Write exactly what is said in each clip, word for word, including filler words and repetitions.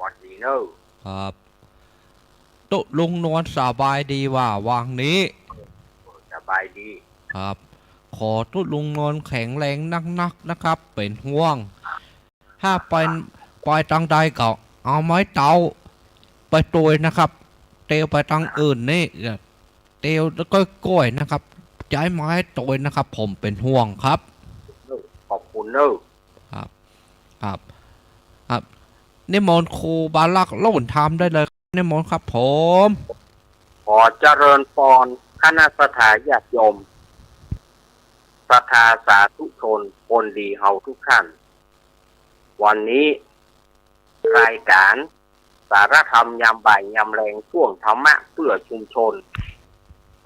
ฝันดีเน่อ ครับ ตุ๊ลุงนวลสบายดีบ่า วางนี้ สบายดี ครับ ขอตุ๊ลุงนวลแข็งแรงนักๆ นะครับ เป๋นห่วง ถ้าไป ไปตางใดก็เอาไม้เต๊าไปตวยนะครับ เตียวไปตางอื่นนี่ เตียวแล้วก็ก้อยนะครับ ใจ๊ไม้ตวยนะครับ ผมเป๋นห่วงครับ ขอบคุณเน่อ ครับ ครับ ครับ นิมนต์ครูบาลักษณ์ โล่นธรรมได้เลย นิมนต์ครับผม ขอเจริญปอน คณะศรัทธาญาติโยม ศรัทธาสาธุชนคนดีเฮาทุกท่าน วันนี้รายการสารธรรมยามบ่ายยามแลง ช่วงธรรมะเพื่อชุมชน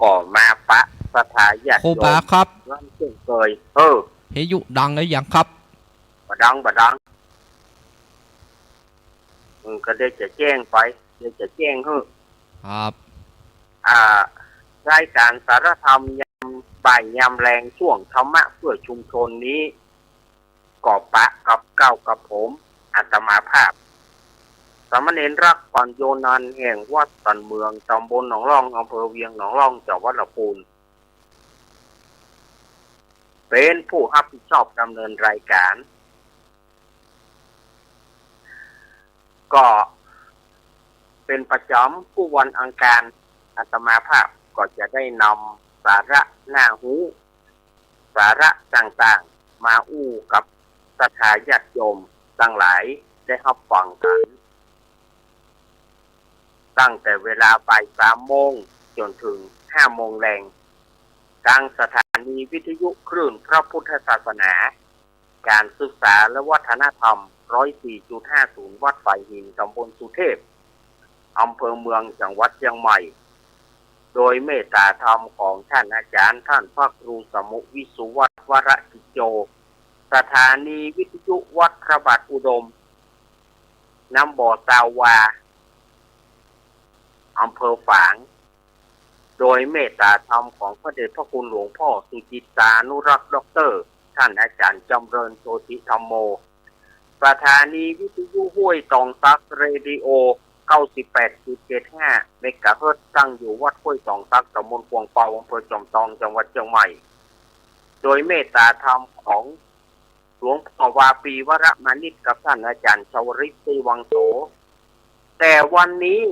ก็มาปะศรัทธาญาติโยม ครูบาครับ เหมือนเช่นเคย เออ วิทยุดังหรือยังครับ บ่ดัง บ่ดัง อืม ก็เดี๋ยวจะแจ้งไป เดี๋ยวจะแจ้งหื้อ ครับ อ่า รายการสารธรรมยามบ่ายยามแลง ช่วงธรรมะเพื่อชุมชนนี้ ก็ปะกับเก๊ากับผม อาตมาภาพ สามเณรรัก ปัญโญนันท์ แห่งวัดสันเมือง ตำบลหนองล่อง อำเภอเวียงหนองล่อง จังหวัดลำพูน เป๋นผู้รับผิดชอบดำเนินรายการ ก็เป๋นประจ๋ำกู้วันอังคาร อาตมาภาพก็จะได้นำสาระน่าฮู้ สาระต่างๆ มาอู้กับศรัทธาญาติโยมตังหลายได้ฮับฟังกั๋น ตั้งแต่เวลาบ่ายสามโมงจ๋นเถิงห้าโมงแลง ตางสถานีวิทยุคลื่นพระพุทธศาสนา ก๋านศึกษาและวัฒนธรรม ร้อยสี่จุดห้าศูนย์ วัดฝายหิน ตำบลสุเทพ อำเภอเมือง จังหวัดเจียงใหม่ โดยเมตตาธรรมของต้านอาจ๋ารย์ ต้านพระครูสมุห์ วิสุวัฒน์ วรกิจโจ สถานีวิทยุวัดพระบาทอุดม น้ำบ่อซาวา อำเภอฝาง โดยเมตตาธรรมของพระเดชพระคุณหลวงพ่อสุจิตตานุรักษ์ ด็อกเตอร์ ต้านอาจ๋ารย์จำเริญ โชติธัมโม สถานีวิทยุห้วยตองซัก เรดิโอ เก้าสิบแปดจุดเจ็ดห้า เมกะเฮิรตซ์ ตั้งอยู่วัดห้วยตองซัก ตำบลขวงเปา อำเภอจอมตอง จังหวัดเจียงใหม่ โดยเมตตาธรรมของหลวงพ่อวาปี วรมานิช กับต้านอาจ๋ารย์ชวริต ศรีวังโส แต่วันนี้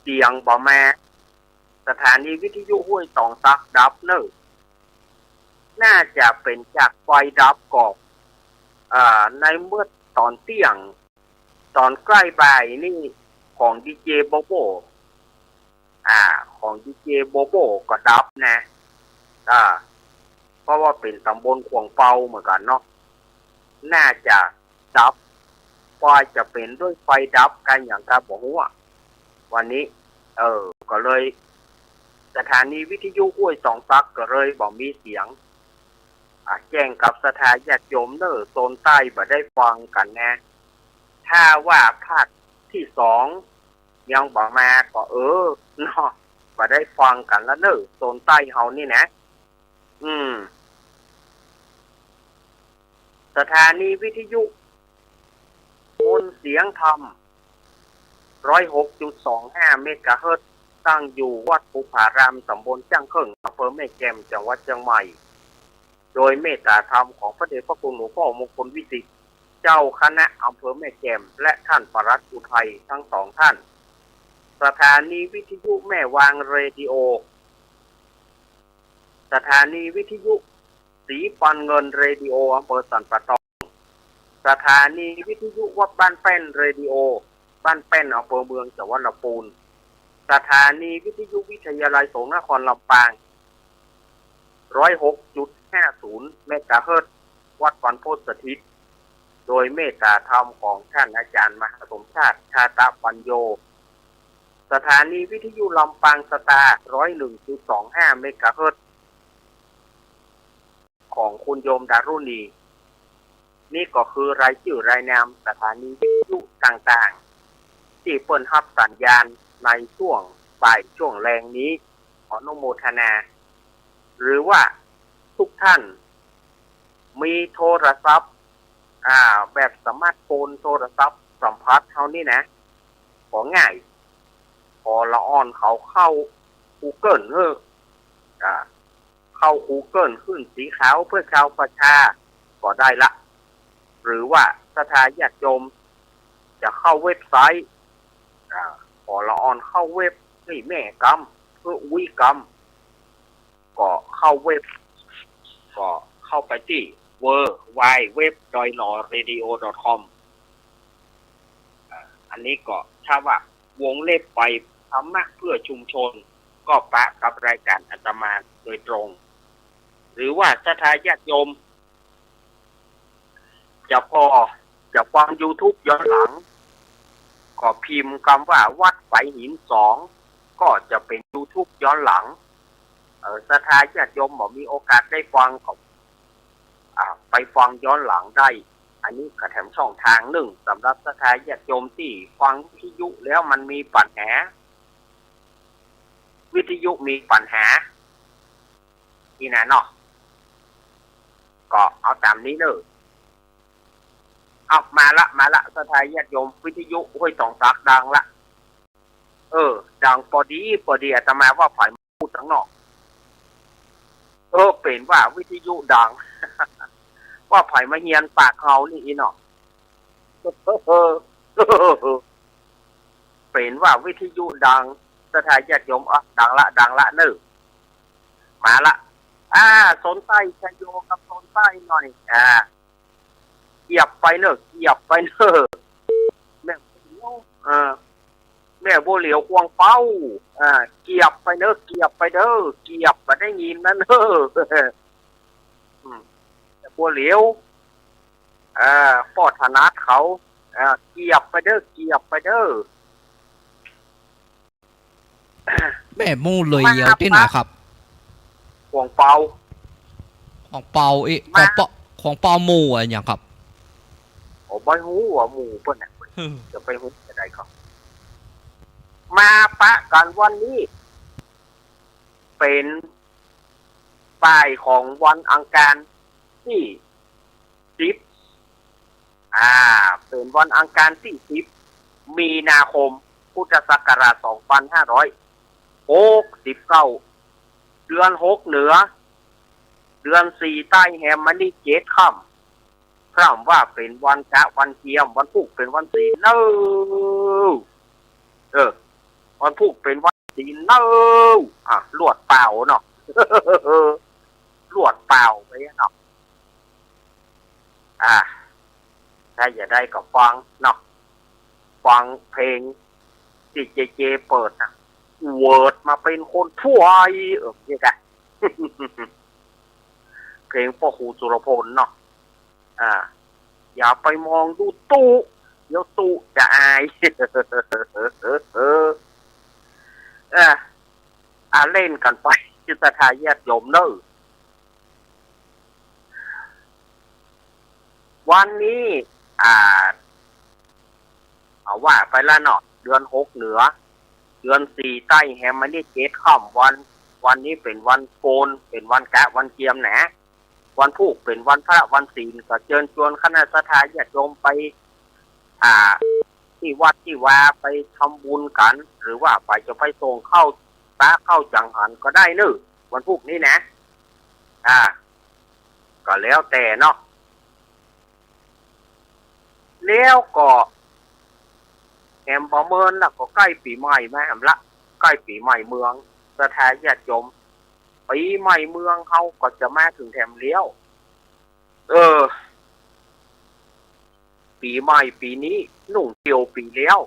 เสียงบ่มา สถานีวิทยุห้วยตองซักดับเน่อ น่าจะเป๋นจากไฟดับก่อ เอ่อ ในเมื่อต๋อนเตี้ยง ต๋อนใก้บ่ายนี่ ของดีเจโบโบ อ่า ของดีเจโบโบก็ดับนะ อ่า เพราะว่าเป๋นตำบลขวงเปาเหมือนกั๋นเนาะ น่าจะดับ ว่าจะเป๋นด้วยไฟดับกั๋นอย่างใดบ่ฮู้อะ วันนี้ เออ ก็เลย สถานีวิทยุห้วยตองซักก็เลยบ่มีเสียง อ่า แจ้งกับศรัทธาญาติโยมเน่อ โซนใต้บ่ได้ฟังกั๋นนะ ถ้าว่าภาคที่สองยังบ่มาก็ เออ เนาะ บ่ได้ฟังกั๋นละเน่อ โซนใต้เฮานี่นะ อืม สถานีวิทยุมนต์เสียงธรรม ร้อยหกจุดสองห้า เมกะเฮิรตซ์ ตั้งอยู่วัดภูผาราม ตำบลจ้างเคิ่ง อำเภอแม่แจ่ม จังหวัดเจียงใหม่ โดยเมตตาธรรมของพระเดชพระคุณหลวงพ่อมงคลวิสิทธิ์ เจ้าคณะอำเภอแม่แจ่ม และต้านปลัดอุทัย ทั้งสองท่าน สถานีวิทยุแม่วางเรดิโอ สถานีวิทยุศรีปันเงินเรดิโอ อำเภอสันป่าตอง สถานีวิทยุวัดบ้านแป้นเรดิโอ บ้านแป้น อำเภอเมือง จังหวัดลำพูน สถานีวิทยุวิทยาลัยสงฆ์นครลำปาง ร้อยหกจุดห้าศูนย์ เมกะเฮิรตซ์ วัดบรรพตสถิต โดยเมตตาธรรมของต้านอาจ๋ารย์มหาสมชาติ ชาตะปัญโญ สถานีวิทยุลำปางสตาร์ ร้อยหนึ่งจุดสองห้า เมกะเฮิรตซ์ ของคุณโยมดารุณี นี่ก็คือรายจื้อรายนามสถานีวิทยุต่างๆ ตี้เปิ้นฮับสัญญาณในช่วงบ่ายช่วงแลงนี้ ขออนุโมทนา หรือว่าทุกท่านมีโทรศัพท์ อ่า แบบสมาร์ทโฟน โทรศัพท์ สัมผัสเฮานี่นะ ก็ง่าย ขอละอ่อนเขาเข้ากูเกิลเฮ้อ อ่า เข้ากูเกิลขึ้นสีขาวเพื่อชาวประชาก็ได้ละ หรือว่าศรัทธาญาติโยมจะเข้าเว็บไซต์ อ่า ขอละอ่อนเข้าเว็บนี่แม่กำ เพื่ออุ้ยกำ ก็เข้าเว็บ ก็เข้าไปตี้ ดับเบิลยู ดับเบิลยู ดับเบิลยู ดอท ดอยหล่อ เรดิโอ ดอท คอม อ่า อันนี้ก็ถ้าว่าวงเล็บไปธรรมะเพื่อชุมชน ก็ปะกับรายการอาตมาโดยตรง หรือว่าศรัทธาญาติโยม จะพอ จะฟังยูทูบย้อนหลัง ก็พิมพ์กำว่าวัดฝายหินสอง ก็จะเป๋นยูทูบย้อนหลัง เอ่อ ศรัทธาญาติโยมบ่มีโอกาสได้ฟังก็ อ่า ไปฟังย้อนหลังได้ อันนี้ก็แถมช่องตางนึ่งสำหรับศรัทธาญาติโยมตี้ฟังวิทยุแล้วมันมีปัญหา วิทยุมีปัญหา นี่นะเนาะ ก็เอาต๋ามนี้เน่อ เอา มาละ มาละ ศรัทธาญาติโยม วิทยุห้วยสองสักดังละ เออ ดังปอดี ปอดี อาตมาว่าใผมาพูดตังนอก เออ เป๋นว่าวิทยุดัง ว่าใผมาเฮียนปากเฮานี่อี้เนาะ เออ เป๋นว่าวิทยุดัง ศรัทธาญาติโยม อ่ะ ดังละ ดังละเน่อ มาละ อ่า โซนใต้ชัยโยกับโซนใต้หน่อย อ่า เกียบไปเน่อ เกียบไปเน่อ แม่บัวเหลียว เออ แม่บัวเหลียว ขวางเปา อ่า เกียบไปเน่อ เกียบไปเน่อ เกียบบ่ได้ยินนะเน่อ อืม แม่บัวเหลียว อ่า ป้อถนัดเขา อ่า เกียบไปเน่อ เกียบไปเน่อ แม่บัวเหลียวตี้ไหนครับ ขวางเปา ขวางเปา เอ๊ะ มา ขวางเปา ขวางเปาหมู่อะหยังครับ โอ้ บ่ฮู้ว่าหมู่เปิ้นน่ะ จะไปฮู้จะได้ครับ มาปะกั๋นวันนี้ เป๋นบ่ายของวันอังคารตี้สิบ อ่า เป๋นวันอังคารตี้สิบ มีนาคม พุทธศักราชสองพันห้าร้อยหกสิบเก้า เดือนหกเหนือ เดือนสี่ใต้ แฮมมานี่เจ็ดค่ำ พร่ำว่าเป๋นวันกะวันเกียม วันพูกเป๋นวันศีลเน่อ เออ วันพูกเป๋นวันศีลเน่อ อ่ะ ลวดเป่าเนาะ ลวดเป่าไปเนาะ อ่ะ ถ้าจะได้ก็ฟังเนาะ ฟังเพลงตี้เจเจเปิดนะ เวิร์ดมาเป๋นคนถ้วย เออ นี่กะ เพลงป้อครูสุรพลเนาะ อ่า อย่าไปมองดูตุ๊ เดี๋ยวตุ๊จะอาย เออ อ่า เล่นกั๋นไป ศรัทธาญาติโยมเน่อ วันนี้ อ่า เอาว่าไปละเนาะ เดือนหกเหนือ เดือนสี่ใต้ แฮมมานี่เจ็ดค่ำ วัน วันนี้เป๋นวันโกน เป๋นวันกะวันเกียมนะ วันพูกเป๋นวันพระวันศีล ก็เจิญจวนคณะศรัทธาญาติโยมไป อ่า ตี้วัดตี้วาไปทำบุญกั๋น หรือว่าใผจะไปส่งข้าวตาข้าวจังหันก็ได้เน่อ วันพูกนี้นะ อ่า ก็แล้วแต่เนาะ แล้วก็แหมบ่เมินละ ก็ใก้ปี๋ใหม่มาแหมละ ใก้ปี๋ใหม่เมือง ศรัทธาญาติโยม ปี๋ใหม่เมืองเฮาก็จะมาเถิงแถมแล้ว เออ ปี๋ใหม่ปี๋นี้นุ่งเตียวปี๋แล้ว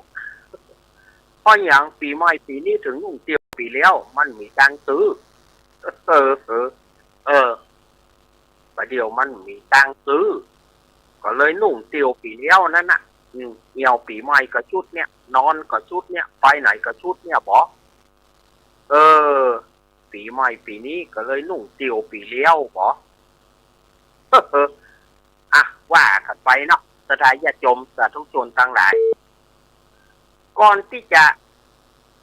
เพราะหยังปี๋ใหม่ปี๋นี้เถิงนุ่งเตียวปี๋แล้ว มันมีตังค์ซื้อ เออ เออ เออ บ่าเดี่ยวมันมีตังค์ซื้อ ก็เลยนุ่งเตียวปี๋แล้วนั้นน่ะ อืม เหี่ยวปี๋ใหม่ก็ชุดเนี่ย นอนก็ชุดเนี่ย ไปไหนก็ชุดเนี่ยบ่ เออ ปี๋ใหม่ปี๋นี้ก็เลยนุ่งเตียวปี๋แล้วบ่ อ่ะ ว่ากั๋นไปเนาะ ศรัทธาญาติโยมสาธุชนตังหลาย ก่อนตี้จะ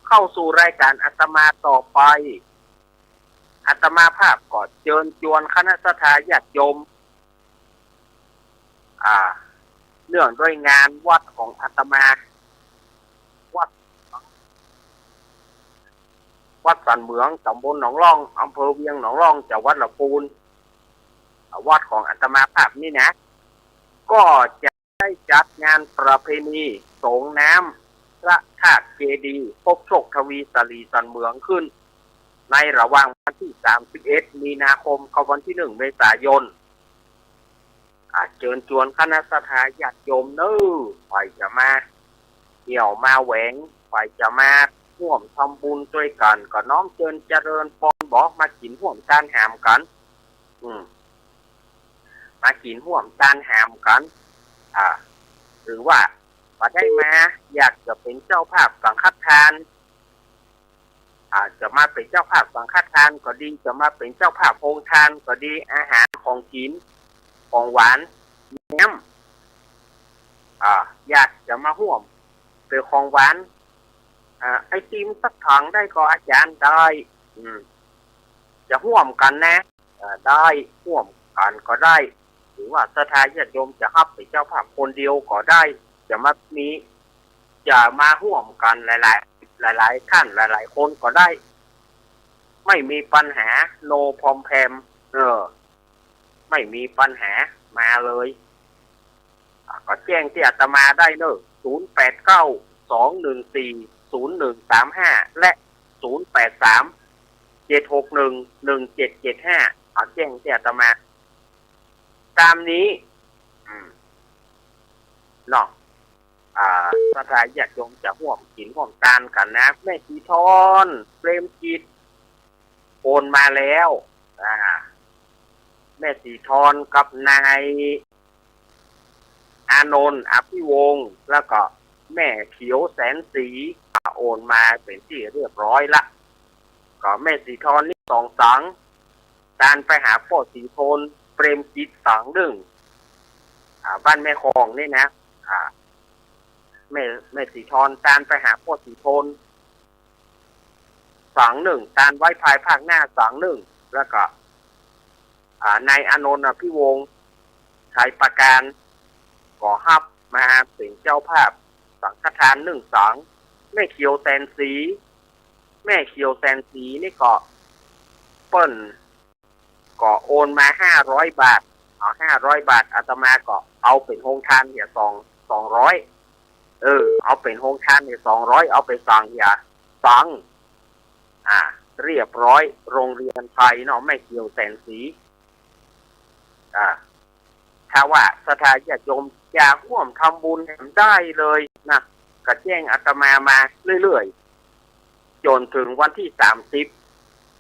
เข้าสู่รายการอาตมาต่อไป อาตมาภาพก็เจิญจวนคณะศรัทธาญาติโยม อ่า เนื่องด้วยงานวัดของอาตมา วัด วัดสันเหมือง ตำบลหนองล่อง อำเภอเวียงหนองล่อง จังหวัดละปูน วัดของอาตมาภาพนี่นะ ก็จะได้จัดงานประเพณีสรงน้ำพระธาตุเจดีย์พบโชคทวีสรีสันเหมืองขึ้น ในระหว่างวันที่สามสิบเอ็ดมีนาคมกับวันที่หนึ่งเมษายน อ่า เจิญจวนคณะศรัทธาญาติโยมเน้อ ใผจะมาเอี่ยวมาแหวง ใผจะมาฮ่วมทำบุญตวยกั๋น ก็น้อมเจิญเจริญปอน บ่ มากิ๋นฮ่วมตานหามกั๋น อืม มากิ๋นฮ่วมตานหามกั๋น อ่า หรือว่าบ่ได้มา อยากจะเป๋นเจ้าภาพสังฆทาน อ่า จะมาเป๋นเจ้าภาพสังฆทานก็ดี จะมาเป๋นเจ้าภาพโฮงทานก็ดี อาหารของกิ๋น ของหวาน แหนม อ่า อยากจะมาฮ่วมเป๋นของหวาน อ่า ไอติมสักถังได้ก่อ อาจ๋ารย์ ได้ อืม จะฮ่วมกั๋นนะ อ่า ได้ ฮ่วมกั๋นก็ได้ หรือว่าศรัทธาญาติโยมจะฮับเป๋นเจ้าภาพคนเดียวก็ได้ จะมามี จะมาฮ่วมกั๋นหลายๆ หลายๆ ท่านหลายๆ คนก็ได้ ไม่มีปัญหา no problem เออ ไม่มีปัญหา มาเลย อ่ะ ก็แจ้งตี้อาตมาได้เน้อ ศูนย์แปดเก้า สองหนึ่งสี่ ศูนย์หนึ่งสามห้า และ ศูนย์แปดสาม เจ็ดหกหนึ่ง หนึ่งเจ็ดเจ็ดห้า เอาแจ้งตี้อาตมา ต๋ามนี้ อืม เนาะ อ่า ศรัทธาญาติโยมจะฮ่วมกิ๋นฮ่วมตานกั๋นนะ แม่สีทอน เปรมจิต โอนมาแล้ว อ่า แม่สีทอนกับนาย อานนท์ อภิวงศ์ แล้วก็แม่เขียวแสนศรี โอนมาเป๋นตี้เรียบร้อยละ ก็แม่สีทอนนี่สองสัง ตานไปหาป้อสีทน เปรมจิตสังนึ่ง อ่า บ้านแม่คองนี่นะ อ่า แม่ แม่สีทอนตานไปหาป้อสีทนสังนึ่ง ตานไว้ภายภาคหน้าสังนึ่ง แล้วก็ อ่า นายอานนท์ อภิวงศ์ ชัยประการ ก็ฮับมาเป๋นเจ้าภาพสังฆทานนึ่งสัง แม่เขียวแสนศรี แม่เขียวแสนศรีนี่ก็ เปิ้นก็โอนมาห้าร้อยบาท เอาห้าร้อยบาท อาตมาก็เอาเป๋นโฮงทานเหียสอง สองร้อย เออ เอาเป๋นโฮงทานเหียสองร้อย เอาไปสังเหียสัง อ่า เรียบร้อย โรงเรียนไทยเนาะ แม่เขียวแสนศรี อ่า ถ้าว่าศรัทธาญาติโยมอยากฮ่วมทำบุญแหมได้เลยนะ ก็แจ้งอาตมามาเรื่อยๆ จ๋นเถิงวันตี้สามสิบ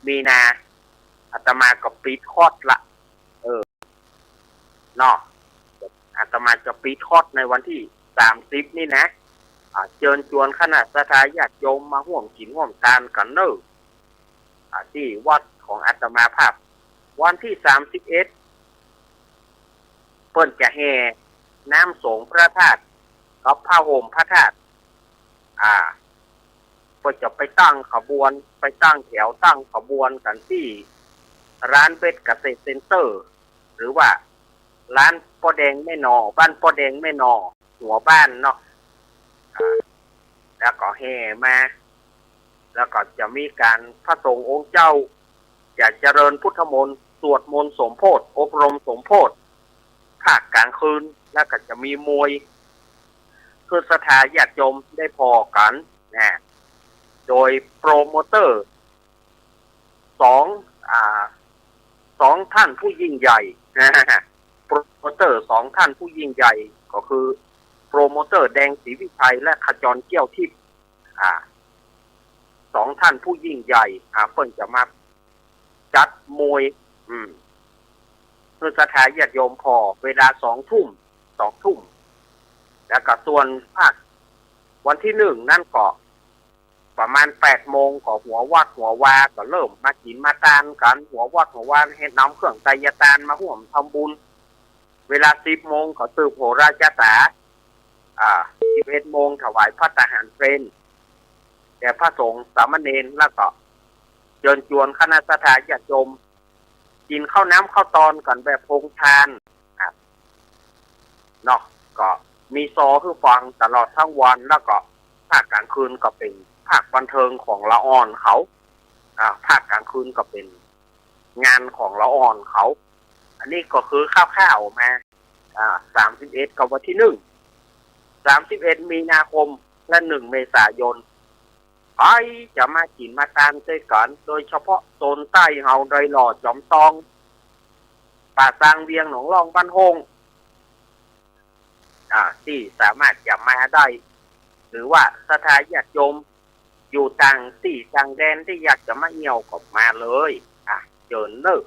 มีนา อาตมาก็ปิดคอร์สละ เออ เนาะ อาตมาจะปิดคอร์สในวันตี้สามสิบนี่นะ อ่า เจิญจวนคณะศรัทธาญาติโยมมาฮ่วมกิ๋นฮ่วมตานกั๋นเน้อ อ่า ตี้วัดของอาตมาภาพ วันตี้สามสิบเอ็ด เปิ้นจะแห่น้ำสงฆ์พระธาตุกับผ้าห่มพระธาตุ อ่า เปิ้นจะไปตั้งขบวน ไปตั้งแถวตั้งขบวนกั๋นตี้ร้านเบสเกษตรเซ็นเตอร์ หรือว่าร้านป้อแดงแม่หน่อ บ้านป้อแดงแม่หน่อ หัวบ้านเนาะ อ่า แล้วก็แห่มา แล้วก็จะมีก๋านพระสงฆ์องค์เจ้า จะเจริญพุทธมนต์ สวดมนต์สมโภช อบรมสมโภช ภาคกลางคืน แล้วก็จะมีมวย เพื่อศรัทธาญาติโยมได้ผ่อกั๋นนะ โดยโปรโมเตอร์สอง อ่า สองท่านผู้ยิ่งใหญ่ โปรโมเตอร์สองท่านผู้ยิ่งใหญ่ ก็คือโปรโมเตอร์แดงศรีวิชัยและขจรเกี้ยวทิพย์ อ่า สองท่านผู้ยิ่งใหญ่ อ่า เปิ้นจะมาจัดมวย อืม เพื่อศรัทธาญาติโยมผ่อเวลาสองทุ่ม สองทุ่ม แล้วก็ส่วนภาควันตี้หนึ่งนั้นก็ ประมาณแปดโมงก็หัววัดหัววาก็เริ่มมากิ๋นมาตานกั๋น หัววัดหัววาเฮ็ดนำเครื่องไตรยตานมาฮ่วมทำบุญ เวลาสิบโมงก็สืบโหราชาต๋า อ่า สิบเอ็ดโมงถวายภัตตาหารเพล แก่พระสงฆ์สามเณร แล้วก็เจิญจวนคณะศรัทธาญาติโยม กิ๋นข้าวน้ำข้าวตอนกั๋นแบบโฮงทาน อ่ะ เนาะ ก็ มีซอหื้อฟังตลอดตึงวัน แล้วก็ภาคกลางคืนก็เป๋นภาคบันเทิงของละอ่อนเขา อ่า ภาคกลางคืนก็เป๋นงานของละอ่อนเขา อันนี้ก็คือคร่าวๆ มา อ่า สามสิบเอ็ด กับวันตี้หนึ่ง สามสิบเอ็ด มีนาคม และ หนึ่ง เมษายน ใผจะมากิ๋นมาตานตวยกั๋น โดยเฉพาะโซนใต้เฮา ดอยหล่อ จ๋อมตอง ป่าซาง เวียงหนองล่อง บ้านโฮ่ง อ่า ตี้สามารถจะมาได้ หรือว่าศรัทธาญาติโยมอยู่ต่างตี้ต่างแดนตี้อยากจะมาเอี่ยวก็มาเลย อ่ะ เจิญเน่อ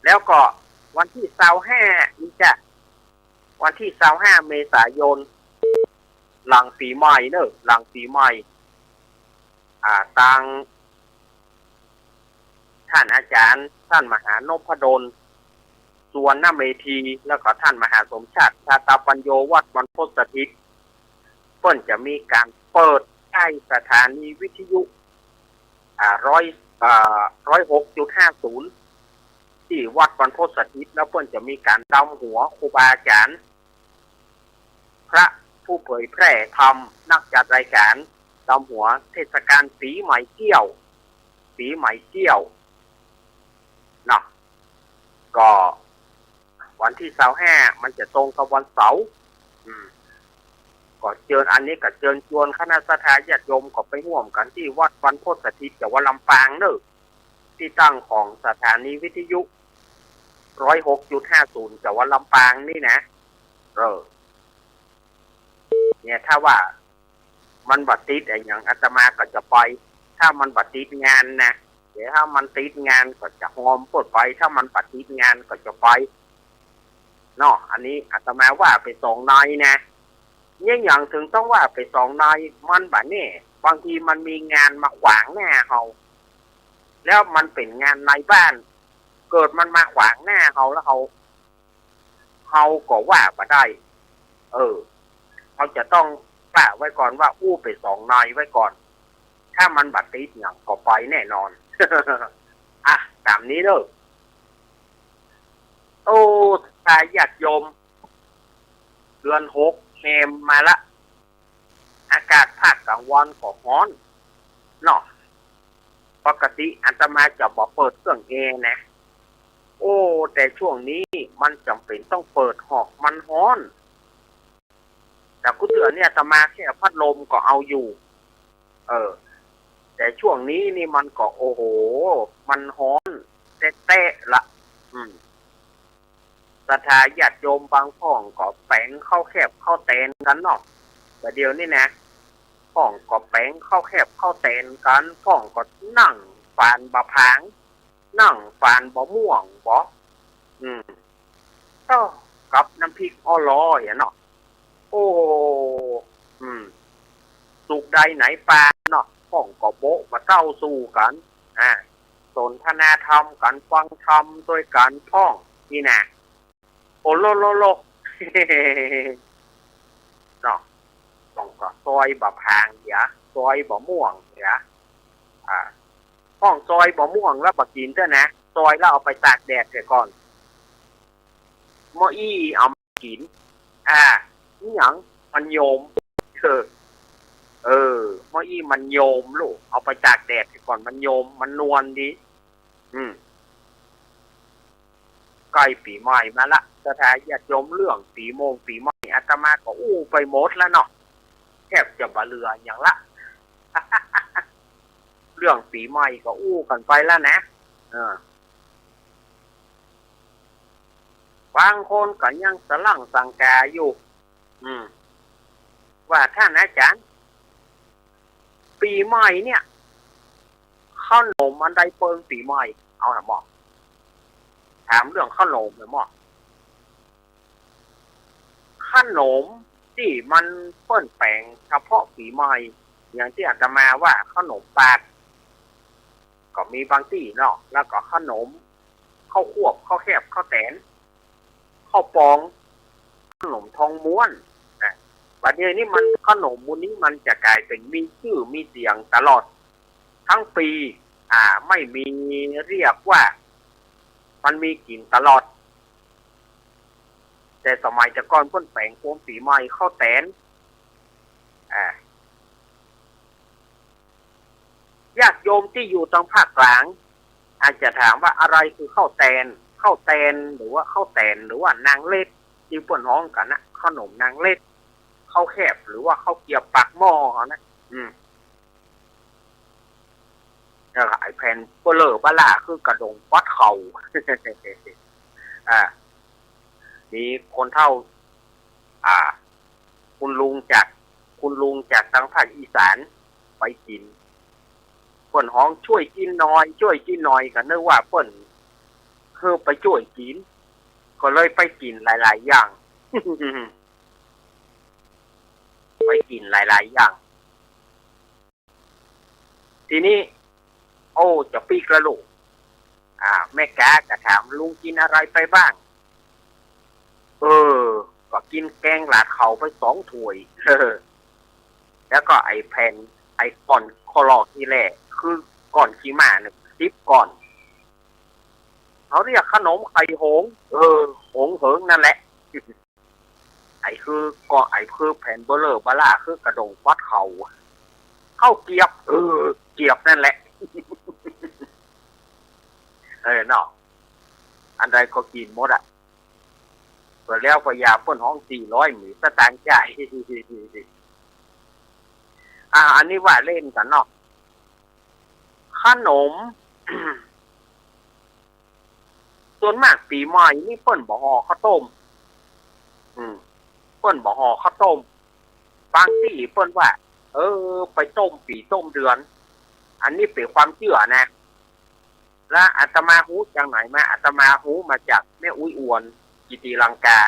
แล้วก็วันตี้ซาวห้า นี่จ้ะ วันตี้ซาวห้า เมษายน หลังปี๋ใหม่เน่อ หลังปี๋ใหม่ อ่า ตาง ท่านอาจ๋ารย์ ท่านมหานพดล สุวรรณเมธี แล้วก็ท่านมหาสมชาติ ชาตาปัญโญ วัดบรรพตสถิต เปิ้นจะมีก๋านเปิดใจ๊สถานีวิทยุ อ่า ร้อย อ่า ร้อยหกจุดห้าศูนย์ ตี้วัดบรรพตสถิต แล้วเปิ้นจะมีก๋านดำหัวครูบาอาจ๋ารย์ พระผู้เผยแพร่ธรรม นักจัดรายก๋าน ดำหัวเทศกาลปี๋ใหม่เกี้ยว ปี๋ใหม่เกี้ยว เนาะ ก็วันตี้ซาวห้า มันจะตรงกับวันเสาร์ อืม ก็เจิญ อันนี้ก็เจิญจวนคณะศรัทธาญาติโยมก็ไปฮ่วมกั๋นตี้วัดบรรพตสถิต จังหวัดลำปางเน่อ ตี้ตั้งของสถานีวิทยุ ร้อยหกจุดห้าศูนย์ จังหวัดลำปางนี่นะ เออ เนี่ย ถ้าว่ามันบ่ติดอะหยัง อาตมาก็จะไป ถ้ามันบ่ติดงานนะ แต่ถ้ามันติดงานก็จะหอมเปิ้นไป ถ้ามันบ่ติดงานก็จะไป เนาะ อันนี้อาตมาว่าไปสองนายนะ เนี่ย หยังเถิงต้องว่าไปสองนาย มันบ่แน่ บางทีมันมีงานมาขวางหน้าเฮา แล้วมันเป๋นงานในบ้าน เกิดมันมาขวางหน้าเฮาแล้วเฮา เฮาก็ว่าบ่ได้ เออ เฮาจะต้องปะไว้ก่อนว่าอู้ไปสองนายไว้ก่อน ถ้ามันบ่ติดหยังก็ไปแน่นอน อ่ะ ต๋ามนี้เน่อ โอ้ ศรัทธาญาติโยม เดือนหกแฮมมาละ อากาศภาคกลางวันก็ฮ้อน เนาะ ปกติอาตมาจะบ่เปิดเครื่องแอร์นะ โอ้ แต่ช่วงนี้มันจ๋ำเป๋นต้องเปิดหอก มันฮ้อน แต่กู้เตื้อเนี่ยอาตมาแค่พัดลมก็เอาอยู่ เออ แต่ช่วงนี้นี่มันก็ โอ้โห มันฮ้อนแต๊ๆ ละ อืม ศรัทธาญาติโยมบางพ่องก็แป๋งเข้าแคบเข้าแตนกั๋นเนาะ บ่าเดี่ยวนี้นะ พ่องก็แป๋งเข้าแคบเข้าแตนกั๋น พ่องก็นั่งฝานบ่าผาง นั่งฝานบ่าม่วงบ่ อืม เอ้อ กับน้ำพริกอ้อลอยอะเนาะ โอ้ อืม สุกใดไหนปานเนาะ พ่องก็โบ๊ะบ่าเต้าสู่กั๋น อ่า สนทนาธรรมกั๋น ฟังธรรมตวยกั๋นพ่อง นี่นะ โอโลโลโล เนาะ พ่องก็ซอยบ่าผางเหีย ซอยบ่าม่วงเหีย อ่า พ่องซอยบ่าม่วงแล้วบ่ากิ๋นเตื้อนะ ซอยแล้วเอาไปตากแดดเสียก่อน เมื่ออี้เอามากิ๋น อ่า อิหยัง มันโยม เออ เออ เมื่ออี้มันโยมลูก เอาไปตากแดดเสียก่อน มันโยม มันนวลดี อืม ใก้ปี๋ใหม่มาละ ศรัทธาญาติโยม เรื่องปี๋มงปี๋ใหม่ อาตมาก็อู้ไปหมดแล้วเนาะ แทบจะบ่เหลือหยังละ เรื่องปี๋ใหม่ก็อู้กั๋นไปแล้วนะ เออ บางคนก็ยังสะหลั้งสังกาอยู่ อืม ว่าต้านอาจ๋ารย์ ปี๋ใหม่เนี่ย เข้าหนมอันใดเปิงปี๋ใหม่ เอาหน่อหมอ ถามเรื่องเข้าหนมหน่อหมอ เข้าหนมตี้มันเปิ้นแป๋งเฉพาะปี๋ใหม่ อย่างตี้อาตมาว่าเข้าหนมปาด ก็มีบางตี้เนาะ แล้วก็เข้าหนม เข้าควบ เข้าแคบ เข้าแตน เข้าปอง เข้าหนมทองม้วนนะ บ่าเดี่ยวนี้มัน เข้าหนมหมู่นี้มันจะก๋ายเป๋นมีจื้อมีเสียงตลอดตึงปี๋ อ่า ไม่มี เรียกว่า มันมีกิ๋นตลอด แต่สมัยแต่ก่อนเปิ้นแป๋งโกมปี๋ใหม่ข้าวแตน อ่า ญาติโยมตี้อยู่ตางภาคกลาง อาจจะถามว่าอะไรคือข้าวแตน ข้าวแตนหรือว่าข้าวแต๋น หรือว่านางเล็ด ตี้เปิ้นฮ้องกั๋นนะ ขนมนางเล็ด ข้าวแคบ หรือว่าข้าวเกรียบปากหม้อเขานะ อืม แล้วก็ไอ้แผ่นเบ้อเร่อเบ้อหล้าคือกระด้งฟัดเข่า อ่า มีคนเฒ่า อ่า คุณลุงจาก คุณลุงจากตางภาคอีสานไปกิ๋น เปิ้นฮ้อง "ช่วยกินหน่อย ช่วยกินหน่อย" ก็นึกว่าเปิ้นหื้อไปจ้วยกิ๋น ก็เลยไปกิ๋นหลายๆ อย่าง ไปกิ๋นหลายๆ อย่าง ทีนี้ โอ้ จะปิ๊กละลูก อ่า แม่ก๊าก็ถาม "ลุงกิ๋นอะไรไปบ้าง" "เออ ก็กิ๋นแกงหลาดเข่าไปสองถ้วย" แล้วก็ไอ้แผ่น ไอ้ก้อนข้อลอกอี้แหละ คือก้อนขี้ม้าเนี่ย สิบก้อน เขาเรียกขนมไข่หงส์ เออ หงส์เหิงนั่นแหละ ไอ้คือ ก็ไอ้คือแผ่นเบ้อเร่อเบ้อหล้าคือกระด้งฟัดเข่า ข้าวเกรียบ เออ เกรียบนั่นแหละ เออเนาะ อันใดก็กิ๋นหมดอะ เปิดแล้วก็อย่าเปิ้นฮ้องสี่ร้อย มีสตางค์จ่าย อ่า อันนี้ว่าเล่นกั๋นเนาะ ขนม ส่วนมากปี๋ใหม่นี่เปิ้นบ่ห่อข้าวต้ม อืม เปิ้นบ่ห่อข้าวต้ม บางตี้เปิ้นว่า เออ ไปต้มปี๋ต้มเดือน อันนี้เป๋นความเจื้อนะ และอาตมาฮู้จากไหนมา อาตมาฮู้มาจากแม่อุ๊ยอวน กิติลังกา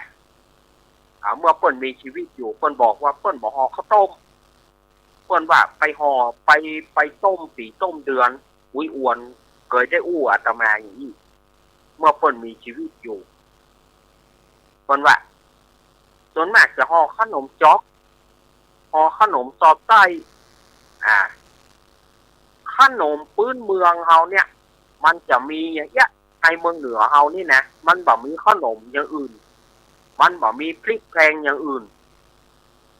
อ่า เมื่อเปิ้นมีชีวิตอยู่ เปิ้นบอกว่าเปิ้นบ่ห่อข้าวต้ม เปิ้นว่าไปห่อ ไป ไปต้มปี๋ต้มเดือน อุ๊ยอวนเกยได้อู้อาตมาอย่างอี้ เมื่อเปิ้นมีชีวิตอยู่ เปิ้นว่า ส่วนมากจะห่อขนมจ๊อก ห่อขนมสอดไส้ อ่า ขนมปื๊นเมืองเฮาเนี่ย มันจะมีอย่างเอี้ย ในเมืองเหนือเฮานี่นะ มันบ่มีขนมอย่างอื่น มันบ่มีพริกแพงอย่างอื่น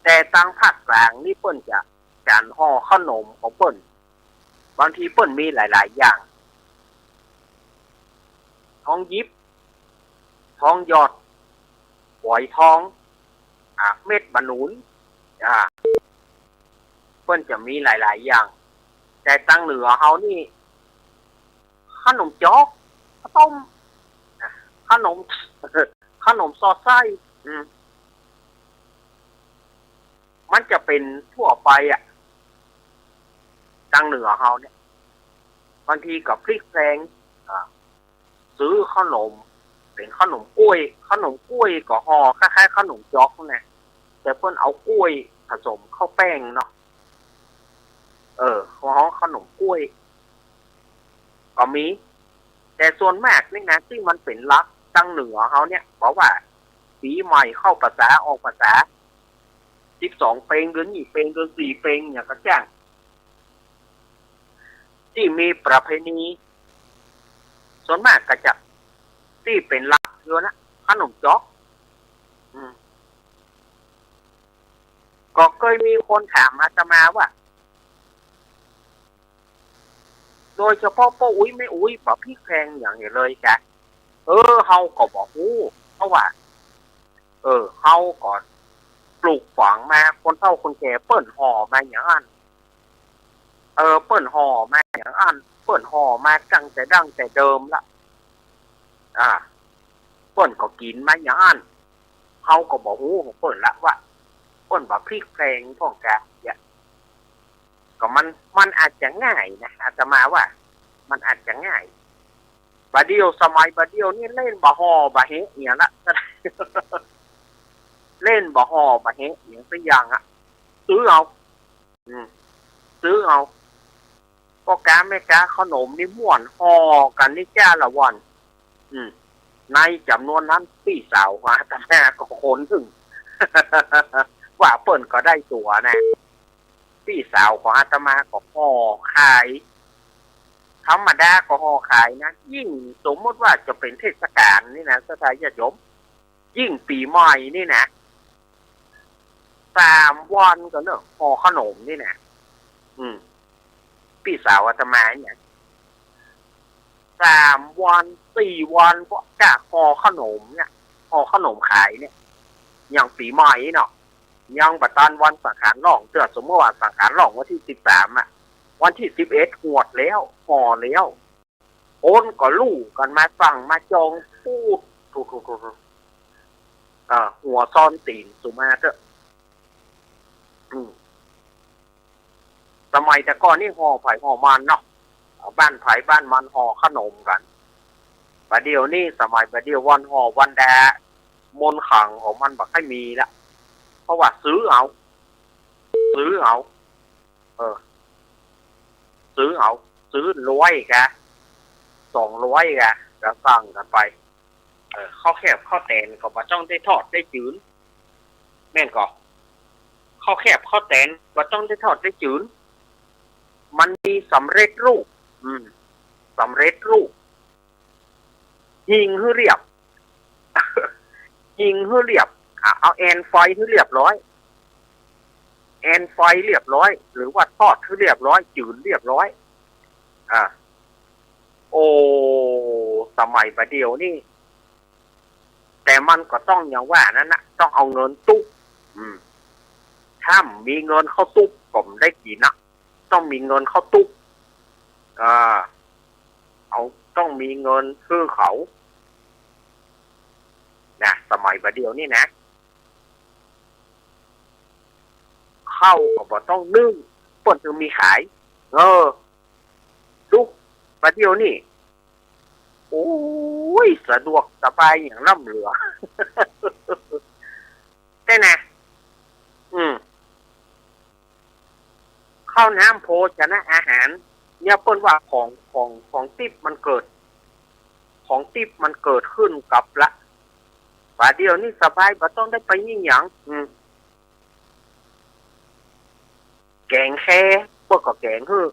แต่ตางภาคกลางนี่เปิ้นจะ ก๋านห่อขนมของเปิ้น บางทีเปิ้นมีหลายๆ อย่าง ทองหยิบ ทองหยอด ฝอยทอง อ่า เม็ดบ่าหนุน อ่า เปิ้นจะมีหลายๆ อย่าง แต่ตางเหนือเฮานี่ ขนมจ๊อก ข้าวต้ม อ่า ขนม ขนมสอดไส้ อืม มันจะเป๋นทั่วไปอะ ตางเหนือเฮาเนี่ย บางทีก็พริกแพง อ่า ซื้อขนม เป๋นขนมก๊วย ขนมก๊วยก็ห่อคล้ายๆ ขนมจ๊อกนะ แต่เปิ้นเอาก๊วยผสมข้าวแป้งเนาะ เออ ห่อขนมก๊วย ก็มี แต่ส่วนมากนี่นะ ตี้มันเป๋นหลักตางเหนือเฮาเนี่ย เพราะว่าปี๋ใหม่เข้าพรรษาออกพรรษา สิบสองเป็ง เดือนนี้เป็ง เดือนสี่เป็ง อย่างก็จ้าง ตี้มีประเพณี ส่วนมากก็จะ ตี้เป๋นหลักอยู่นะ ขนมจ๊อก อืม ก็เกยมีคนถามอาตมาว่า โดยเฉพาะป้ออุ๊ยแม่อุ๊ย บ่พริกแพงอย่างเหียเลยกะ เออ เฮาก็บ่ฮู้ เพราะว่า เออ เฮาก็ปลูกฝังมา คนเฒ่าคนแก่เปิ้นห่อมาอย่างอั้น เออ เปิ้นห่อมาอย่างอั้น เปิ้นห่อมาตั้งแต่ดั้งแต่เดิมละ อ่า เปิ้นก็กิ๋นมาอย่างอั้น เฮาก็บ่ฮู้ของเปิ้นละว่า เปิ้นบ่พริกแพงพ่องกะ เนี่ย ก็มัน มันอาจจะง่ายนะ อาตมาว่า มันอาจจะง่าย บ่าเดี่ยว สมัยบ่าเดี่ยวนี่เล่นบ่ห่อบ่แหะเหียงละ เล่นบ่ห่อบ่แหะเหียงสักอย่างอะ ซื้อเอา อืม ซื้อเอา ป้อก๊าแม่ก๊าขนมนี่ม่วนห่อกั๋นนี่จ้าละวัน อืม ในจ๋ำนวนนั้นปี้สาวของอาตมาก็คนนึ่ง ว่าเปิ้นก็ได้ตั๋วนะ ปี้สาวของอาตมาก็ห่อขาย ธรรมดาก็ห่อขายนะ ยิ่งสมมติว่าจะเป๋นเทศกาลนี่นะ ศรัทธาญาติโยม ยิ่งปี๋ใหม่นี่นะ สามวันก่อเนาะ ห่อขนมนี่นะ อืม ปี้สาวอาตมาเนี่ย สามวัน สี่วันก็จะห่อขนมเนี่ย ห่อขนมขายเนี่ย อย่างปี๋ใหม่เนาะ ยังบ่ตันวันสังขารล่องเตื้อ สมมุติว่าสังขารล่องวันตี้สิบสามอะ วันตี้สิบเอ็ดหวดแล้ว ห่อแล้ว คนก็ลู่กั๋นมาสั่งมาจอง ปู๊ด โถ่ๆๆ เอ่อ หัวซ่อนตี๋นสุมาเต๊อะ อืม สมัยแต่ก่อนนี่ห่อใผห่อมันเนาะ บ้านใผบ้านมันห่อขนมกั๋น บ่าเดี่ยวนี้ สมัยบ่าเดี่ยววันห่อวันแด มนต์ขลังของมันบ่ค่อยมีละ เพราะว่าซื้อเอา ซื้อเอา เออ ซื้อเอา ซื้อร้อยกะ สองร้อยกะ ก็สั่งกั๋นไป เออ ข้าวแคบข้าวแตนก็บ่ต้องได้ทอดได้จืน แม่นก่อ ข้าวแคบข้าวแตนบ่ต้องได้ทอดได้จืน มันมีสำเร็จรูป อืม สำเร็จรูป หิ้งหื้อเรียบ หิ้งหื้อเรียบ อ่ะ เอาแอนไฟหื้อเรียบร้อย แอนไฟเรียบร้อย หรือว่าทอดหื้อเรียบร้อย จืนเรียบร้อย อ่า โอ้ สมัยบ่าเดี่ยวนี้ แต่มันก็ต้องอย่างว่านั้นนะ ต้องเอาเงินตุ๊ก อืม ถ้าบ่มีเงินเข้าตุ๊กก็บ่ได้กิ๋นนะ ต้องมีเงินเข้าตุ๊ก อ่า เอา ต้องมีเงินหื้อเขา นะ สมัยบ่าเดี่ยวนี้นะ ข้าวก็บ่ต้องนึ่ง เปิ้นจึงมีขาย เออ ดู บ่าเดี่ยวนี้ โอ้ย สะดวกสบายอย่างล้ำเหลือ ใจ้นะ อืม ข้าวน้ำโภชนะอาหาร เนี่ยเปิ้นว่าของ ของ ของติ๊บมันเกิด ของติ๊บมันเกิดขึ้นกับละ บ่าเดี่ยวนี้สบาย บ่ต้องได้ไปยี่หยัง อืม แก๋งแค่ เปิ้นก็แก๋งหื้อ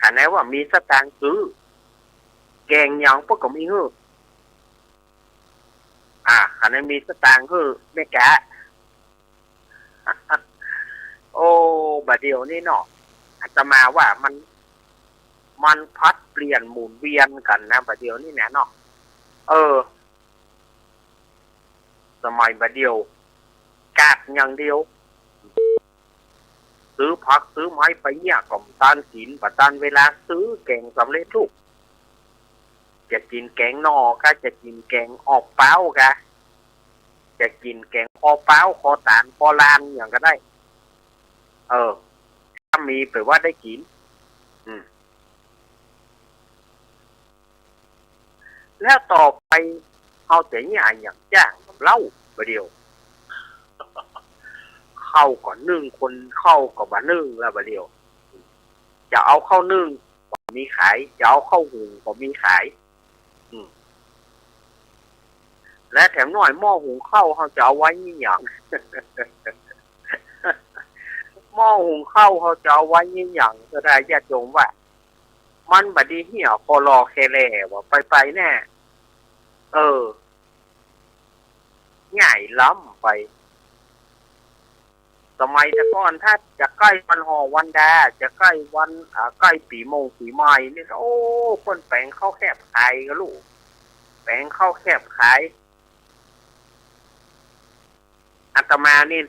คันไหนว่ามีสตางค์ซื้อ แก๋งหยังเปิ้นก็มีหื้อ อ่า คันไหนมีสตางค์หื้อ แม่ก๊า โอ้ บ่าเดี่ยวนี้เนาะ อาตมาว่ามัน มันผลัดเปลี่ยนหมุนเวียนกั๋นนะ บ่าเดี่ยวนี้นะเนาะ เออ สมัยบ่าเดี่ยว กาดอย่างเดียว ซื้อผักซื้อไม้ไปเนี่ยก็บ่ตันกิ๋น บ่ตันเวลาซื้อแก๋งสำเร็จรูป จะกิ๋นแก๋งหน่อกะ จะกิ๋นแก๋งอ่อมเป๊ากะ จะกิ๋นแก๋งคอเป๊า คอต๋าน คอลานอย่างก็ได้ เออ ถ้ามีแป๋ว่าได้กิ๋น อืม แล้วต่อไป เฮาจะเยียะอะหยังจ้างนำเล่า บ่าเดี่ยว ข้าวก็นึ่ง คนข้าวก็บ่นึ่งแล้ว บ่าเดี่ยว จะเอาข้าวนึ่งก็มีขาย จะเอาข้าวหุงก็มีขาย อืม และแถมหน่อย หม้อหุงข้าวเฮาจะเอาไว้ยี่หยัง หม้อหุงข้าวเฮาจะเอาไว้ยี่หยัง ก็ได้ญาติโยมว่า มันบ่ดีเหียคอลอแคแลว่าไปๆ แน่ เออ ใหญ่ล้ำไป สมัยแต่ก่อนถ้าจะใก้วันห่อวันดา จะใก้วัน อ่า ใก้ปี๋มงปี๋ใหม่นี่ โอ้ เปิ้นแป๋งข้าวแคบขายก็ลูก แป๋งข้าวแคบขาย อาตมานี่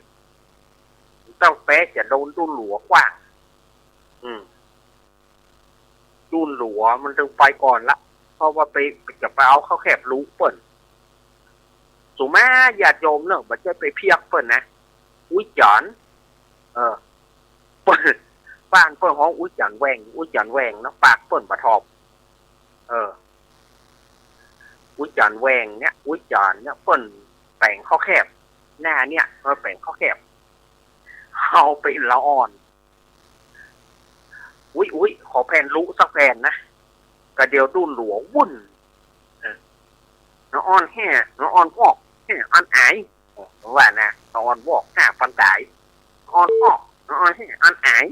ตั้งแต่จะโดนดุ้นหลัวกว้าง อืม ดุ้นหลัวมันตึงไปก่อนละ เพราะว่าไป จะไปเอาข้าวแคบลุเปิ้น สุมาญาติโยมเนาะ บ่ใจ้ไปเพียกเปิ้นนะ อุ๊ยจ๋อน เออ เปิ้น บ้านเปิ้นฮ้องอุ๊ยจ๋อนแหว่ง อุ๊ยจ๋อนแหว่งเนาะ ปากเปิ้นบ่ทอบ เออ อุ๊ยจ๋อนแหว่งเนี่ย อุ๊ยจ๋อนเนี่ย เปิ้นแป๋งข้าวแคบ หน้าเนี่ย เออ แป๋งข้าวแคบ เฮาไปละอ่อน อุ๊ย อุ๊ย ขอแผ่นลุสักแผ่นนะ กะเดี๋ยวดุ้นหลัววุ่น เออ น้องอ่อนแห่ น้องอ่อนวอก แห่อันอาย ว่านะ น้องอ่อนวอก ห้าปันต๋าย อ่อนออก น้องอ่อนแห่อันอาย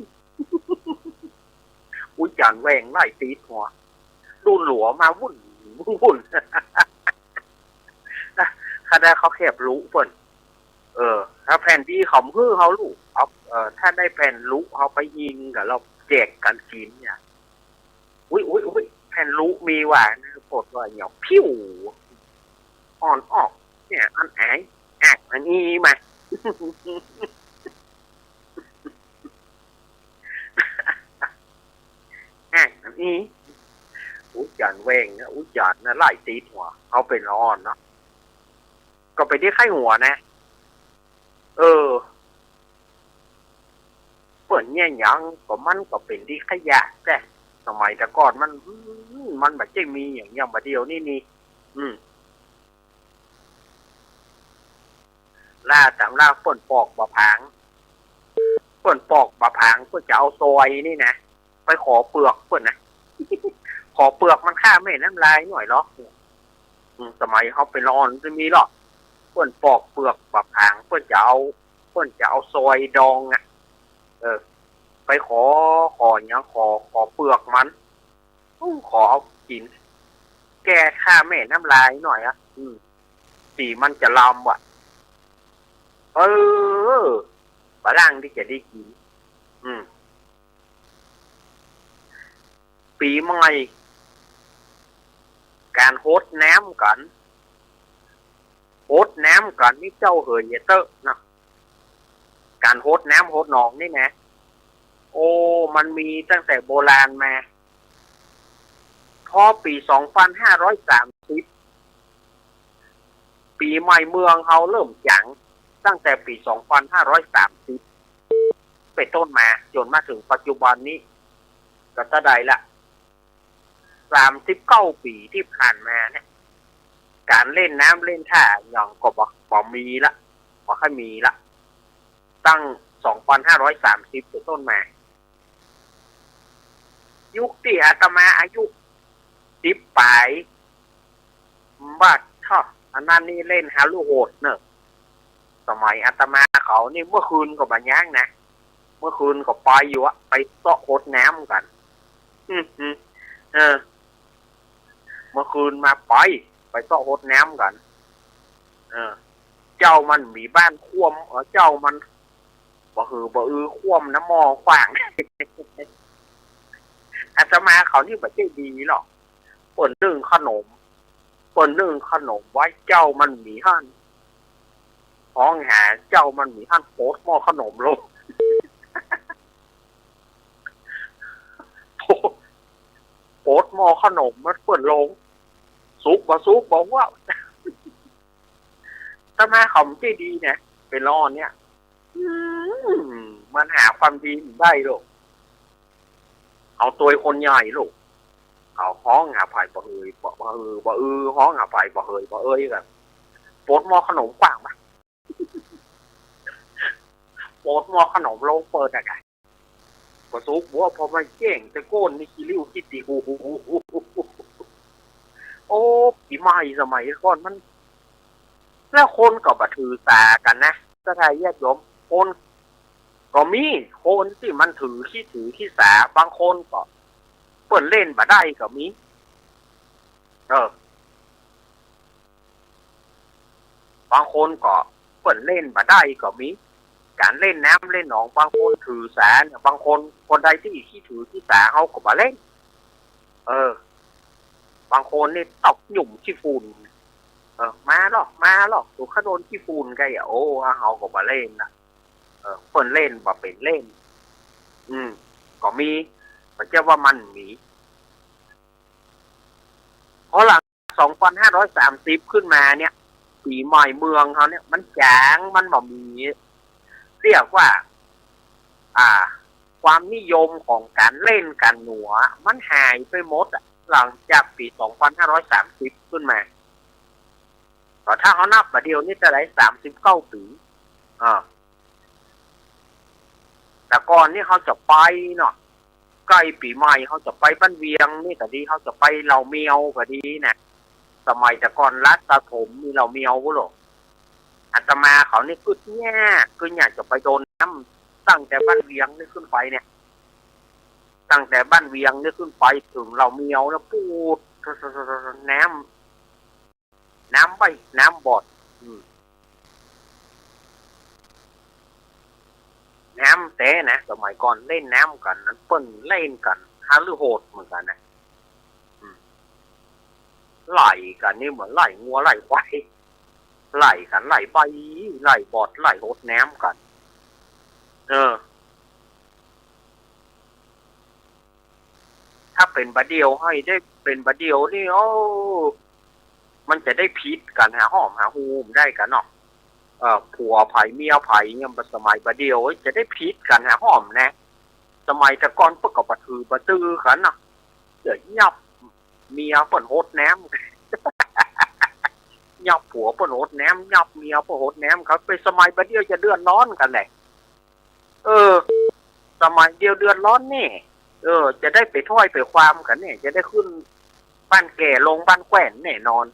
อุ๊ยจ๋อนแหว่งไล่ตีหัว ดุ้นหลัวมาวุ่น วุ่น วุ่น ถ้าได้ข้าวแคบลุเปิ้น เออ ถ้าแผ่นดีเขาหื้อเฮาลุ เอา เออ ถ้าได้แผ่นลุเฮาไปยิงกั๋น แล้วแจกกั๋นกิ๋นเนี่ย อุ๊ย อุ๊ย อุ๊ย แผ่นลุมีหว่า ปดว่าเหี่ยว พิ้ว อ่อนออก เนี่ย อันไหน อักอันอี้มา อักอันอี้ อุ๊ย จ๋านแหว่งนะ อุ๊ย จ๋านนะ ไล่ตี๋หัว เฮาเป๋นละอ่อนเนาะ ก็เป๋นตี้ไข้หัวนะ เออ เปิ้นเนี่ยหยัง ก็มันก็เป๋นตี้ขยะแต๊ สมัยแต่ก่อนมัน อืม มันบ่ใจ้มีหยัง อย่างบ่าเดี่ยวนี้นี่ อืม ล่าต๋ามล่าเปิ้นปอกบ่าผาง เปิ้นปอกบ่าผาง เปิ้นจะเอาซอยนี่นะ ไปขอเปือกเปิ้นนะ ขอเปือกมันฆ่าแม่น้ำลายหน่อยเหรอ อืม สมัยเฮาเป๋นละอ่อนจะมีเหรอ เปิ้นปอกเปือกบ่าผาง เปิ้นจะเอา เปิ้นจะเอาซอยดองอะ เออ ไปขอ ขอหยัง ขอ ขอเปือกมัน อู้ ขอเอากิ๋น แก้ฆ่าแม่น้ำลายหน่อยอะ อืม ตี๋มันจะลำว่ะ เออ บ่าล่างตี้จะได้กิ๋น อืม ปี๋ใหม่ ก๋านฮดน้ำกั๋น ฮดน้ำกั๋นนี่เจ้าเหยเต๊อะนะ ก๋านฮดน้ำฮดหนองนี่นะ โอ้ มันมีตั้งแต่โบราณมา พอปี๋สองปันห้าร้อยสามสิบ ปี๋ใหม่เมืองเฮาเริ่มจ๋าง ตั้งแต่ปี๋สองปันห้าร้อยสามสิบ เป๋นต้นมา จ๋นมาเถิงปัจจุบันนี้ ก็เต้าใดละ สามสิบเก้าปี๋ตี้ผ่านมาเนี่ย ก๋านเล่นน้ำเล่นท่าหยังก็บ่ บ่มีละ บ่ค่อยมีละ ตั้งสองปันห้าร้อยสามสิบเป๋นต้นมา ยุคตี้อาตมาอายุสิบป๋าย บ่าเท่า อันนั้นนี่เล่นฮาลูโหดเนอะ สมัยอาตมาเขานี่เมื่อคืนก็บ่าย้างนะ เมื่อคืนก็ไปอยู่อะ ไปเซาะฮดน้ำกั๋น อืม อืม เออ เมื่อคืนมาไป ไปเซาะฮดน้ำกั๋น เออ เจ้ามันมีบ้านคว่ำ เออ เจ้ามัน บ่หือบ่อือคว่ำน้ำหม้อขว้าง อาตมาเขานี่บ่ใจ้ดีหรอก เปิ้นนึ่งขนม เปิ้นนึ่งขนมไว้ เจ้ามันหมีหั้น ฮ้องหาเจ้ามันหมีหั้น ปดหม้อขนมลง ปดหม้อขนมมันเปิ้นลง สุกบ่สุกบ่ฮู้ อาตมาเขาบ่ใจ้ดีนะ เป๋นละอ่อนเนี่ย อืม มันหาความดีบ่ได้ลูก เอาตวยคนใหญ่ลูก เขาฮ้องหาใผบ่เหย บ่ บ่เออ บ่เออ ฮ้องหาใผบ่เหย บ่เอยกั๋น ปดหม้อขนมขว้างปะ ปดหม้อขนมลงเปิ้นอะกะ บ่สุกบ่ พอมาแจ้งแต่โก้นนี่ขี้ริ้วขี้ตี๋ โอ้ ปี๋ใหม่สมัยก่อนมัน แล้วคนก็บ่ถือสากั๋นนะ ศรัทธาญาติโยม คนก็มี คนตี้มันถือขี้ถือขี้สา บางคนก็เปิ้นเล่นบ่ได้ก็มี เออ บางคนก็เปิ้นเล่นบ่ได้ก็มี ก๋านเล่นน้ำเล่นหนอง บางคนถือสาเนี่ย บางคน คนใดตี้ขี้ถือขี้สา เฮาก็บ่เล่น เออ บางคนนี่ตกหยุมขี้ฝุ่น เออ มาลอ มาลอ ตั๋วข้าโดนขี้ฝุ่นไกอะ โอ้ เฮาก็บ่เล่นนะ เออ เปิ้นเล่นบ่เป๋นเล่น อืม ก็มี บ่ใจ้ว่ามันบ่มี พอหลังสองปันห้าร้อยสามสิบขึ้นมาเนี่ย ปี๋ใหม่เมืองเฮาเนี่ย มันจ๋าง มันบ่มี เรียกว่า อ่า ความนิยมของก๋านเล่นก๋านหนัว มันหายไปหมดอะ หลังจากปี๋สองปันห้าร้อยสามสิบขึ้นมา ก็ถ้าเฮานับบ่าเดี่ยวนี้เต้าใด สามสิบเก้าปี๋ อ่า แต่ก่อนนี่เฮาจะไปเนาะ ใก้ปี๋ใหม่เฮาจะไปบ้านเวียงนี่ก็ดี เฮาจะไปเหล่าเมียวก็ดีนะ สมัยแต่ก่อนลาดตาถมมีเหล่าเมียวพุ้นโหละ อาตมาเขานี่กึ๊ดยาก กึ๊ดยากจะไปโดนน้ำ ตั้งแต่บ้านเวียงนี่ขึ้นไปเนี่ย ตั้งแต่บ้านเวียงนี่ขึ้นไปเถิงเหล่าเมียวนะ ปู๊ด น้ำ น้ำใบ้ น้ำบอด อืม น้ำแต๊นะ สมัยก่อนเล่นน้ำกั๋นนั้น เปิ้นเล่นกั๋นหาลือโหดเหมือนกั๋นนะ อืม ไล่กั๋นนี่เหมือนไล่งัวไล่ควาย ไล่กั๋น ไล่ใบ้ ไล่บอด ไล่หดน้ำกั๋น เออ ถ้าเป๋นบ่าเดี่ยว หื้อ ได้เป๋นบ่าเดี่ยวนี่ โอ้ มันจะได้ผิดกั๋นหาฮ่อมหาฮูมได้กั๋นเนาะ เออ ผัวใผเมียใผเนี่ย สมัยบ่าเดี่ยวจะได้ผิดกั๋นหาฮ่อมแน่ สมัยแต่ก่อนเปิ้นก็บ่ถือบ่จื้อกั๋นเนาะ เดี๋ยวยับเมียเปิ้นหดน้ำ ยับผัวเปิ้นหดน้ำ ยับเมียเปิ้นหดน้ำ เขาเป๋นสมัยบ่าเดี่ยวจะเดือดร้อนกั๋นแหละ เออ สมัยเดี่ยวเดือดร้อนแน่ เออ จะได้ไปถ้อยไปความกั๋นแน่ จะได้ขึ้นบ้านแก่ลงบ้านแคว่นแน่นอน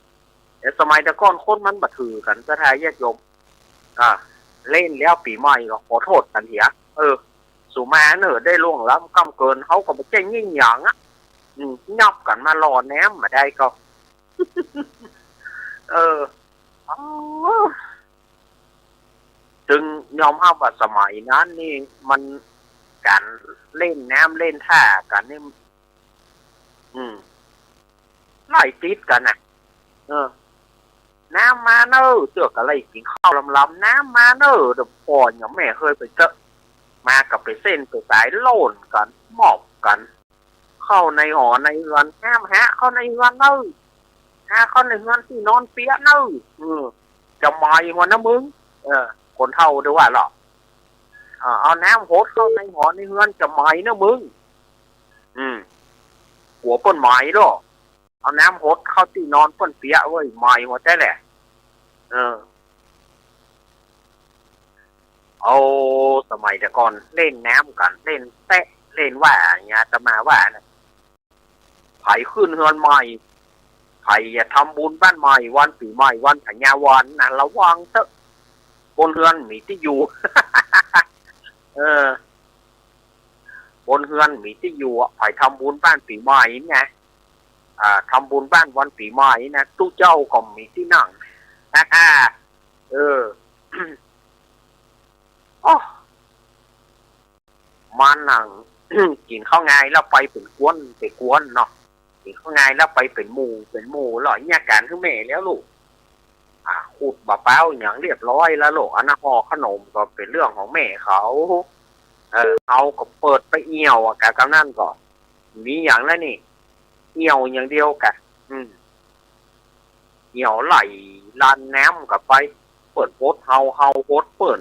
แต่สมัยแต่ก่อนคนมันบ่ถือกั๋น ศรัทธาญาติโยม อ่า เล่นแล้วปี๋ใหม่ก็ขอโทษกั๋นเหีย เออ สูมาเน่อ ได้ล่วงล้ำก้ำเกิน เฮาก็บ่ใจ้เยียะหยังอะ อืม ยับกั๋นมาหล่อน้ำบ่าได้ก็ เออ อ๋อ จึงยอมฮับว่าสมัยนั้นนี่มันก๋านเล่นน้ำเล่นท่ากั๋นนี่ อืม ไล่ติดกั๋นน่ะ เออ น้ำมาเน่อ เตื้อก็ไล่กิ๋นข้าวลำๆ น้ำมาเน่อ เดี๋ยวป้ออย่างแม่เฮยไปเต๊อะ มาก็ไปเส้นไปสายโล่นกั๋น มอบกั๋น เข้าในหอในเฮือน น้ำหาเข้าในเฮือนเน่อ หาเข้าในเฮือนตี้นอนเปียะเน่อ เออ จะไหม้หัวนะมึง เออ คนเฒ่าเปิ้นว่าเนาะ เออ เอาน้ำหดเข้าในหอในเฮือนจะไหม้เน่อมึง อืม กั๋วเปิ้นไหม้เนาะ เอาน้ำหดเข้าตี้นอนเปิ้นเปียะเว้ย ไหม้หัวแต๊แหละ เออ เอา สมัยแต่ก่อนเล่นน้ำกั๋น เล่นแต๊เล่นว่า อย่างเงี้ย อาตมาว่านะ ใผขึ้นเฮือนใหม่ ใผจะทำบุญบ้านใหม่ วันปี๋ใหม่ วันพญาวันนะ ระวังเต๊อะ บนเฮือนมีตี้อยู่ เออ บนเฮือนมีตี้อยู่อะ ใผทำบุญบ้านปี๋ใหม่เนี่ย อ่า ทำบุญบ้านวันปี๋ใหม่นะ ตุ๊เจ้าก็มีตี้นั่ง เออ โอ้ มานั่ง กิ๋นข้าวงายแล้วไปเป๋นก๊วนเป๋นก๊วนเนาะ กิ๋นข้าวงายแล้วไปเป๋นหมู่เป๋นหมู่ แล้วเยียะก๋านหื้อแม่แล้วลูก อ่า ขูดบ่าป๊าวหยังเรียบร้อยแล้วลูก อันนั้นห่อขนมก็เป๋นเรื่องของแม่เขา เออ เฮาก็เปิดไปเอี่ยวอะ กะกำนั้นก็ มีหยังแล้วนี่ เอี่ยวอย่างเดียวกะ อืม เอี่ยวไหลลันน้ำก็ไป เปิ้นหดเฮา เฮาหดเปิ้น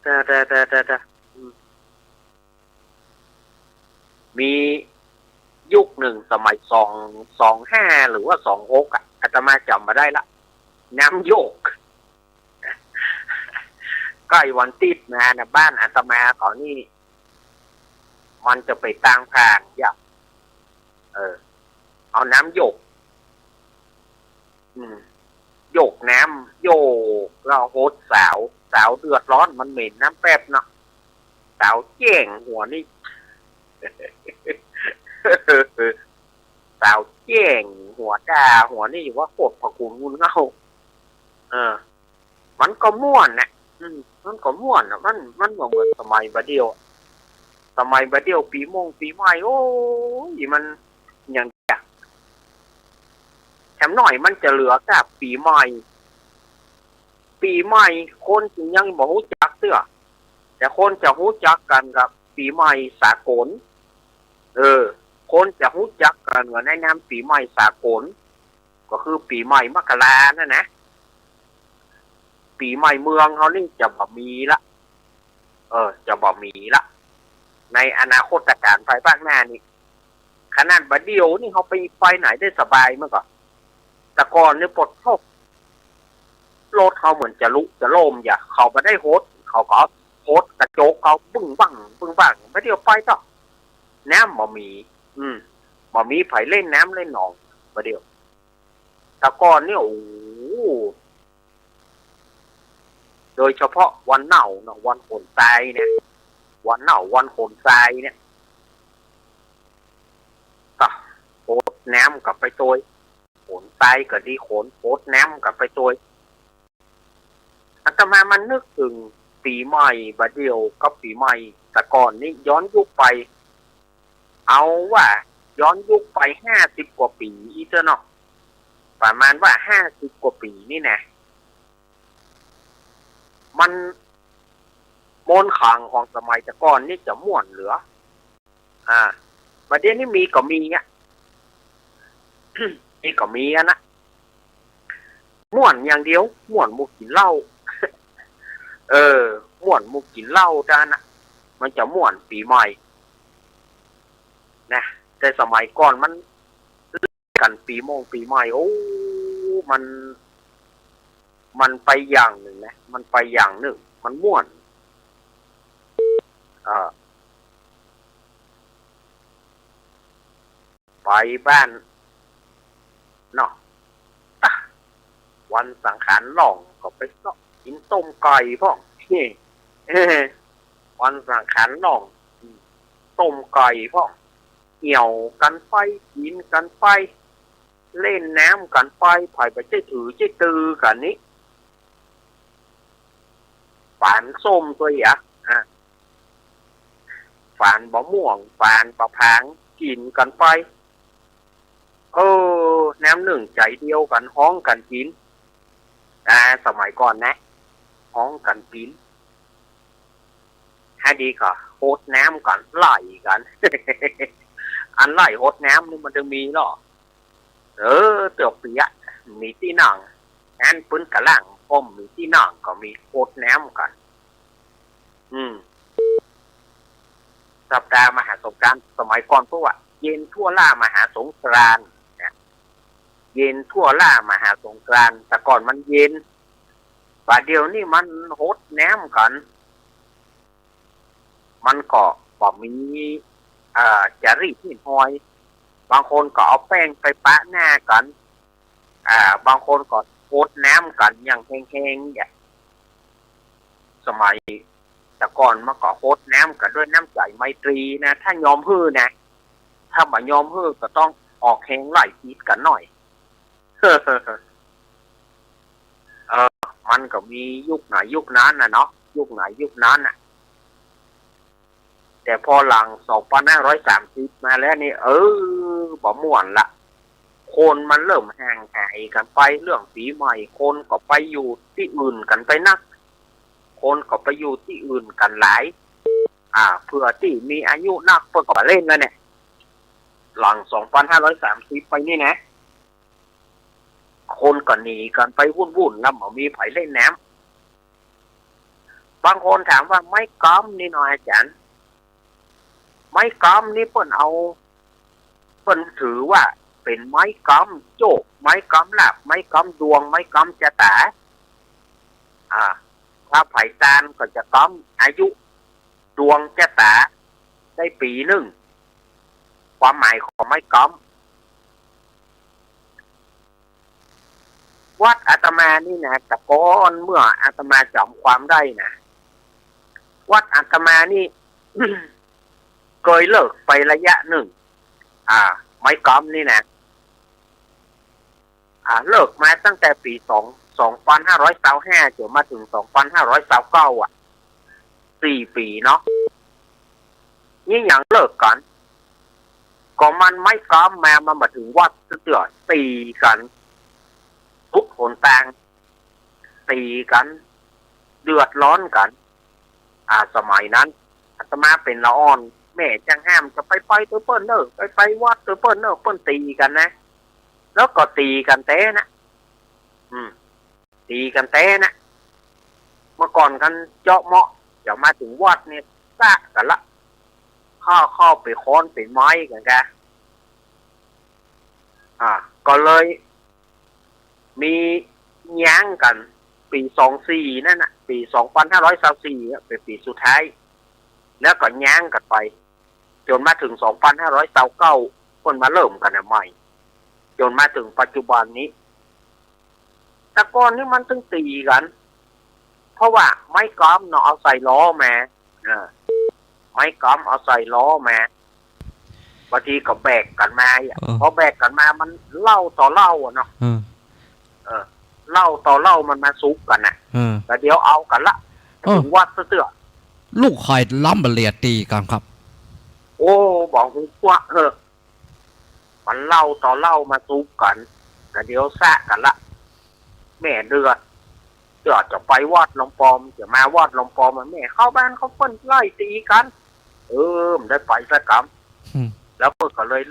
แต่ แต่ แต่ แต่ แต่ อืม มียุคนึ่งสมัยสอง สองห้า หรือว่าสองหกอะ อาตมาจ๋ำบ่ได้ละ น้ำโยก ใก้วันติ๊ดมานะ บ้านอาตมาเขานี่ มันจะไปตางผ่านอย่าง เออ เอาน้ำโยก อืม โยกน้ำ โยกแล้วหดสาว สาวเดือดร้อน มันเหม็นน้ำแป๊บเนาะ สาวแจ้งหัวนี่ สาวแจ้งหัวด่าหัวนี่อยู่ว่าโคตรพระคุณงุนเง่า เออ มันก็ม่วนนะ อืม มันก็ม่วนนะ มัน มันบ่เหมือนสมัยบ่าเดี่ยว สมัยบ่าเดี่ยวปี๋มงปี๋ใหม่ โอ้ย มันอย่างเดียว แถมหน้อยมันจะเหลือกับปี๋ใหม่ ปี๋ใหม่คนจึงยังบ่ฮู้จักเตื้อ แต่คนจะฮู้จักกั๋นกับปี๋ใหม่สากล เออ คนจะฮู้จักกั๋นกับในนามปี๋ใหม่สากล ก็คือปี๋ใหม่มกรานั่นนะ ปี๋ใหม่เมืองเฮานี่จะบ่มีละ เออ จะบ่มีละ ในอนาคตก๋านภายภาคหน้านี่ ขนาดบ่าเดี่ยวนี่เฮาไป ไปไหนได้สบายเมื่อก่อน แต่ก่อนนี่ปวดท้อง รถเฮาเหมือนจะลุจะล่มอย่า เขาบ่ได้หด เขาก็เอาหดกระจกเขาบึ้งบั้ง บึ้งบั้ง บ่าเดี่ยวไปต่อ น้ำบ่มี อืม บ่มีใผเล่นน้ำเล่นหนอง บ่าเดี่ยว แต่ก่อนนี่ โอ้โห โดยเฉพาะวันเน่าเนาะ วันขนทรายเนี่ย วันเน่า วันขนทรายเนี่ย ก็หดน้ำก็ไปโตย นทรายก็ดี ขน ขนน้ำกั๋นไปตวย อาตมามานึกเถิงปี๋ใหม่บ่าเดี่ยวกับปี๋ใหม่แต่ก่อนนี้ ย้อนยุคไป เอาว่าย้อนยุคไปห้าสิบกว่าปี๋อี้เต๊อะเนาะ ประมาณว่าห้าสิบกว่าปี๋นี่นะ มัน มนต์ขลังของสมัยแต่ก่อนนี่จะม่วนเหลือ อ่า บ่าเดี่ยวนี้มีก็มีอะ มีก็มีอะนะ ม่วนอย่างเดียว ม่วนหมู่กิ๋นเหล้า เออ ม่วนหมู่กิ๋นเหล้าเต้านั้นนะ มันจะม่วนปี๋ใหม่นะ แต่สมัยก่อนมัน กั๋นปี๋มงปี๋ใหม่ โอ้ มัน มันไปอย่างนึ่งนะ มันไปอย่างนึ่ง มันม่วน เออ ไปบ้านเนาะ วันสังขารหลวงก็ไปเซาะกิ๋นต้มไก่พ่อง เออ วันสังขารหลวง อืม ต้มไก่พ่อง เอี่ยวกั๋นไป กิ๋นกั๋นไป เล่นน้ำกั๋นไป ใผบ่ใจ้ถือใจ้ตือกั๋นนี้ ฝานส้มตวยอะ อ่ะ ฝานบ่าม่วง ฝานบ่าผาง กิ๋นกั๋นไป เออ น้ำนึ่งใจ๋เดียวกั๋น ฮ้องกั๋นกิ๋น อ่า สมัยก่อนนะ ฮ้องกั๋นกิ๋น หาดีก็หดน้ำกั๋น ไล่กั๋น อันไล่หดน้ำนี่มันจะมีเหรอ เออ เตื้อเปียะ มีตี้นั่ง อันปื๊นกะล่าง ป้อมมีตี้นั่งก็มี หดน้ำกั๋น อืม สัปดาห์มหาสงกรานต์ สมัยก่อนเปิ้นว่า เย็นทั่วล่ามหาสงกรานต์นะ เย็นทั่วล่ามหาสงกรานต์ แต่ก่อนมันเย็น บ่าเดี่ยวนี้มันหดน้ำกั๋น มันก็บ่มี เอ่อ จารีตฮีตฮอย บางคนก็เอาแป้งไปปะหน้ากั๋น อ่า บางคนก็หดน้ำกั๋นอย่างแฮงๆ เนี่ย สมัยแต่ก่อนมันก็หดน้ำกั๋นด้วยน้ำใจ๋ไมตรีนะ ถ้ายอมหื้อนะ ถ้าบ่ยอมหื้อก็ต้องออกแฮงไล่ตีกั๋นหน่อย เออ มันก็มียุคไหนยุคนั้นน่ะเนาะ ยุคไหนยุคนั้นน่ะ แต่พอหลังสองปันห้าร้อยสามสิบมาแล้วนี่ เออ บ่ม่วนละ คนมันเริ่มห่างหายกั๋นไป เรื่องปี๋ใหม่ คนก็ไปอยู่ตี้อื่นกั๋นไปนัก คนก็ไปอยู่ตี้อื่นกั๋นหลาย อ่า เปื้อตี้มีอายุนักเปิ้นก็บ่เล่นแล้วเนี่ย หลังสองปันห้าร้อยสามสิบไปนี่นะ คนก็หนีกั๋นไปวุ่นๆ แล้วบ่มีใผเล่นน้ำ บางคนถามว่าไม้ก๊อมนี่เนาะอาจ๋ารย์ ไม้ก๊อมนี่เปิ้นเอา เปิ้นถือว่าเป๋นไม้ก๊อมโจค ไม้ก๊อมลาภ ไม้ก๊อมดวง ไม้ก๊อมจะต๋า อ่า ถ้าใผตานก็จะก๊อมอายุ ดวงจะต๋าได้ปี๋นึ่ง ความหมายของไม้ก๊อม วัดอาตมานี่นะ แต่ก่อนเมื่ออาตมาจ๋ำความได้นะ วัดอาตมานี่ เกยเลิกไประยะนึ่ง อ่า ไม้ก๊อมนี่นะ อ่า เลิกมาตั้งแต่ปี๋สอง สองปันห้าร้อยซาวห้า จ๋นมาเถิง สองปันห้าร้อยซาวเก้า อ่ะ สี่ปี๋เนาะ นี่หยังเลิกกั๋น ก็มันไม้ก๊อมมา มันบ่เถิงวัดเตื้อ ตี๋กั๋น ทุกหนตาง ตี๋กั๋น เดือดร้อนกั๋น อ่า สมัยนั้น อาตมาเป๋นละอ่อน แม่จั้งห้าม จะไปไปตวยเปิ้นเน่อ ไปไปวัดตวยเปิ้นเน่อ เปิ้นตี๋กั๋นนะ แล้วก็ตี๋กั๋นแต๊นะ อืม ตี๋กั๋นแต๊นะ เมื่อก่อนกั๋นเจาะเมาะ จะมาเถิงวัดนี่ สะกั๋นละ เข้า เข้าไปค้อนไปไม้กั๋นกะ อ่า ก็เลยมียั้งกั๋น ปี๋สองสี่ นั่นน่ะ ปี๋สองปันห้าร้อยซาวสี่ อ่ะ เป๋นปี๋สุดท้าย แล้วก็ยั้งกั๋นไป จ๋นมาเถิง สองปันห้าร้อยซาวเก้า เปิ้นมาเริ่มกั๋นใหม่ จ๋นมาเถิงปัจจุบันนี้ แต่ก่อนนี่มันตึงตี๋กั๋น เพราะว่าไม้ก๊อมเนาะ เอาใส่ล้อมา เออ ไม้ก๊อมเอาใส่ล้อมา บางทีก็แบกกั๋นมาอะ เออ พอแบกกั๋นมามันเหล้าต่อเหล้าอะเนาะ เออ เออ เหล้าต่อเหล้ามันมาสุกกั๋นน่ะ เออ แล้วเดี๋ยวเอากั๋นละ เออ ถึงวัดซะเตื้อ ลูกใครล้ำบ่าเลียตีกั๋นครับ โอ้ บ่ฮู้ว่า เออ มันเหล้าต่อเหล้ามาสุกกั๋น ก็เดี๋ยวสะกั๋นละ แม่เดือด เดี๋ยวจะไปวัดหลวงปอม จะมาวัดหลวงปอมอะ แม่เข้าบ้านเขาเปิ้นไล่ตีกั๋น เออ บ่ได้ไปสักกำ อืม แล้วเปิ้นก็เลย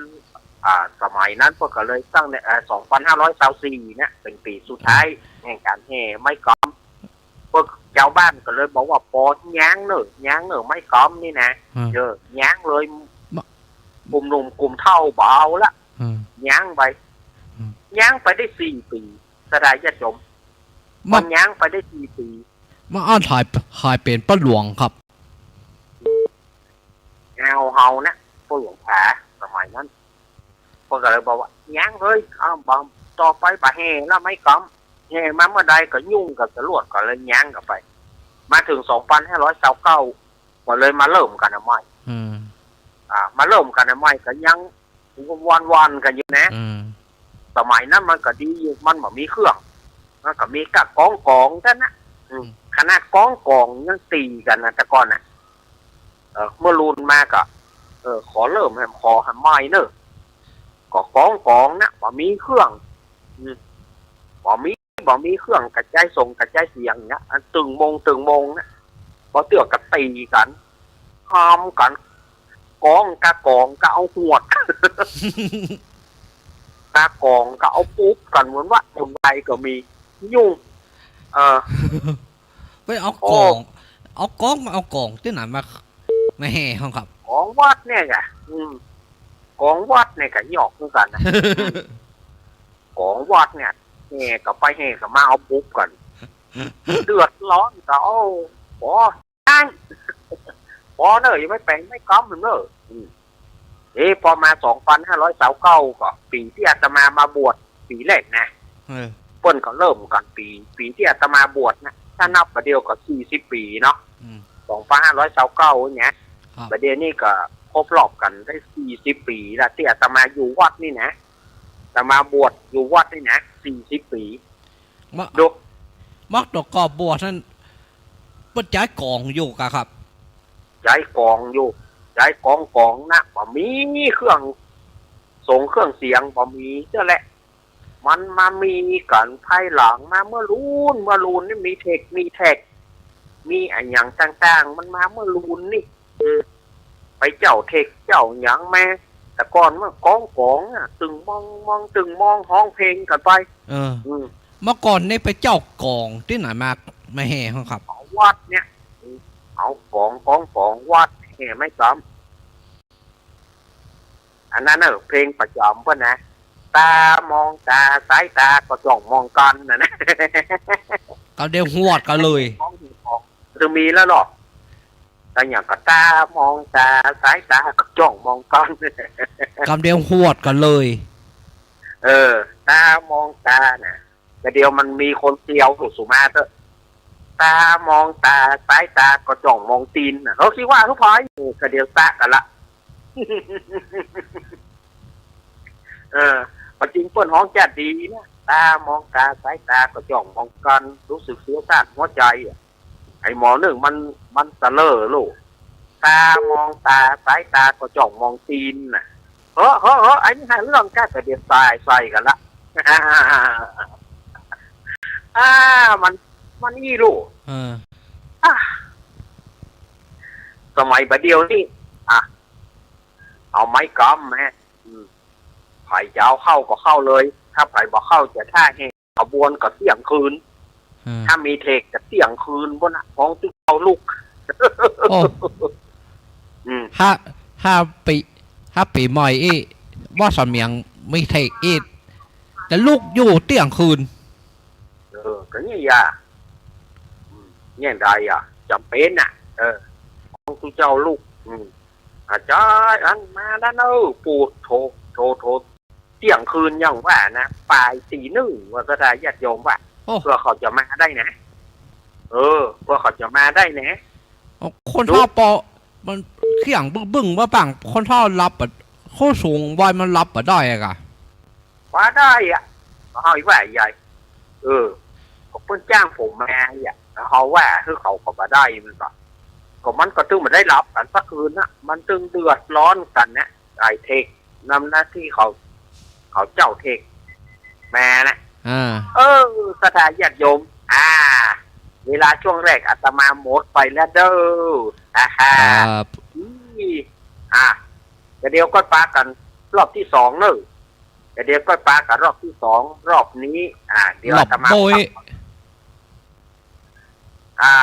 อ่า สมัยนั้นเปิ้นก็เลยตั้งใน อ่า สองปันห้าร้อยซาวสี่เนี่ย เป๋นปี๋สุดท้าย อ่า แห่งก๋านแห่ไม้กำ เปิ้น จาวบ้านก็เลยบอกว่า ปอ ยั้งเน่อ ยั้งเน่อไม้กำนี่นะ อืม เออ ยั้งเลย มะ กุ่มหนุ่มกุ่มเฒ่าบ่เอาละ อืม ยั้งไป อืม ยั้งไปได้สี่ปี๋ เสียดายญาติโยม มะ มันยั้งไปได้สี่ปี๋ มะ อั้นหาย หายเป๋นป้อหลวงครับ แนวเฮานะ ป้อหลวงผา สมัยนั้น เปิ้นก็เลยบอกว่า ยั้งเลย อ้าว บ่ ต่อไปบ่าแห่ละไม้กำ แห่มาเมื่อใดก็ยุ่งกับตำรวจ ก็เลยยั้งกั๋นไป มาเถิงสองปันห้าร้อยซาวเก้า ก็เลยมาเริ่มกั๋นอันใหม่ อืม อ่า มาเริ่มกั๋นอันใหม่ก็ยังว่อนๆ กั๋นอยู่นะ อืม สมัยนั้นมันก็ดีอยู่ มันบ่มีเครื่อง มันก็มีก้ากองก๋องเต้านั้นนะ อืม อืม ขนาดกองก๋องยังตีกั๋นนะ แต่ก่อนน่ะ เออ เมื่อลุนมาก็ เออ ขอเริ่มแหม ขอแหมใหม่เน่อ ก็กองก๋องนะ บ่มีเครื่อง อืม บ่มี บ่มีเครื่องกระจายส่งกระจายเสียงเนี่ย อันตึงมงตึงมงนะ บ่เตื้อก็ตีกั๋น ห้ามกั๋น กองก้ากองก็เอาหวด ก้ากองก็เอาปุ๊บกั๋น เหมือนว่าคนไทยก็มี ยุ่ง เออ ไปเอากอง โอ้ เอากอง เอากองตี้ไหนมา มาแห่ห้องครับ กองวัดเนี่ยจ้ะ อืม กองวัดเนี่ยก็ยอกเหมือนกั๋นนะ อืม กองวัดเนี่ย แห่ก็ไปแห่ก็มาเอาปุ๊บกั๋น เดือดร้อนก็ โอ้ ปอ ปอเน่อ อย่าไปแป๋งไม้กำเน่อ อืม เอ๊ะ พอมาสองปันห้าร้อยซาวเก้า ก็ปี๋ตี้อาตมามาบวชปี๋แรกนะ เออ เปิ้นก็เริ่มกั๋นปี๋ ปี๋ตี้อาตมาบวชนะ ถ้านับบ่าเดี่ยวก็สี่สิบปี๋เนาะ อืม สองปันห้าร้อยซาวเก้า เนี่ย ครับ บ่าเดี่ยวนี้ก็ครบรอบกั๋นได้สี่สิบปี๋ละ ตี้อาตมาอยู่วัดนี่นะ อาตมาบวชอยู่วัดนี่นะ สี่สิบปี๋ มะ ดู มะ ต๋อนก่อนบวชนั้น เปิ้นใจ๊กองอยู่ก่ะครับ ใจ๊กองอยู่ ใจ๊กองกองนะ บ่มีเครื่องส่งเครื่องเสียง บ่มีเตื้อแหละ มันมามีกั๋นภายหลังมาเมื่อลุน เมื่อลุนนี่มีเทค มีแทร็ค มีอะหยังต่างๆ มันมาเมื่อลุนนี่ อืม ไปเจ้าเทคเจ้าหยังมา แต่ก่อนมันกองกองอะ ตึงมองมอง ตึงมอง ฮ้องเพลงกั๋นไป เออ อืม เมื่อก่อนนี่ไปเจ้ากองตี้ไหนมา มาแห่ห้องครับ เอาวัดเนี่ย เอากองกองกองวัดแห่ไม้กำ อันนั้นเน่อ เพลงประจ๋ำเปิ้นนะ ตามองตา สายตาก็จ้องมองกั๋นน่ะนะ กำเดียวหวดกั๋นเลย ของ ของ จะมีแล้วเหรอ แต่อย่างก็ตามองตา สายตาก็จ้องมองกั๋น กำเดียวหวดกั๋นเลย เออ ตามองตาน่ะ แต่เดี๋ยวมันมีคนเตียวสู่สุมาเถอะ ตามองตา สายตาก็จ้องมองตี๋นน่ะ เขาคิดว่าทุกพาย เออ ก็เดี๋ยวสะกั๋นละ เออ ความจริงเปิ้นฮ้องจาดีนะ ตามองตา สายตาก็จ้องมองกั๋น รู้สึกเสียวซ่านหัวใจ๋อะ ไอ้หมอนึ่งมัน มันเสลอลูก ตามองตา สายตาก็จ้องมองตี๋นน่ะ เฮ้อ เฮ้อ เฮ้อ ไอ้นี่หาเรื่องก้า แต่เดี๋ยวใส่ ใส่กั๋นละ อ่า มัน มันอี้ลูก เออ อ่า สมัยบ่าเดี่ยวนี้ อ่ะ เอาไม้กำแหม อืม ใผจะเอาเข้าก็เข้าเลย ถ้าใผบ่เข้าจะถ้าแห่ขบวนก็เตี้ยงคืน อืม ถ้ามีเทคก็เตี้ยงคืนปู๊นน่ะ ฮ้องตึงเอาลุก โอ้ อืม ถ้า ถ้าปี๋ ถ้าปี๋ใหม่อี้ ว่าสำเนียงมีเทคอี้ จะลุกอยู่เตี้ยงคืน เออ ก็เนี่ยอย่า อืม เนี่ยได้อ่ะ จ๋ำเป๋นน่ะ เออ ฮ้องตึงเอาลุก อืม อาจ๋ารย์ อันมาแล้วเน่อ ปู๊ดโธ โธ โธ เตี้ยงคืนอย่างว่านะ ป่ายตี๋นึ่ง ว่าก็ได้ ญาติโยมว่า โอ้ เปื้อเขาจะมาได้นะ เออ เปื้อเขาจะมาได้นะ คนเฒ่าปอ มันเตี้ยงบึ้งๆ ว่าปัง คนเฒ่าหลับอะ เขาสูงว่ามันฮับบ่ได้อะกะ บ่ได้อะ เฮาว่าใหญ่ เออ ก็เปิ้นจ้างผมมาอะ เฮาว่าหื้อเขาก็บ่ได้มันก็ ก็มันก็ตึงบ่ได้ฮับกั๋นสักคืนนะ มันตึงเดือดร้อนกั๋นนะ ไอ้เทคนำหน้าตี้เขา เขาเจ้าเทคมานะ อ่า เออ ศรัทธาญาติโยม อ่า เวลาช่วงแรกอาตมาหมดไปแล้วเด้อ อ่าฮะ ครับ นี่ อ่ะ ก็เดี๋ยวก็ปะกั๋นรอบตี้สองเนาะ ก็เดี๋ยวก็ปะกั๋นรอบตี้สอง รอบนี้ อ่า เดี๋ยวอาตมา รอบโบ้ย อ่า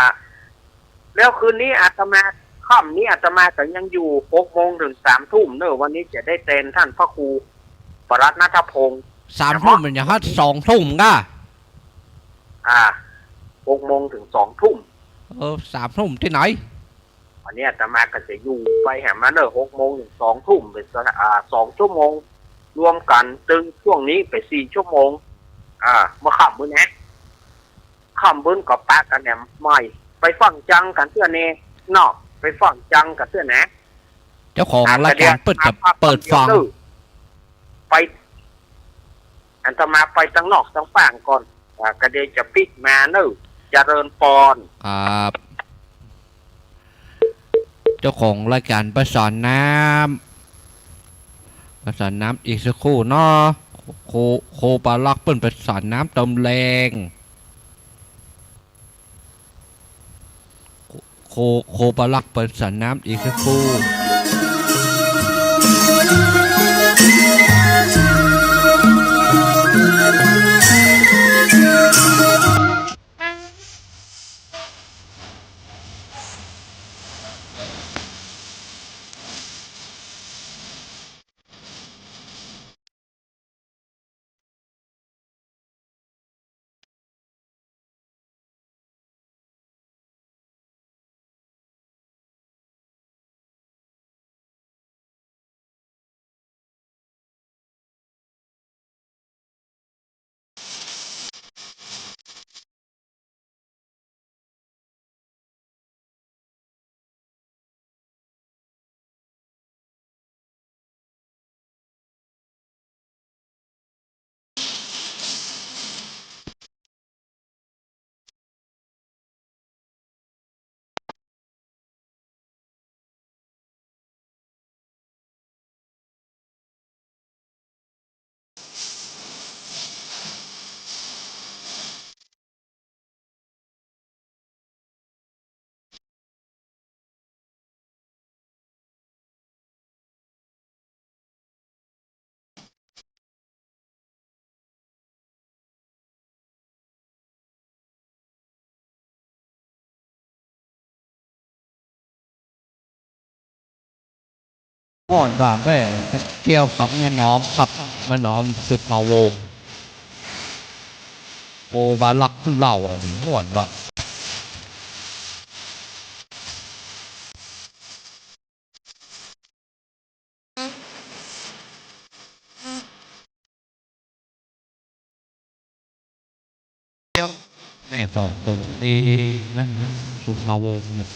แล้วคืนนี้อาตมา ค่ำนี้อาตมาก็ยังอยู่ หกโมงเถิงสามทุ่มเนาะ วันนี้จะได้แตนต้านพระครูปรัตน์ณัฐพงษ์ สามทุ่ม เนาะ มันจะฮอดสองทุ่มก้า อ่า หกโมงเถิงสองทุ่ม เออ สามทุ่มตี้ไหน วันนี้อาตมาก็จะอยู่ไปแหมมาเนาะ หกโมงเถิงสองทุ่ม เป็นสะ อ่า สองชั่วโมง รวมกั๋นตึงช่วงนี้ไปสี่ชั่วโมง อ่า เมื่อค่ำมื้อนะ ค่ำมื้อก็ปะกั๋นแหมใหม่ ไปฟังจังกั๋นเตื้อแน่เนาะ ไปฟังจังกั๋นเตื้อนะ เจ้าของรายก๋านเปิ้นจะเปิดฟัง ไป อาตมาไปตังนอกตังป้างก่อน อ่า ก็เดี๋ยวจะปิ๊กมาเนาะ เจริญปอน ครับ เจ้าของรายก๋านประสานน้ำ ประสานน้ำอีกสักครู่เนาะ โค โคปาลักษณ์เปิ้นประสานน้ำเติมแรง โค โคปาลักษณ์ประสานน้ำอีกสักครู่ม่วนกว่าแม่เกี่ยวกับแม่น้อมครับ แม่น้อมสุภาวงศ์ โอ้ บาลักเล่าอะ ม่วนว่ะ แม่สองคนนี้นะ สุภาวงศ์เนี่ย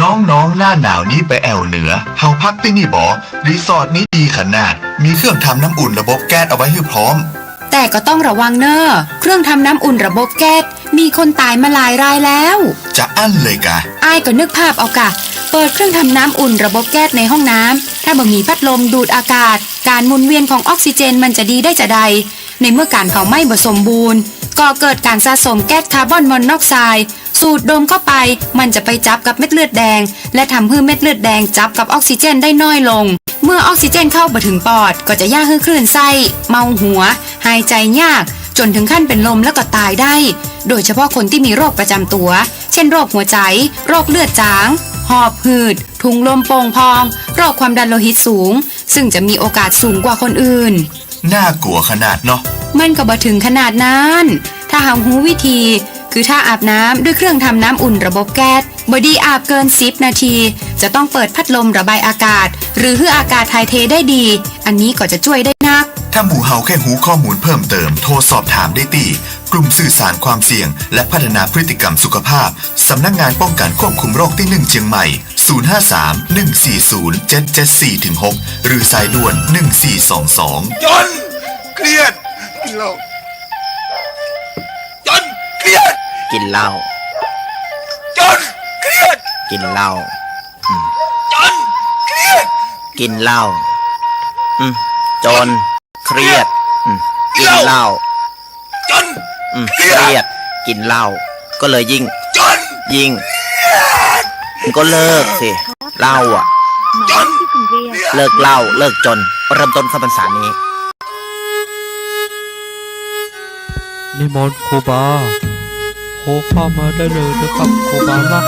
น้องๆ หน้าหนาวนี้ไปแอ่วเหนือ เฮาพักตี้นี่บ่ รีสอร์ทนี้ดีขนาด มีเครื่องทำน้ำอุ่นระบบแก๊สเอาไว้หื้อพร้อม แต่ก็ต้องระวังเน่อ เครื่องทำน้ำอุ่นระบบแก๊ส มีคนต๋ายมาหลายรายแล้ว จะอั้นเลยกา อ้ายก็นึกภาพเอากา เปิดเครื่องทำน้ำอุ่นระบบแก๊สในห้องน้ำ ถ้าบ่มีพัดลมดูดอากาศ ก๋านหมุนเวียนของออกซิเจนมันจะดีได้จาใด ในเมื่อก๋านเผาไหม้บ่สมบูรณ์ ก่อเกิดก๋านสะสมแก๊สคาร์บอนมอนอกไซด์ สูดดมเข้าไป มันจะไปจับกับเม็ดเลือดแดง และทำหื้อเม็ดเลือดแดงจับกับออกซิเจนได้น้อยลง เมื่อออกซิเจนเข้าบ่ถึงปอด ก็จะเยียะหื้อคลื่นไส้ เมาหัว หายใจ๋ยาก จ๋นถึงขั้นเป๋นลมแล้วก็ต๋ายได้ โดยเฉพาะคนตี้มีโรคประจ๋ำตั๋ว เช่น โรคหัวใจ๋ โรคเลือดจาง หอบหืด ถุงลมโป่งพอง โรคความดันโลหิตสูง ซึ่งจะมีโอกาสสูงกว่าคนอื่น น่ากลัวขนาดเนาะ มันก็บ่ถึงขนาดนั้น ถ้าเฮาฮู้วิธี คือถ้าอาบน้ำด้วยเครื่องทำน้ำอุ่นระบบแก๊ส บ่ดีอาบเกินสิบนาที จะต้องเปิดพัดลมระบายอากาศ หรือหื้ออากาศถ่ายเทได้ดี อันนี้ก็จะจ้วยได้นัก ถ้าหมู่เฮาแค่ฮู้ข้อมูลเพิ่มเติม โทรสอบถามได้ตี้ กลุ่มสื่อสารความเสี่ยง และพัฒนาพฤติกรรมสุขภาพ สำนักงานป้องกันควบคุมโรคตี้หนึ่งเจียงใหม่ ศูนย์ห้าสาม หนึ่งสี่ศูนย์ เจ็ดเจ็ดสี่ ถึง หก หรือสายด่วน หนึ่งสี่สองสอง จ๋น เครียด กินเหล้า จ๋น เครียด กินเหล้า จ๋น เครียด กินเหล้า อืม จ๋น เครียด กินเหล้า อืม จ๋น เครียด อืม กินเหล้า จ๋น อืม เครียด เครียด กินเหล้า ก็เลยยิ่ง จ๋น ยิ่ง จ๋น ก็เลิกสิ เหล้าอะ จ๋น เลิกเหล้า เลิกจ๋น เริ่มต้นเข้าพรรษานี้ นิมนต์ครูบา โทรเข้ามาได้เลยนะครับ ครูบานะ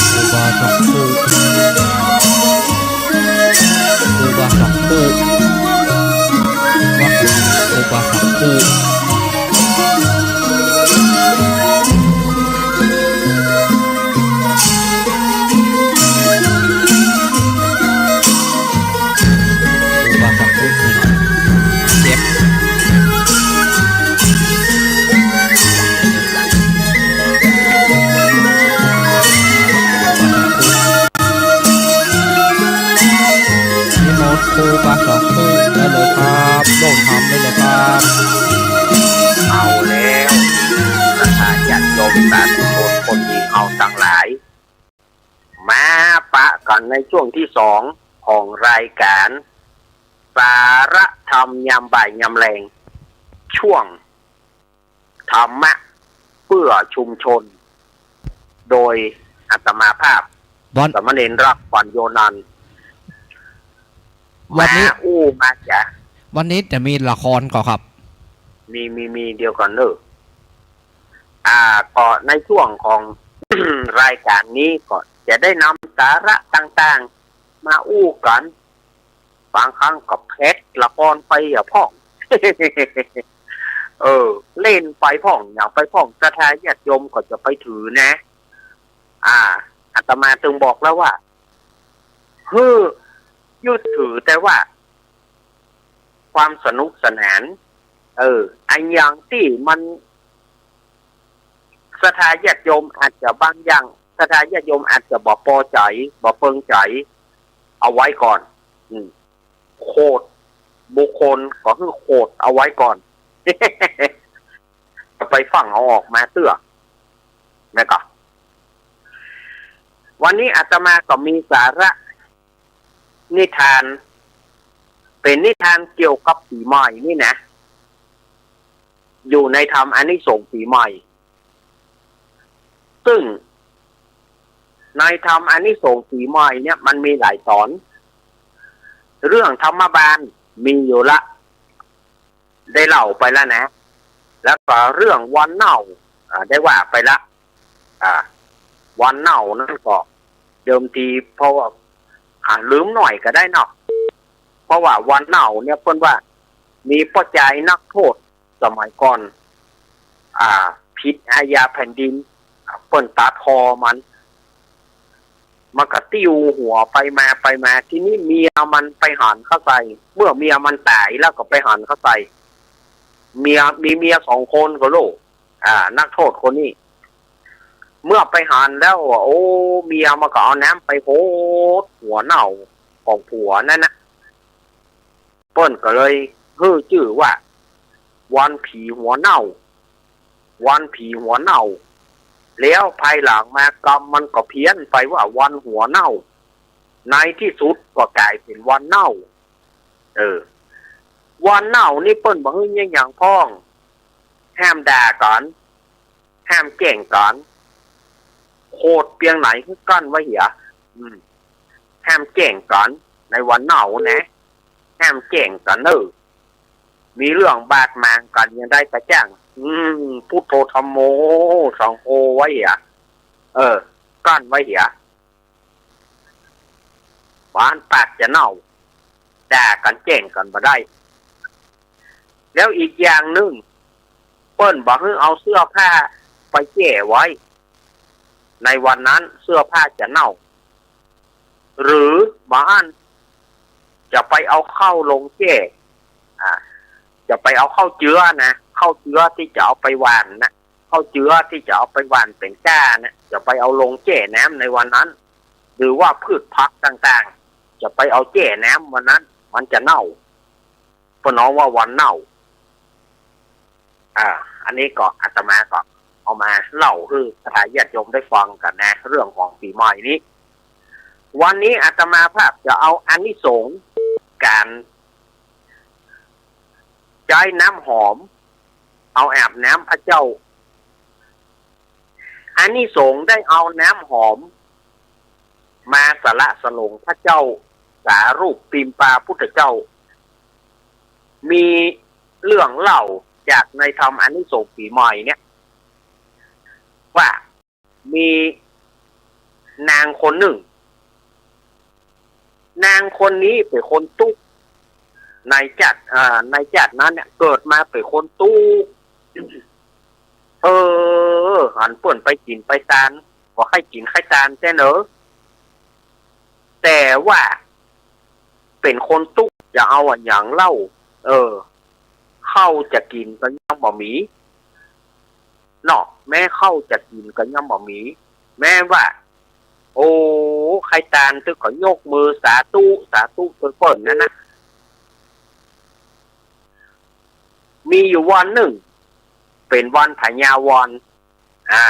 ครูบาสองคู่ ครูบาสองคู่ วัดครูบาสองคู่ ครูบาสองคู่ เจ็บ นิมนต์ครูบาสองคู่ได้เลยครับ โลดธรรมได้เลยครับ เอาแล้ว ศรัทธาญาติโยมสาธุชนคนดีเฮาตังหลาย มาปะกั๋นในช่วงตี้สองของรายก๋าน สาระธรรมยามบ่ายยามแลง ช่วง ธรรมะเพื่อชุมชน โดยอาตมาภาพ วัน สามเณรรัก ปัญโญนันท์ วันนี้ มาอู้มาจ๋า วันนี้จะมีละครก่อครับ มี มี มี เดี๋ยวก่อนเน่อ อ่า ก็ในช่วงของ รายก๋านนี้ก็จะได้นำสาระต่างๆ มาอู้กั๋น บางครั้งก็แผดละครไปอะพ่อง เออ เล่นไปพ่อง หยังไปพ่อง ศรัทธาญาติโยมก็จะไปถือนะ อ่า อาตมาตึงบอกแล้วว่า หื้อ ยึดถือแต่ว่า ความสนุกสนาน เออ อันอย่างตี้มัน ศรัทธาญาติโยมอาจจะบางอย่าง ศรัทธาญาติโยมอาจจะบ่ปอใจ๋ บ่เปิงใจ๋ เอาไว้ก่อน อืม โขดบุคคลก็คือโขดเอาไว้ก่อน จะไปฟั่งเอาออกมาเตื้อ นะก็ วันนี้อาตมาก็มีสาระนิทาน เป๋นนิทานเกี่ยวกับปี๋ใหม่นี่นะ อยู่ในธรรมอานิสงส์ปี๋ใหม่ ซึ่งในธรรมอานิสงส์ปี๋ใหม่เนี่ยมันมีหลายต๋อน เรื่องธรรมบาลมีอยู่ละ ได้เล่าไปแล้วนะ แล้วก็เรื่องวันเน่า อ่า ได้ว่าไปละ อ่า วันเน่านั้นก็เดิมทีเพราะว่า อ่า ลืมหน่อยก็ได้เนาะ เพราะว่าวันเน่าเนี่ยเปิ้นว่ามีป้อจายนักโทษสมัยก่อน อ่า ผิดอาญาแผ่นดิน เปิ้นตัดคอมัน มันก็ติ้วหัวไปมาไปมา ทีนี้เมียมันไปหันเข้าใส่ เมื่อเมียมันต๋ายแล้วก็ไปหันเข้าใส่ เมีย มีเมียสองคนก็ลูก อ่า นักโทษคนนี้ เมื่อไปหันแล้วอะ โอ้ เมียมันก็เอาน้ำไปหดหัวเน่าของผัวนั่นนะ เปิ้นก็เลยหื้อจื้อว่า วันผีหัวเน่า วันผีหัวเน่า แล้วภายหลังมากำมันก็เพี้ยนไปว่าวันหัวเน่า ในตี้สุดก็ก๋ายเป๋นวันเน่า เออ วันเน่านี่เปิ้นบ่หื้อเยียะหยังพ่อง ห้ามด่ากั๋น ห้ามแจ้งกั๋น โขดเปียงไหนหื้อกั้นไว้เหีย อืม ห้ามแจ้งกั๋น ในวันเน่านะ ห้ามแจ้งกั๋นเน่อ มีเรื่องบาดหมางกั๋นยังได้กระจ่าง อืม พุทโธธัมโม สังโฆไว้เหีย เออ กั้นไว้เหีย บ่อั้นปากจะเน่า ด่ากั๋นแจ้งกั๋นบ่ได้ แล้วอีกอย่างนึ่ง เปิ้นบ่หื้อเอาเสื้อผ้าไปแจ้ไว้ ในวันนั้นเสื้อผ้าจะเน่า หรือบ่อั้นจะไปเอาเข้าโรงแจ้ อ่า จะไปเอาเข้าเจื้อนะ เข้าเจื้อตี้จะเอาไปหว่านนะ เข้าเจื้อตี้จะเอาไปหว่านเป๋นกล้านะ จะไปเอาลงแจ้น้ำในวันนั้น หรือว่าพืชผักต่างๆ จะไปเอาแจ้น้ำวันนั้น มันจะเน่า เปิ้นฮ้องว่าวันเน่า อ่า อันนี้ก็อาตมาก็เอามาเล่าหื้อศรัทธาญาติโยมได้ฟังกั๋นนะ เรื่องของปี๋ใหม่นี้ วันนี้อาตมาภาพจะเอาอานิสงส์ก๋านใจ๊น้ำหอม เอาอาบน้ำพระเจ้า อานิสงส์ได้เอาน้ำหอมมาสละสลงพระเจ้า สารูปปิมปาพุทธเจ้า มีเรื่องเล่าจากในธรรมอานิสงส์ปี๋ใหม่เนี่ย ว่ามีนางคนนึ่ง นางคนนี้เป๋นคนตุ๊กข์ ในจ๊าด อ่า ในจ๊าดนั้นเนี่ย เกิดมาเป๋นคนตุ๊กข์ เออ หันเปิ้นไปกิ๋นไปตาน ก็ใค่กิ๋นใค่ตานแต๊เนอะ แต่ว่าเป๋นคนตุ๊กข์จะเอาอะหยังเล่า เออ ข้าวจะกิ๋นก็ยังบ่มี เนาะ แม้ข้าวจะกิ๋นก็ยังบ่มี แม้ว่า โอ้ ใค่ตานตึกก็ยกมือสาธุ สาธุ เปิ้นๆ นั้นนะ มีอยู่วันนึ่ง เป๋นวันพญาวร อ่า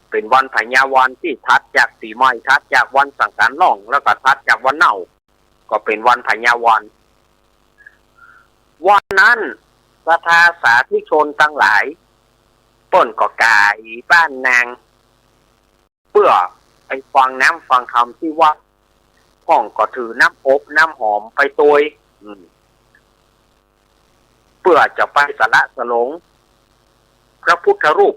เป๋นวันพญาวรตี้ถัดจากปี๋ใหม่ ถัดจากวันสังกรานต์ล่อง แล้วก็ถัดจากวันเน่า ก็เป๋นวันพญาวร วันนั้นศรัทธาสาธุชนตังหลาย เปิ้นก็ก๋ายบ้านนาง เปื้อไปฟังน้ำฟังธรรมตี้วัด พ่องก็ถือน้ำอบน้ำหอมไปตวย อืม เปื้อจะไปสละสลงพระพุทธรูป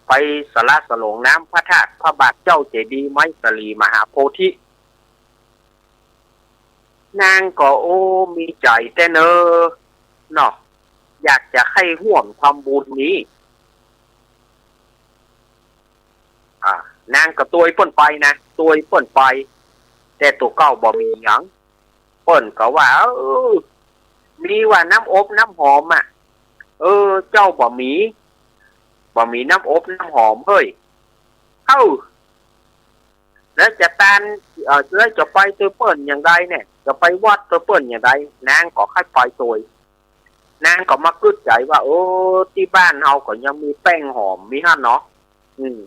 ไปสละสลงน้ำพระธาตุพระบาทเจ้าเจดีย์ไมสลีมหาโพธิ นางก็ โอ้ มีใจ๋แต๊เนอะ เนาะ อยากจะใค่ฮ่วมทำบุญนี้ อ่า นางก็ตวยเปิ้นไปนะ ตวยเปิ้นไป แต่ตั๋วเก่าบ่มีหยัง เปิ้นก็ว่า เออ มีว่าน้ำอบน้ำหอมอะ เออ เจ้าบ่มี บ่มีน้ำอบน้ำหอมเฮ้ย เอ้า แล้วจะตาน เอ่อ แล้วจะไปตวยเปิ้นอย่างใดเนี่ย จะไปวัดตวยเปิ้นอย่างใด นางก็ใค่ไปตวย นางก็มากึ๊ดใจ๋ว่า เออ ตี้บ้านเฮาก็ยังมีแป้งหอมมีหั้นเนาะ อืม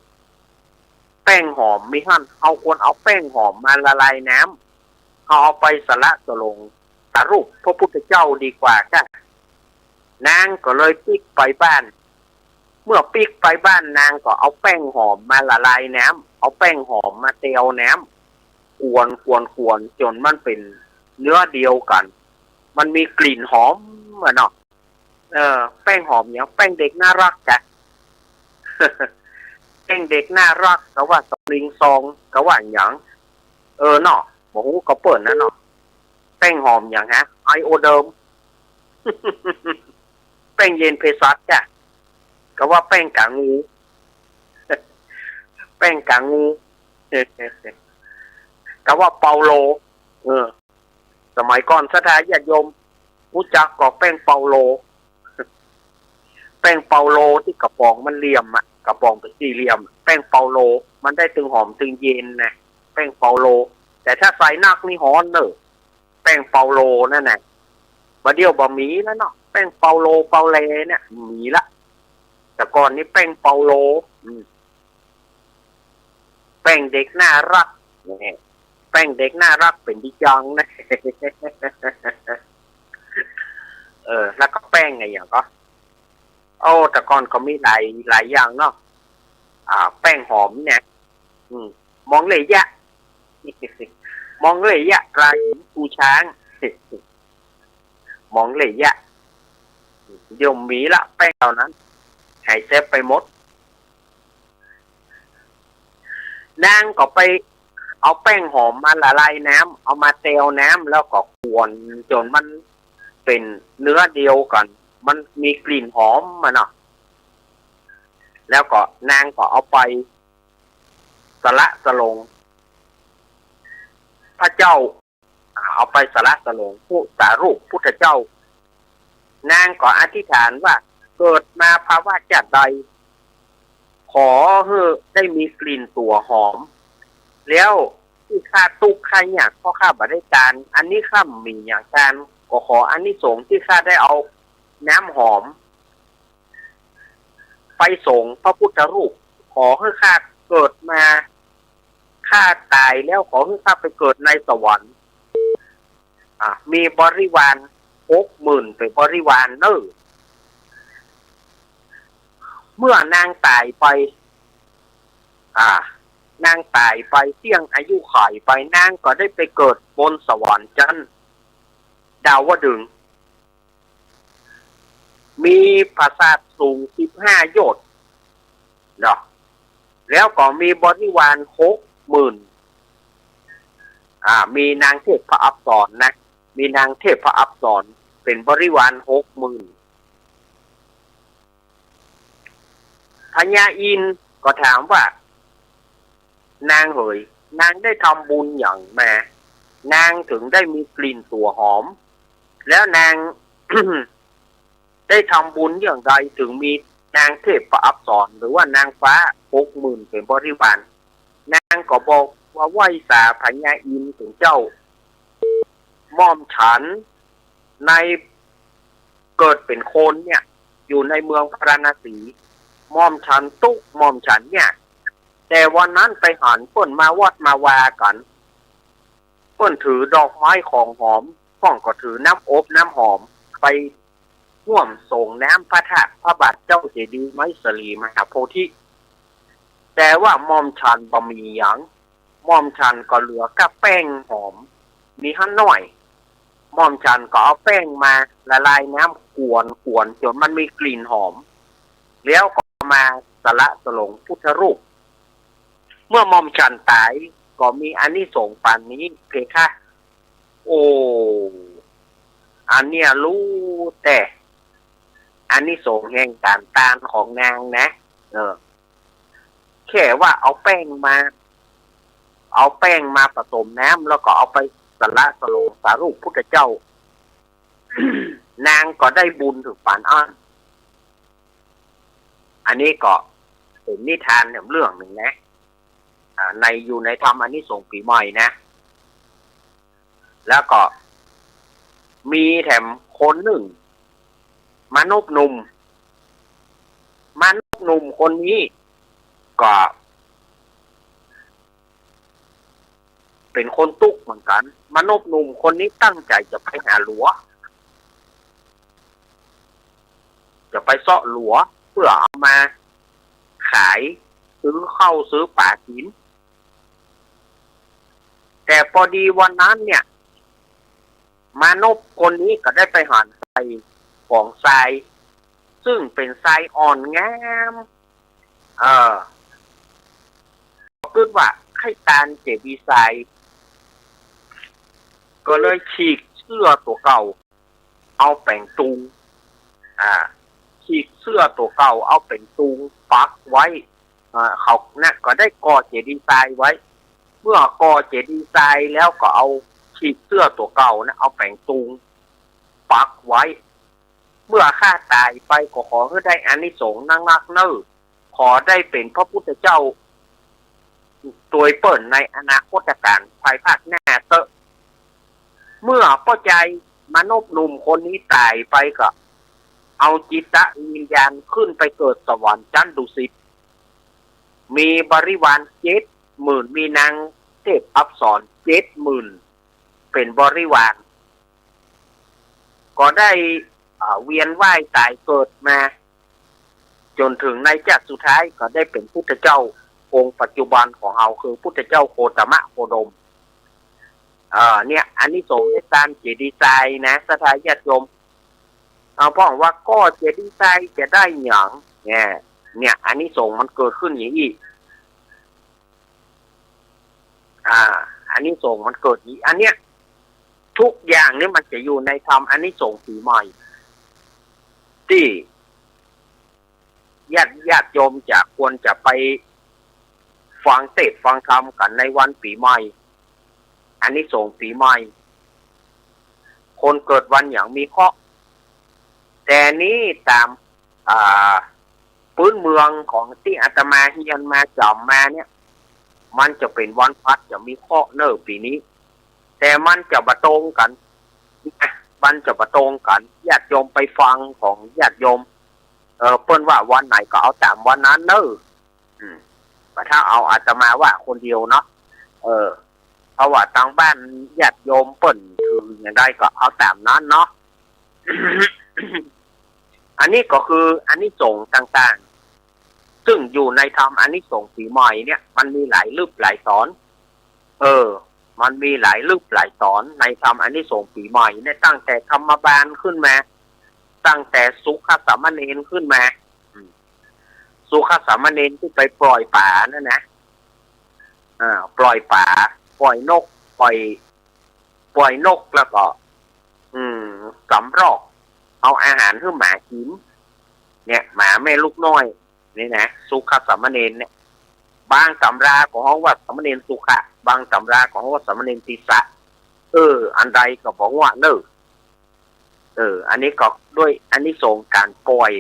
แป้งหอมมีหั้น เฮาควรเอาแป้งหอมมาละลายน้ำ เฮาเอาไปสละสลงพระรูปพระพุทธเจ้าดีกว่าจ้ะ นางก็เลยปิ๊กไปบ้าน เมื่อปิ๊กไปบ้านนางก็เอาแป้งหอมมาละลายน้ำ เอาแป้งหอมมาเตียวน้ำ กวน กวน กวน จ๋นมันเป๋นเนื้อเดียวกั๋น มันมีกลิ่นหอมอะเนาะ เออ แป้งหอมหยัง แป้งเด็กน่ารักจ้ะ แป้งเด็กน่ารัก กาว่าสำลีซอง กาว่าหยัง เออเนาะ บ่ฮู้ของเปิ้นนะเนาะ แป้งหอมหยังฮะ ไอโอเดิร์ม แป้งเย็นเภสัชจ้ะ กาว่าแป้งก๋างู แป้ง ป้งก๋างู ก็ว่าเปาโล เออ สมัยก่อนศรัทธาญาติโยม ฮู้จักก่อแป้งเปาโล แป้งเปาโลตี้กระป๋องมันเหลี่ยมอะ กระป๋องเป๋นสี่เหลี่ยม แป้งเปาโล มันได้ตึงหอมตึงเย็นนะ แป้งเปาโล แต่ถ้าใส่นักนี่ฮ้อนเน่อ แป้งเปาโลนั่นน่ะ บ่าเดี่ยวบ่มีแล้วเนาะ แป้งเปาโลเปาแลเนี่ย บ่มีละ แต่ก่อนนี้แป้งเปาโล อืม แป้งเด็กน่าฮัก เนี่ย แป้งเด็กน่าฮักเป๋นดีจังนะ เออ แล้วก็แป้งอะหยังก่อ โอ้ แต่ก่อนก็มีหลาย หลายอย่างเนาะ อ่า แป้งหอมเนี่ย อืม มองเลยยะ มองเลยยะ ตราหญิงชูช้าง มองเลยยะ เดี๋ยวบ่มีละ แป้งเหล่านั้น หายแซบไปหมด นางก็ไปเอาแป้งหอมมาละลายน้ำ เอามาแตวน้ำ แล้วก็ขวนจ๋นมันเป๋นเนื้อเดียวกั๋น มันมีกลิ่นหอมมาเนาะ แล้วก็นางก็เอาไปสละสลงพระเจ้า อ่า เอาไปสละสลงพุทธารูปพุทธเจ้า นางก็อธิษฐานว่า เกิดมาภวะจาติใด ขอหื้อได้มีกลิ่นตั๋วหอม แล้วตี้ข้าตุ๊กข์ข้ายากเพราะข้าบ่ได้ตาน อันนี้ข้าบ่มีหยังตาน ก็ขออานิสงส์ตี้ข้าได้เอาน้ำหอม ไปสงพระพุทธรูป ขอหื้อข้าเกิดมา ข้าต๋ายแล้วขอหื้อข้าไปเกิดในสวรรค์ อ่า มีบริวารหกหมื่นเป๋นบริวารเน่อ เมื่อนางต๋ายไป อ่า นางต๋ายไป เสี้ยงอายุขัยไป นางก็ได้ไปเกิดบนสวรรค์จั๊นดาวดึงส์ มีปราสาทสูงสิบห้าโยชน์เนาะ แล้วก็มีบริวารหกหมื่น อ่า มีนางเทพอัปสรนะ มีนางเทพอัปสรเป๋นบริวารหกหมื่น พญาอินทร์ก็ถามว่า นางเหย นางได้ทำบุญหยังมา นางถึงได้มีกลิ่นตั๋วหอม แล้วนาง ได้ทำบุญอย่างใดถึงมีนางเทพอัปสร หรือว่านางฟ้าหกหมื่นเป๋นบริวาร นางก็บอกว่า ไหว้สาพญาอินทร์เถิงเจ้า หม่อมฉันในเกิดเป๋นคนเนี่ย อยู่ในเมืองพาราณสี หม่อมฉันตุ๊กข์ หม่อมฉันเนี่ย แต่วันนั้นไปหันเปิ้นมาวัดมาวากั๋น เปิ้นถือดอกไม้ของหอม พ่องก็ถือน้ำอบน้ำหอม ไปฮ่วมสรงน้ำพระธาตุพระบาทเจ้าเจดีย์ไมสลีมหาโพธิ แต่ว่าหม่อมฉันบ่มีหยัง หม่อมฉันก็เหลือก้าแป้งหอม มีหั้นหน้อย หม่อมฉันก็เอาแป้งมาละลายน้ำขวนขวนจ๋นมันมีกลิ่นหอม แล้วก็มาสละสลงพุทธรูป เมื่อหม่อมฉันต๋ายก็มีอานิสงส์ปานนี้เพคะ โอ้ อันเนี้ยฮู้แต่อานิสงส์แห่งก๋านตานของนางนะ เออ แค่ว่าเอาแป้งมา เอาแป้งมาผสมน้ำ แล้วก็เอาไปสละสลงสารูปพุทธเจ้า นางก็ได้บุญเถิงปานอั้น อันนี้ก็เป๋นนิทานแหมเรื่องนึ่งนะ อ่า ใน อยู่ในธรรมอานิสงส์ปี๋ใหม่นะ แล้วก็มีแถมคนนึ่ง มานพหนุ่ม มานพหนุ่มคนนี้ก็เป๋นคนตุ๊กข์เหมือนกั๋น มานพหนุ่มคนนี้ตั้งใจ๋จะไปหาหลัว จะไปเซาะหลัวเปื้อเอามาขาย ซื้อข้าวซื้อป๋ากิ๋น แต่ปอดีวันนั้นเนี่ย มานพคนนี้ก็ได้ไปหันใส่ก๋องทราย ซึ่งเป๋นทรายอ่อนงาม เออ ก็กึ๊ดว่าใค่ตานเจดีย์ทราย ก็เลยฉีกเสื้อตั๋วเก่า เอาแป๋งตุง อ่า ฉีกเสื้อตั๋วเก่า เอาแป๋งตุงปักไว้ อ่า เขานะก็ได้ก่อเจดีย์ทรายไว้ เมื่อก่อเจดีย์ทรายแล้วก็เอาขีบเสื้อตั๋วเก่านะ เอาแป๋งตุงปักไว้ เมื่อข้าต๋ายไปก็ขอหื้อได้อานิสงส์นักๆ เน่อ ขอได้เป๋นพระพุทธเจ้าตวยเปิ้นในอนาคตกาลภายภาคหน้าเต๊อะ เมื่อป้อจายมนพหนุ่มคนนี้ต๋ายไปก็เอาจิตวิญญาณขึ้นไปเกิดสวรรค์จั๊นดุสิต มีบริวารเจ็ดหมื่น มีนางเทพอัปสรเจ็ดหมื่นเป๋นบริวาร ก็ได้ อ่า เวียนว่ายต๋ายเกิดมา จ๋นเถิงในชาติสุดท้ายก็ได้เป๋นพุทธเจ้าองค์ปัจจุบันของเฮา คือพุทธเจ้าโคตมะโคดม เอ่อ เนี่ย อานิสงส์ในก๋านเจดีย์ทรายนะ ศรัทธาญาติโยม เอา พ่องว่าก่อเจดีย์ทรายจะได้หยัง เนี่ย เนี่ย อานิสงส์มันเกิดขึ้นอย่างอี้ อ่า อานิสงส์มันเกิดอย่างอี้ อันเนี้ย ทุกอย่างนี่มันจะอยู่ในธรรมอานิสงส์ปี๋ใหม่ ตี้ญาติ ญาติโยมจะควรจะไปฟังเทศน์ฟังธรรมกั๋นในวันปี๋ใหม่ อานิสงส์ปี๋ใหม่ คนเกิดวันหยังมีเคราะห์ แต่นี้ต๋าม อ่า ปื๊นเมืองของตี้อาตมาเฮียนมาจ๋ำมาเนี่ย มันจะเป๋นวันพลัสจะมีเคราะห์เน่อปี๋นี้ แต่มันจะบ่ตรงกั๋นนะ มันจะบ่ตรงกั๋น ญาติโยมไปฟังของญาติโยม เออ เปิ้นว่าวันไหนก็เอาต๋ามวันนั้นเน่อ อืม บ่เต้าเอาอาตมาว่าคนเดียวเนาะ เออ เพราะว่าตางบ้านญาติโยมเปิ้นถืออย่างใดก็เอาต๋ามนั้นเนาะ อันนี้ก็คืออานิสงส์ต่างๆ ซึ่งอยู่ในธรรมอานิสงส์ปี๋ใหม่เนี่ย มันมีหลายลึกหลายต๋อน เออ มันมีหลายลึกหลายต๋อนในธรรมอานิสงส์ปี๋ใหม่เนี่ย ตั้งแต่ธรรมบาลขึ้นมา ตั้งแต่สุขสามเณรขึ้นมา อืม สุขสามเณรตี้ไปปล่อยป๋านั่นนะ อ่า ปล่อยป๋า ปล่อยนก ปล่อย ปล่อยนกแล้วก็ อืม สำรอก เอาอาหารหื้อหมากิ๋น เนี่ย หมาแม่ลูกน้อย นี่นะ สุขสามเณรเนี่ย บางต๋ำราก็ฮ้องว่าสามเณรสุขะ บางต๋ำราก็ฮ้องว่าสามเณรติสสะ เออ อันใดก็บ่ฮู้เน่อ เออ อันนี้ก็ด้วยอานิสงส์ก๋านปล่อย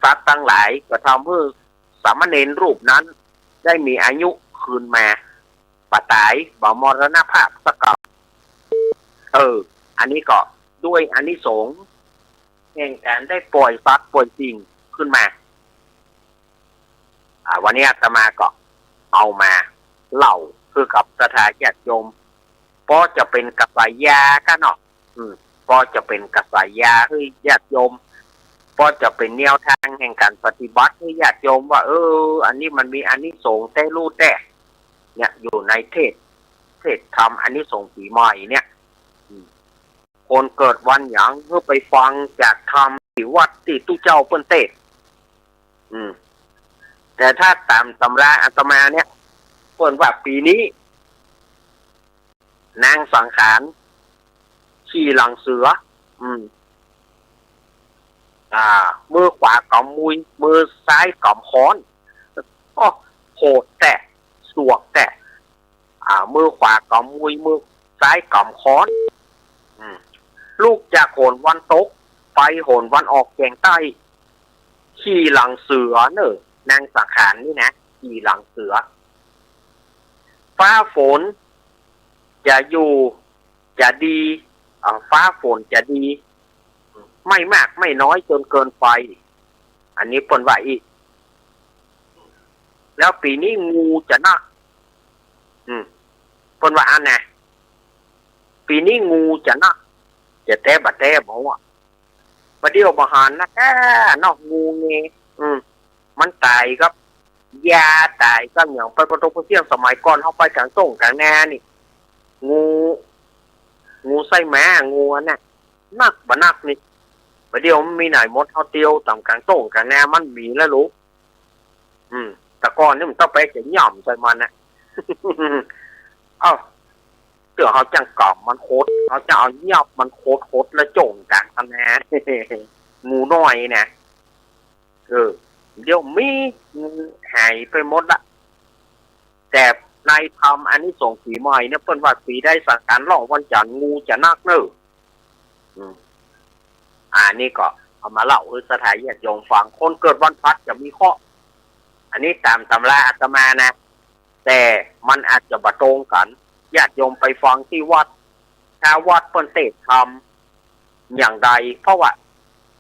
สัตว์ตังหลาย ก็ทำหื้อสามเณรรูปนั้นได้มีอายุคืนมา บ่ต๋าย บ่มรณภาพสักกำ เออ อันนี้ก็ด้วยอานิสงส์แห่งก๋านได้ปล่อยสัตว์ปล่อยสิ่งขึ้นมา อ่า วันนี้อาตมาก็เอามาเล่าหื้อกับศรัทธาญาติโยม ปอจะเป๋นกระแสยากั๋นเนาะ อืม ปอจะเป๋นกระแสยาหื้อญาติโยม ปอจะเป๋นแนวทางแห่งก๋านปฏิบัติหื้อญาติโยมว่า เออ อันนี้มันมีอานิสงส์แต๊รู้แต๊ เนี่ย อยู่ในเทศน์ เทศน์ธรรมอานิสงส์ปี๋ใหม่เนี่ย อืม คนเกิดวันหยังหื้อไปฟังจากธรรมตี้วัดตี้ตุ๊เจ้าเปิ้นเตศน์ อืม แต่ถ้าต๋ามต๋ำราอาตมาเนี่ย เปิ้นว่าปี๋นี้ นางสังขาร ขี่หลังเสือ อืม อ่า มือขวากำมุย มือซ้ายกำค้อน โอ้ โหดแต๊ สวกแต๊ อ่า มือขวากำมุย มือซ้ายกำค้อน อืม ลุกจากหนวันตก ไปหนวันออกแก่งใต้ ขี่หลังเสือเน่อ นางสังขารนี่นะ ขี่หลังเสือ ฟ้าฝนจะอยู่ จะดี อ่า ฟ้าฝนจะดี ไม่มากไม่น้อยจนเกินไป อันนี้เปิ้นว่าอี้ แล้วปี๋นี้งูจะนัก อืม เปิ้นว่าอั้นนะ ปี๋นี้งูจะนัก จะแต๊บ่แต๊บ่ฮู้ บ่าเดี่ยวบ่หันนะแต๊เนาะ งูเง อืม มันต๋ายกับยา ต๋ายกับหยัง ไปปะตกปะเสี้ยง สมัยก่อนเฮาไปก๋างต้งก๋างนานี่ งู งูไส้ม้า งูอันนั้น นักบ่นักนี่ บ่าเดี่ยวมันมีไหนหมด เฮาเตียวต๋ามก๋างต้งก๋างนามันมีแล้วลูก อืม แต่ก่อนนี่มันต้องไปจะหย่ำใส่มันนะ เอ้า เตื้อเฮาจั้งกำมันขด เฮาจั้งเอาหยาบมันขด ขดแล้วจ่งก๋างคะนา งูน้อยนะ เออ เดี๋ยวมี ห ายไปหมดละ แต่ในธรรมอานิสงส์ปี๋ใหม่เนี่ย เปิ้นว่าปี๋ใดสังขารล่องวันจันทร์ งูจะนักเน่อ อืม อันนี้ก็เอามาเล่าหื้อศรัทธาญาติโยมฟัง คนเกิดวันพฤหัสจะมีเคราะห์ อันนี้ต๋ามตำราอาตมานะ แต่มันอาจจะบ่ตรงกั๋น ญาติโยมไปฟังตี้วัด ถ้าวัดเปิ้นเตสน์ธรรมอย่างใด เพราะว่า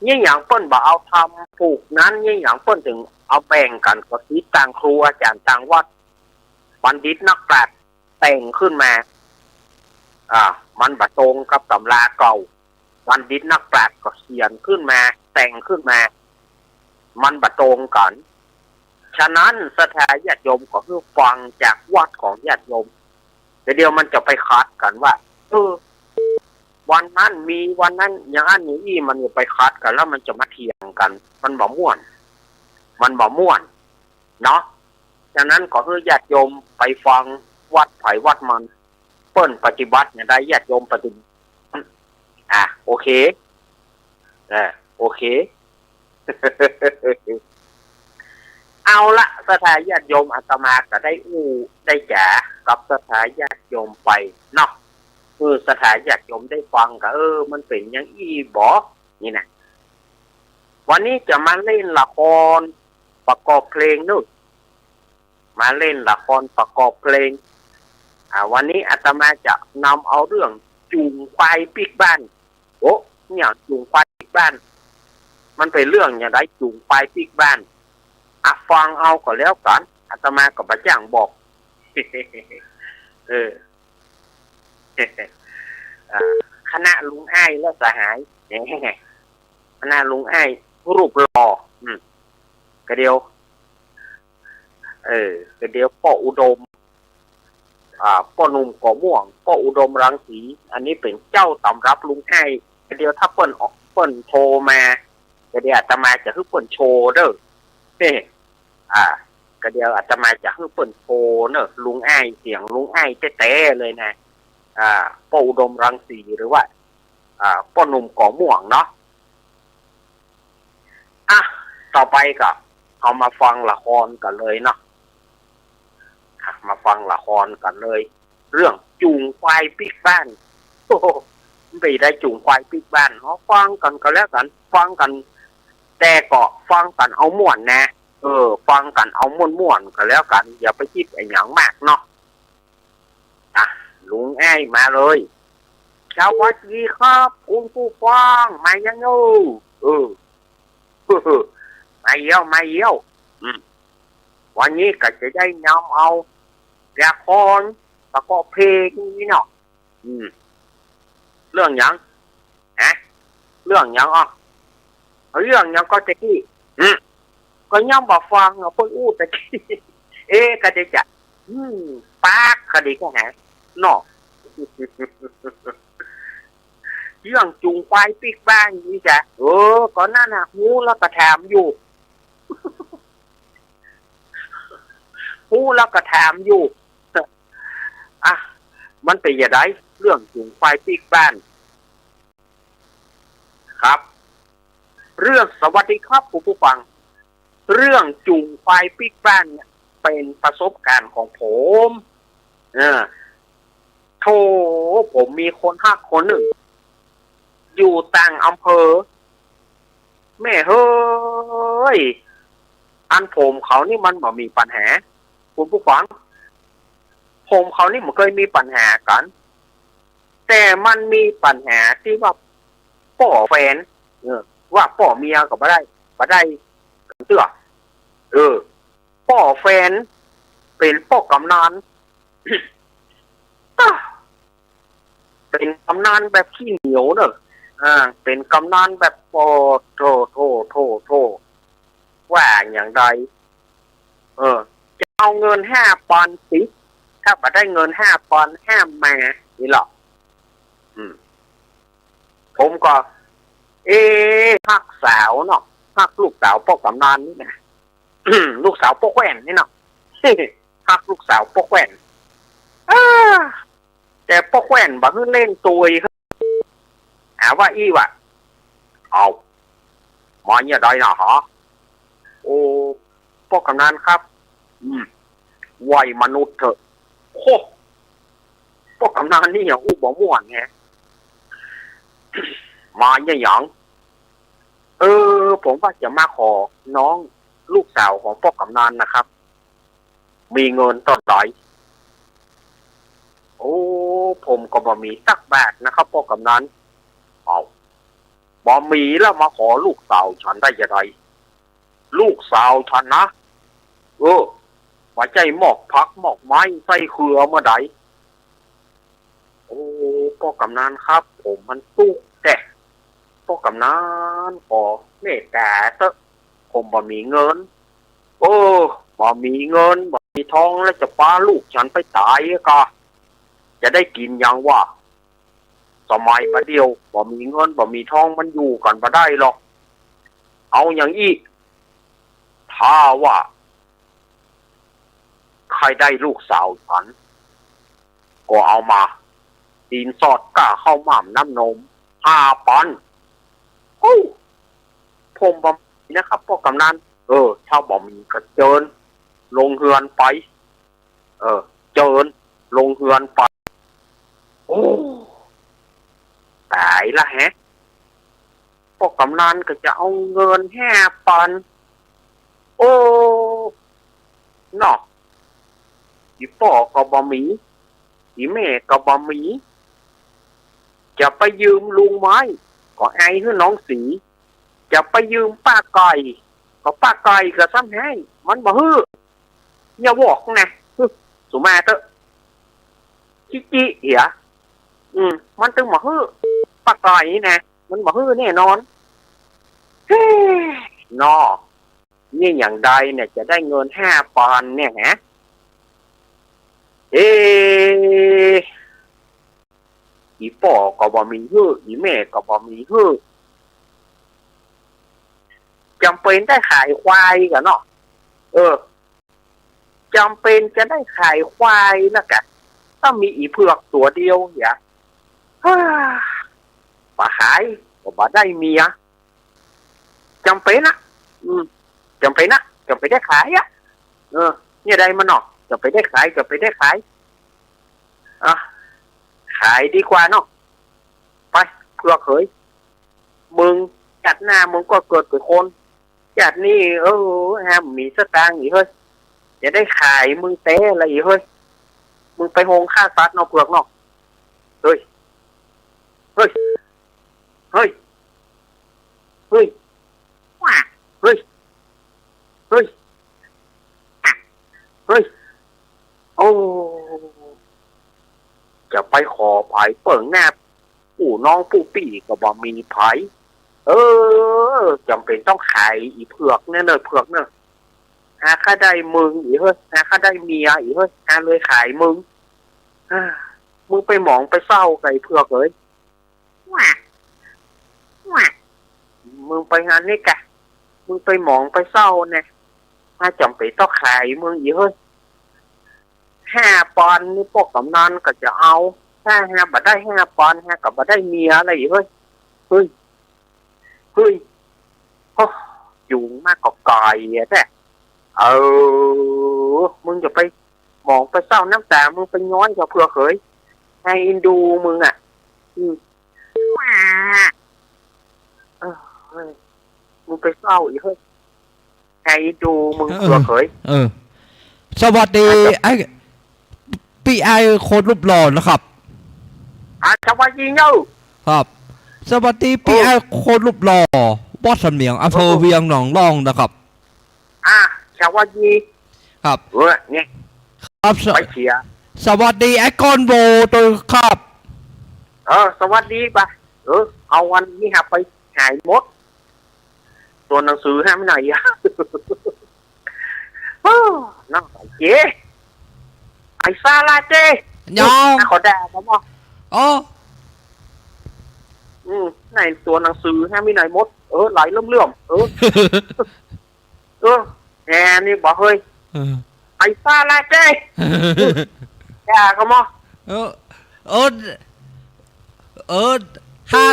เยียะหยังเปิ้นบ่เอาธรรมผูกนั้น เยียะหยังเปิ้นเถิงเอาแบ่งกั๋น ก็ติดตั้งครูอาจ๋ารย์ต่างวัด บัณฑิตนักปราชญ์แต่งขึ้นมา อ่า มันบ่ตรงกับตำราเก่า บัณฑิตนักปราชญ์ก็เขียนขึ้นมา แต่งขึ้นมา มันบ่ตรงกั๋น ฉะนั้นศรัทธาญาติโยมก็หื้อฟังจากวัดของญาติโยม แต่เดี๋ยวมันจะไปขัดกั๋นว่า เออ วันนั้นมี วันนั้นอย่างอั้นอย่างอี้ มันจะไปขัดกั๋น แล้วมันจะมาเถียงกั๋น มันบ่ม่วน มันบ่ม่วน เนาะ ฉะนั้นก็หื้อญาติโยมไปฟังวัดใผวัดมัน เปิ้นปฏิบัติอย่างใด ญาติโยมปฏิบัติ อ่ะ โอเค เออ โอเค เอาละ ศรัทธาญาติโยม อาตมาก็ได้อู้ได้จ๋ากับศรัทธาญาติโยมไปเนาะ เออ ศรัทธาญาติโยมได้ฟังก็ เออ มันเป๋นอย่างอี้บ่ นี่นะ วันนี้จะมาเล่นละครประกอบเพลงเนาะ มาเล่นละครประกอบเพลง อ่า วันนี้อาตมาจะนำเอาเรื่องจูงควายปิ๊กบ้าน โอ้ เนี่ย จูงควายปิ๊กบ้าน มันเป๋นเรื่องอย่างใด จูงควายปิ๊กบ้าน อ่ะ ฟังเอาก็แล้วกั๋น อาตมาก็บ่จ้างบอก เออ อ่า คณะลุงอ้ายและสหาย คณะลุงอ้ายรูปหล่อ อืม กะเดียว เออ กะเดียวป้ออุดม อ่า ป้อหนุ่มก่อม่วง ป้ออุดมรังสี อันนี้เป๋นเจ้าต๋ำรับลุงอ้าย กะเดียวถ้าเปิ้นออก เปิ้นโทรมา กะเดียวอาตมาจะหื้อเปิ้นโชว์เน่อ เฮ้ อ่า กะเดียวอาตมาจะหื้อเปิ้นโชว์เน่อ ลุงอ้าย เสียงลุงอ้ายแต๊ๆ เลยนะ อ่า ป้ออุดมรังสี หรือว่า อ่า ป้อหนุ่มก่อม่วงเนาะ อ่ะ ต่อไปก็เอามาฟังละครกั๋นเลยเนาะ อ่ะ มาฟังละครกั๋นเลย เรื่องจูงควายปิ๊กบ้าน โอ้โห มันเป๋นได้จูงควายปิ๊กบ้าน เอาฟังกั๋นก็แล้วกั๋น ฟังกั๋น แต่ก็ฟังกั๋นเอาม่วนนะ เออ ฟังกั๋นเอาม่วนๆ ก็แล้วกั๋น อย่าไปกึ๊ดอะหยังมากเนาะ อ่ะ ลุงอ้ายมาเลย สวัสดีครับ คุณผู้ฟัง มายังเนาะ เออ มาเยียะ มาเยียะ อืม วันนี้ก็จะได้นำเอาละครประกอบเพลงนี้เนาะ อืม เรื่องหยัง ฮะ เรื่องหยังอ่ะ เรื่องหยังก็ตะกี้ อืม ก็ยังบ่ฟังอ่ะ เปิ้นอู้ตะกี้ เอ๊ะ ก็จะจะ อืม ปากก็ดีก็หา เนาะ เรื่องจูงควายปิ๊กบ้านนี่จ้ะ เออ ก็นั่นน่ะ ฮู้แล้วก็ถามอยู่ ฮู้แล้วก็ถามอยู่ อ่ะ มันเป๋นอย่างใด เรื่องจูงควายปิ๊กบ้าน ครับ เรื่อง สวัสดีครับ คุณผู้ฟัง เรื่องจูงควายปิ๊กบ้านเนี่ย เป๋นประสบการณ์ของผม เออ โธ่ ผมมีคนฮักคนนึ่ง อยู่ต่างอำเภอ แม่เฮ้ย อันผมเขานี่มันบ่มีปัญหา คุณผู้ฟัง ผมเขานี่บ่เกยมีปัญหากั๋น แต่มันมีปัญหาตี้ว่าป้อแฟน เออ ว่าป้อเมียก็บ่ได้ บ่ได้กั๋นเตื้อ เออ ป้อแฟน เป๋นป้อกำนัน เป๋นกำนันแบบขี้เหนียวเน่อ อ่า เป๋นกำนันแบบ โอ้ โธ่ โธ่ โธ่ โธ่ ว่าอย่างใด เออ จะเอาเงินห้าปอนด์สิ ถ้าบ่ได้เงินห้าปอนด์ห้ามมา นี่เนาะ อืม ผมก็ เอ๊ะ ฮักสาวเนาะ ฮักลูกสาวป้อกำนันนี่นะ ลูกสาวป้อแคว่นนี่เนาะ ฮักลูกสาวป้อแคว่น เออ แต่ป้อแคว่นบ่หื้อเล่นตวย หาว่าอี้ว่ะ เอา มาเยียะใดน่ะหา โอ้ ป้อกำนันครับ อืม ไหว้มนุษย์เถอะ โอ้ ป้อกำนันนี่ยังอู้บ่ม่วนแฮะ มาเนี่ยหยัง เออ ผมว่าจะมาขอน้องลูกสาวของป้อกำนันนะครับ มีเงินเต้าใด โอ้ ผมก็บ่มีสักบาทนะครับ ป้อกำนัน เอ้า บ่มีแล้วมาขอลูกสาวฉันได้จะใด ลูกสาวฉันนะ เออ บ่ใจ้มอบผักมอบไม้ใส่เฮือเมื่อใด โอ้ ป้อกำนันครับ ผมมันตุ๊กข์แต๊ ป้อกำนันขอเมตต๋าเต๊อะ ผมบ่มีเงิน เออ บ่มีเงิน บ่มีทอง แล้วจะปาลูกฉันไปต๋ายกา จะได้กิ๋นหยังวะ สมัยบ่าเดี่ยว บ่มีเงิน บ่มีทอง มันอยู่กั๋นบ่ได้หรอก เอาหยังอี้ ถ้าว่า ใค่ได้ลูกสาวฉัน ก็เอามา สินสอดก้าข้าวหมากน้ำนม ห้าปัน ฮู้ ผมบ่มีนะครับ ป้อกำนัน เออ ถ้าบ่มีก็เจิญ ลงเฮือนไป เออ เจิญ ลงเฮือนไป โอ้ ต๋ายละแฮะ ป้อกำนันก็จะเอาเงินห้าปัน โอ้ เนาะ อี่ป้อก็บ่มี อี่แม่ก็บ่มี จะไปยืมลุงไม้ ก็อายหื้อน้องศรี จะไปยืมป้าไก่ ก็ป้าไก่ก็ซ้ำแฮ้ง มันบ่หื้อ อย่าวอกนะ หื้อ สุมาเต๊อะ ขี้จี้เหีย อืม มันตึงบ่หื้อ ป้าไก่นี่นะ มันบ่หื้อแน่นอน เฮ้ เนาะ เนี่ยหยังใดเนี่ยจะได้เงินห้าปันเนี่ยฮะ เอ๊ะ อี่ป้อก็บ่มีหื้อ อี่แม่ก็บ่มีหื้อ จ๋ำเป๋นได้ขายควายก่ะเนาะ เออ จ๋ำเป๋นจะได้ขายควายแล้วก่ะ ถ้ามีอี่เผือกตั๋วเดียวเหีย ฮ่า บ่ขายก็บ่ได้เมีย จ๋ำเป๋นนะ อืม จ๋ำเป๋นนะ จ๋ำเป๋นได้ขายอะ เออ เนี่ยใดมันเนาะ จ๋ำเป๋นได้ขาย จ๋ำเป๋นได้ขาย อ่ะ ขายดีกว่าเนาะ ไป เผือกเหย มึง จาติหน้ามึงก็เกิดเป๋นคน จาตินี้ เออ แฮมมีสตางค์อี่เฮ้ย จะได้ขายมึงแต๊ละอี่เฮ้ย มึงไปโฮงฆ่าสัตว์เนาะเผือกเนาะ เฮ้ย เฮ้ย เฮ้ย เฮ้ย ว้า เฮ้ย เฮ้ย อ่ะ เฮ้ย โอ้ จะไปขอใผเปิ้งแนบ ปู่น้องปู่ปี้ก็บ่มีใผ เออ จ๋ำเป๋นต้องขายอี่เผือกเนี่ยเนอะ เผือกเนอะ หาข้าได้มึงอี่เฮ้ย หาข้าได้เมียอี่เฮ้ย หาเลยขายมึง อ่า มึงไปหมองไปเศร้าก่ะอี่เผือกเอ๋ย ว้า ว้า มึงไปงานนี้ก่ะ มึงไปหมองไปเศร้าเนี่ย หาจ๋ำเป๋นต้องขายมึงอี่เฮ้ย ห้าปอนด์นี่ป้อกำนันก็จะเอา ถ้าหาบ่ได้ห้าปอนด์ หาก็บ่ได้เมียละอี่เฮ้ย เฮ้ย เฮ้ย โอ้ ยุงมากก็ไก่อะแท้ เออ มึงจะไปหมองไปเศร้าน้ำต๋า มึงไปย้อยกับเผือกเหย หาเอ็นดูมึงอะ อืม เออ มึงไปเศร้าอี่เฮ้ย หาเอ็นดูมึง เออ เผือกเหย เออ สวัสดี ไอ้ ปี้ไอ้คนรูปหล่อนะครับ อ่ะ สวัสดีเนอะ ครับ สวัสดีปี้ไอ้คนรูปหล่อ บ้านสำเนียง อำเภอเวียงหนองล่องนะครับ อ่ะ สวัสดี ครับ เออ เนี่ย ครับ ส- ไปเสีย สวัสดีไอ้ก้อนโบด้วยครับ เออ สวัสดีปะ เออ เอาวันนี้หาไปหายหมด ตั๋วหนังสือหาไปไหนอะ เออ นั่งไหนเจ๊ ไอ้ซาลาเจ๊ ยัง อ่ะ ขอด่าผมอ่ะ อ๋อ อืม ไหนตั๋วหนังสือหาไปไหนหมด เออ ไหลเลื่อมๆ เออ เออ แหมนี่บอกเฮ้ย เออ ไอ้ซาลาเจ๊ ด่าเขามา เออ เออ เออ ห้า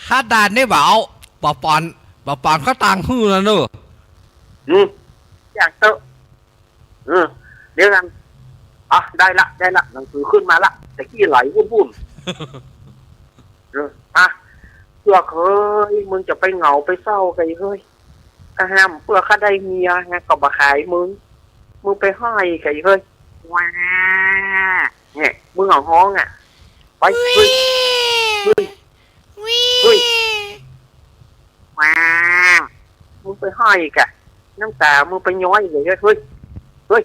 ห้าด่านนี่บ่าว บ่าวปอน บ่าวปอนเขาตังหื้อนะเนอะ อืม อย่างเตอะ อืม ดี๋ยวกั๋น อ่ะ ได้ละ ได้ละ หนังสือขึ้นมาละ ตะกี้ไหลวุ่นๆ เออ อ่ะ เปื้อกเอ๋ย มึงจะไปเหงาไปเศร้าไก่เฮ้ย กะห้ามเปื้อข้าได้เมียไง ก็บ่ขายมึง มึงไปฮ้อยไก่เฮ้ย ว้า เนี่ย มึงเอาฮ้องอ่ะ ไป เฮ้ย เฮ้ย เฮ้ย ว้า มึงไปฮ้อยกะ น้ำต๋ามึงไปย้อยไก่เฮ้ย เฮ้ย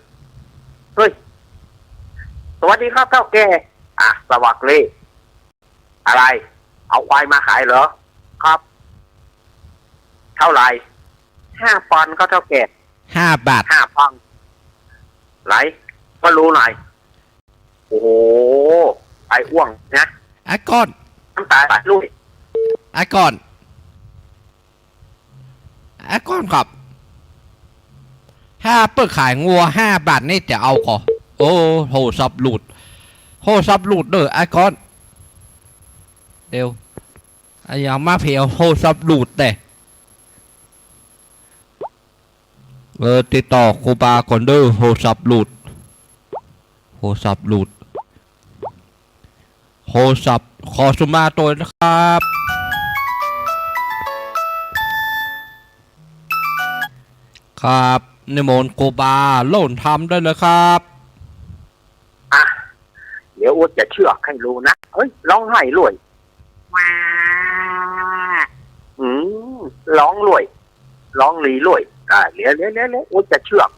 เฮ้ย สวัสดีครับเฒ่าแก่ อ่ะ สวัสดี อะไร เอาควายมาขายเหรอ ครับ เท่าไหร่ ห้าปอนด์ครับเฒ่าแก่ ห้าบาท ห้าปอนด์ ไหน ก็รู้หน่อย โอ้โห ไอ้อ้วงนะ ไอ้ก้อน น้ำต๋าไหลลุย ไอ้ก้อน ไอ้ก้อนครับ ถ้าเปิ้นขายงัวห้าบาทนี่จะเอาก่อ โอ้ โทรศัพท์หลุด โทรศัพท์หลุดเด้อไอ้ก้อน เดี๋ยว อะหยังมาเผลอโทรศัพท์หลุดแต๊ เออ ติดต่อครูบาก่อนเด้อ โทรศัพท์หลุด โทรศัพท์หลุด โทรศัพท์ขอสุมาตวยนะครับ ครับ นิมนต์ครูบาโล่นธรรมได้เลยครับ อ่ะ เดี๋ยวอัวจะเชื่อดหื้อดูนะ เฮ้ย ฮ้องไห้ลุย ว้า อืม ฮ้องลุย ฮ้องหลีลุย อ่ะ เดี๋ยว เดี๋ยว เดี๋ยว เดี๋ยว อัวจะเชื่อด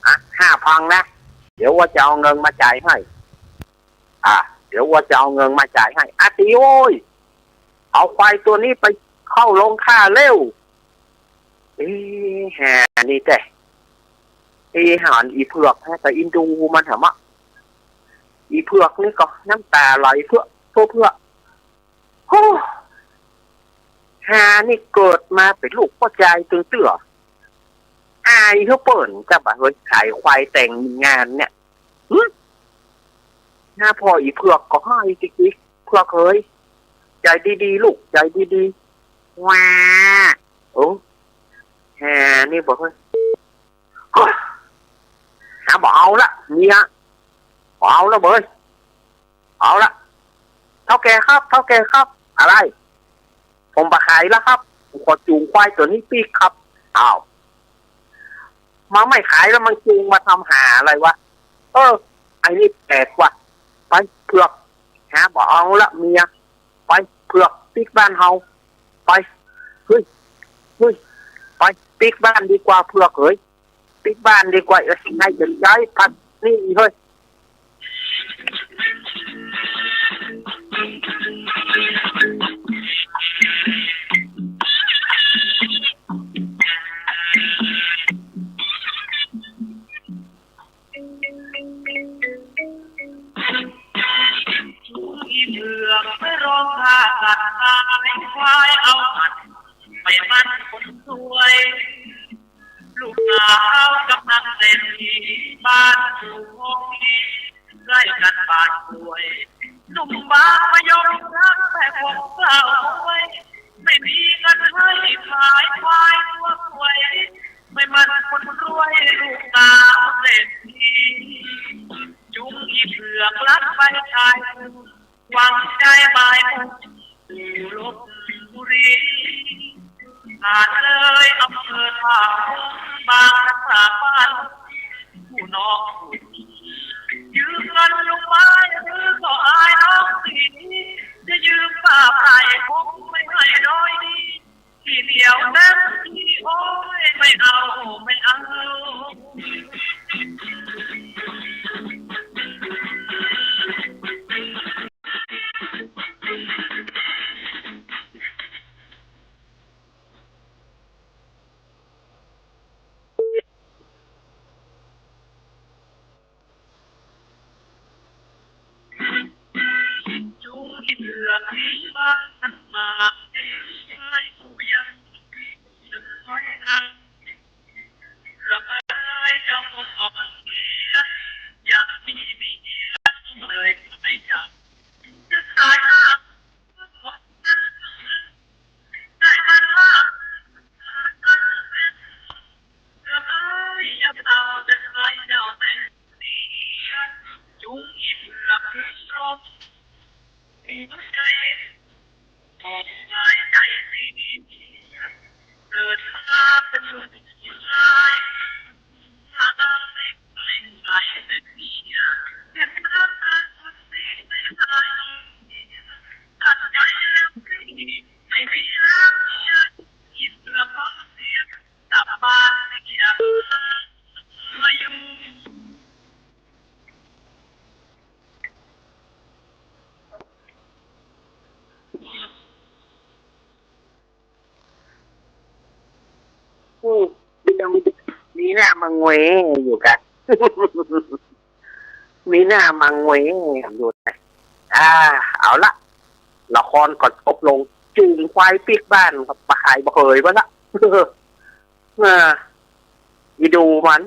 อ่ะ ห้าปอนด์นะ เดี๋ยวอัวจะเอาเงินมาจ่ายให้ อ่ะ เดี๋ยวอัวจะเอาเงินมาจ่ายให้ อ่ะ ตี๋โอ้ย เอาควายตั๋วนี้ไปเข้าโฮงฆ่าเร็ว เอ๊ะ แหนี่แต๊ เอ๊ะ หันอีเผือกแต๊ แต่อินดูมันแหมอะ อีเผือกนี่ก็น้ำต๋าไหลเปื้อ เปื้อ เปื้อ โฮ้ หานี่เกิดมาเป๋นลูกป้อจายตึงเตื้อ อายหื้อเปิ้นจ้ะบ่าเฮ้ย ขายควายแต่งงานเนี่ย หึ หน้าพ่ออีเผือกก็ฮ้ายติ๊กๆ เผือกเอ๋ย ใจ๋ดีๆ ลูก ใจ๋ดีๆ ว้า โอ้ หานี่บ่าเฮ้ย โฮ้ย หาบ่เอาละ เมีย บ่เอาละเบ้ย เอาละ เฒ่าแก่ครับ เฒ่าแก่ครับ อะไร ผมบ่ขายแล้วครับ ผมขอจูงควายตั๋วนี้ปิ๊กครับ อ้าว มันไม่ขายแล้วมันจูงมาทำหาอะไรวะ เออ ไอ้นี่แปลกว่ะ ไป เผือก หาบ่เอาละเมีย ไป เผือก ปิ๊กบ้านเฮา ไป เฮ้ย เฮ้ย ไป ปิ๊กบ้านดีกว่า เผือกเอ๋ย ปิ๊กบ้านดีกว่า เอ้ย นายจะย้ายพักนี่เฮ้ย อีเผือกไปร้องหาสัตว์ขายควายเอามัน ไม่มันคนสวย ลูกสาวกำนันเศรษฐีบ้านอยู่ห้องนี้ ใกล้กันบ้านป่วย หนุ่มบางมะยมรักแต่ของเก่าไว้ ไม่มีเงินให้ขายควายตัวสวย ไม่มันคนรวยลูกสาวเศรษฐี จุงอีเผือกลัดไปขาย หวังใจหมายมุ่งสู่ลพบุรี ผ่านเลยอำเภอท่าม่วง บางรักษาบ้าน ผู้น้องผู้นี้ ยืมเงินลุงไม้หรือก็อายน้องสี จะยืมป้าไพร่คงไม่ให้น้อยดี ขี้เหนียวนักขี้โอ้ย ไม่เอา ไม่เอา เอ้ย อย่าไปเอาแต่ใครเจ้าแต่งสี มีหน้ามาแหว่อยู่กั๋น มีหน้ามาแหว่อยู่นะ อ่า เอาละ ละครก็จบลง จู๋งควายปิ๊กบ้าน บ่ขายบ่เขยไปละ อ่า อีดูมัน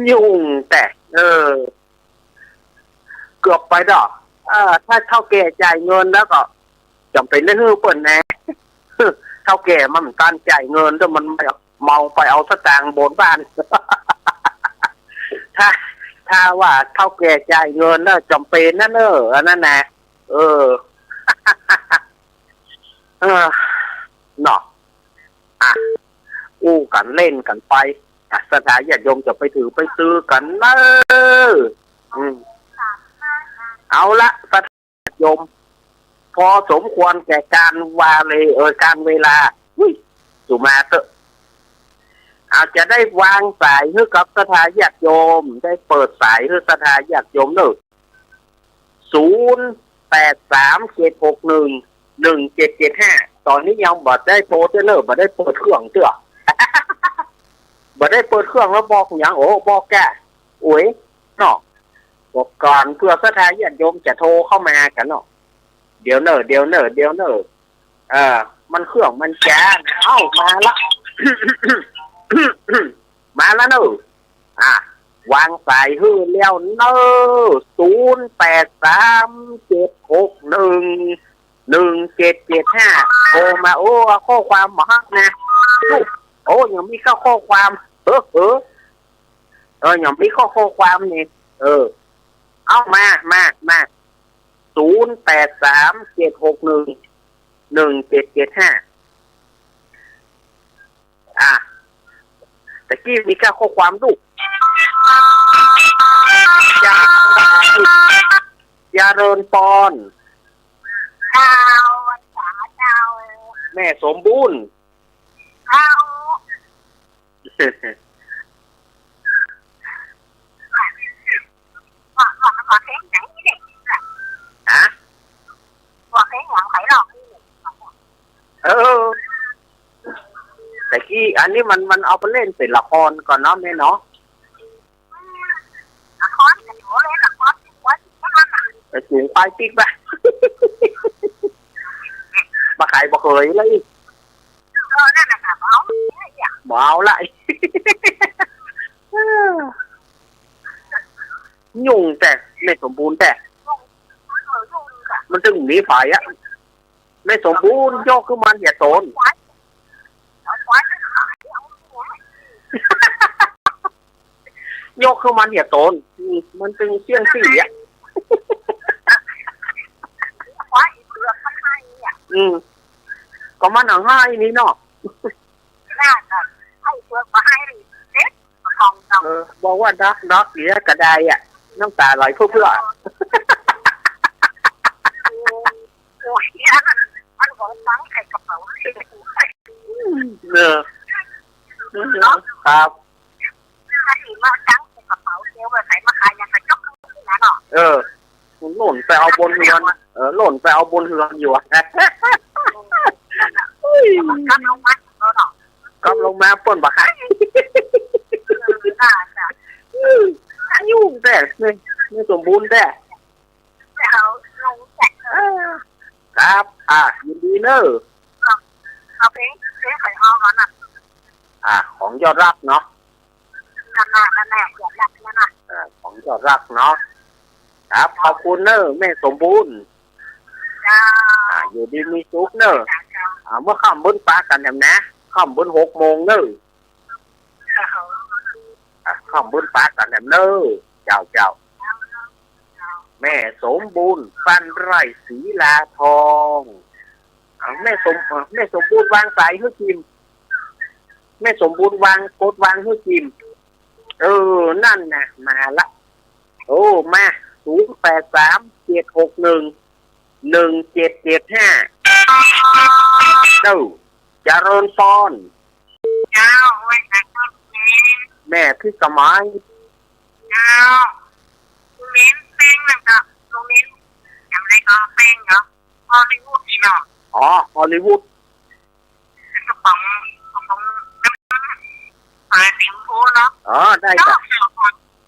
ยุ่งแต่ เออ เกือบไปดอก เออ ถ้าเฒ่าแก่จ่ายเงินแล้วก็ จ๋ำเป๋นได้หื้อเปิ้นแน่ เฒ่าแก่มันบ่ตันจ่ายเงิน แต่มันเมาไปเอาสตางค์บนบ้าน ถ้า ถ้าว่าเฒ่าแก่จ่ายเงินแล้วจ๋ำเป๋นนะเน่อ อันนั้นนะ เออ เออ เนาะ อ่ะ อู้กั๋นเล่นกั๋นไป อ่ะ ศรัทธาญาติโยมจะไปถือไปซื้อกั๋นเน่อ อืม เอาละ ศรัทธาญาติโยม พอสมควรแก่ก๋านวาเล เออ ก๋านเวลา อุ๊ย สุมาเต๊อะ อาจจะได้วางสายหื้อกับศรัทธาญาติโยม ได้เปิดสายหื้อศรัทธาญาติโยมเน่อ ศูนย์ แปด สาม เจ็ด หก หนึ่ง หนึ่ง เจ็ด เจ็ด ห้า ต๋อนนี้ยังบ่ได้โทรเตื้อเน่อ บ่ได้เปิดเครื่องเตื้อ บ่ได้เปิดเครื่องแล้วบอกหยัง โอ้ บอกแก โอ๊ย เนาะ บอกก่อน เผื่อศรัทธาญาติโยมจะโทรเข้ามากั๋นเนาะ เดี๋ยวเน่อ เดี๋ยวเน่อ เดี๋ยวเน่อ เออ มันเครื่องมันจ๋า เอ้า มาละ มาละเน่อ อ่ะ วางสายหื้อแล้วเน่อ ศูนย์ แปด สาม เจ็ด หก หนึ่ง หนึ่ง เจ็ด เจ็ด ห้า โทรมา โอ้ ข้อความบ่ฮับนะ โอ้ ยังมีข้อ ข้อความ เออ เออ เออ ยังมีข้อ ข้อความนี่ เออ เอามา มา มา ศูนย์ แปด สาม เจ็ด หก หนึ่ง หนึ่ง เจ็ด เจ็ด ห้า อ่ะ ตะกี้มีแค่ข้อความลูก เจริญปอน เจ้า เจ้า แม่สมบูรณ์ เจ้า ฮะ เออ ตะกี้อันนี้มัน มันเอาไปเล่นเป๋นละครก่อนเนาะแม่เนาะ ไปจู๋งควายปิ๊กบ่ะ บ่ขายบ่เขยเลย บ่เอาละ ยุ่งแต่ แม่สมบูรณ์แต่ มันตึงหนีไปอะ แม่สมบูรณ์ยกขึ้นมาเหียโตน ยกขึ้นมาเหียโตน อืม มันตึงเสี้ยงสี่อะ อืม ก็มันหนังไห้นี่เนาะ เออ บอกว่าดักดักเหียก็ได้อะ น้ำต๋าไหลเพื่อเพื่อ โอ้ย มันหวังตังค์ใส่กระเป๋า เออ ครับ ถ้าสิมาตังค์ใส่กระเป๋า เดี๋ยวว่าใส่มาขายอย่างกระจกนะเนาะ เออ หล่นไปเอาบนเฮือน เออ หล่นไปเอาบนเฮือนอยู่อะ เดี๋ยวมันกลับลงมาเนาะ กลับลงมาเปิ้นบ่ขาย เออ น่าจะ อืม ยุ่งแต่ แม่ แม่สมบูรณ์แต่ เออ ครับ อ่ะ ยินดีเน่อ เอาเพลง เพลงใครฮ้องก่อนน่ะ อ่ะ ของยอดรักเนาะ นั่นน่ะ นั่นแหละ ยอดรักนั่นน่ะ อ่ะ ของยอดรักเนาะ ครับ ขอบคุณเน่อ แม่สมบูรณ์ จ้า อ่ะ อยู่ดีมีสุขเน่อ จ้า จ้า อ่ะ เมื่อค่ำเบิ่นปะกั๋นแหมนะ ค่ำเบิ่นหกโมงเน่อ อ่ะ ค่ำเบิ่นปะกั๋นแหมเน่อ เจ้า เจ้า แม่สมบูรณ์ ปันไร่ ศรีลาทอง อ่ะ แม่สม อ่ะ แม่สมบูรณ์วางสายหื้อจิม แม่สมบูรณ์วาง กดวางหื้อจิม เออ นั่นน่ะ มาละ โอ้ มา ศูนย์แปดสาม เจ็ดหกหนึ่ง หนึ่งเจ็ดเจ็ดห้า เจ้า เจริญปอน เจ้า แม่พิสมัย เจ้า เม้นเป้งนั่นก็ เม้น จ๋ำได้ก่อ เป้งเนาะ ฮอลลีวูดนี่เนาะ อ๋อ ฮอลลีวูด กระป๋อง กระป๋อง สายสีชมพูเนาะ อ๋อ ได้จ้ะ เจ้า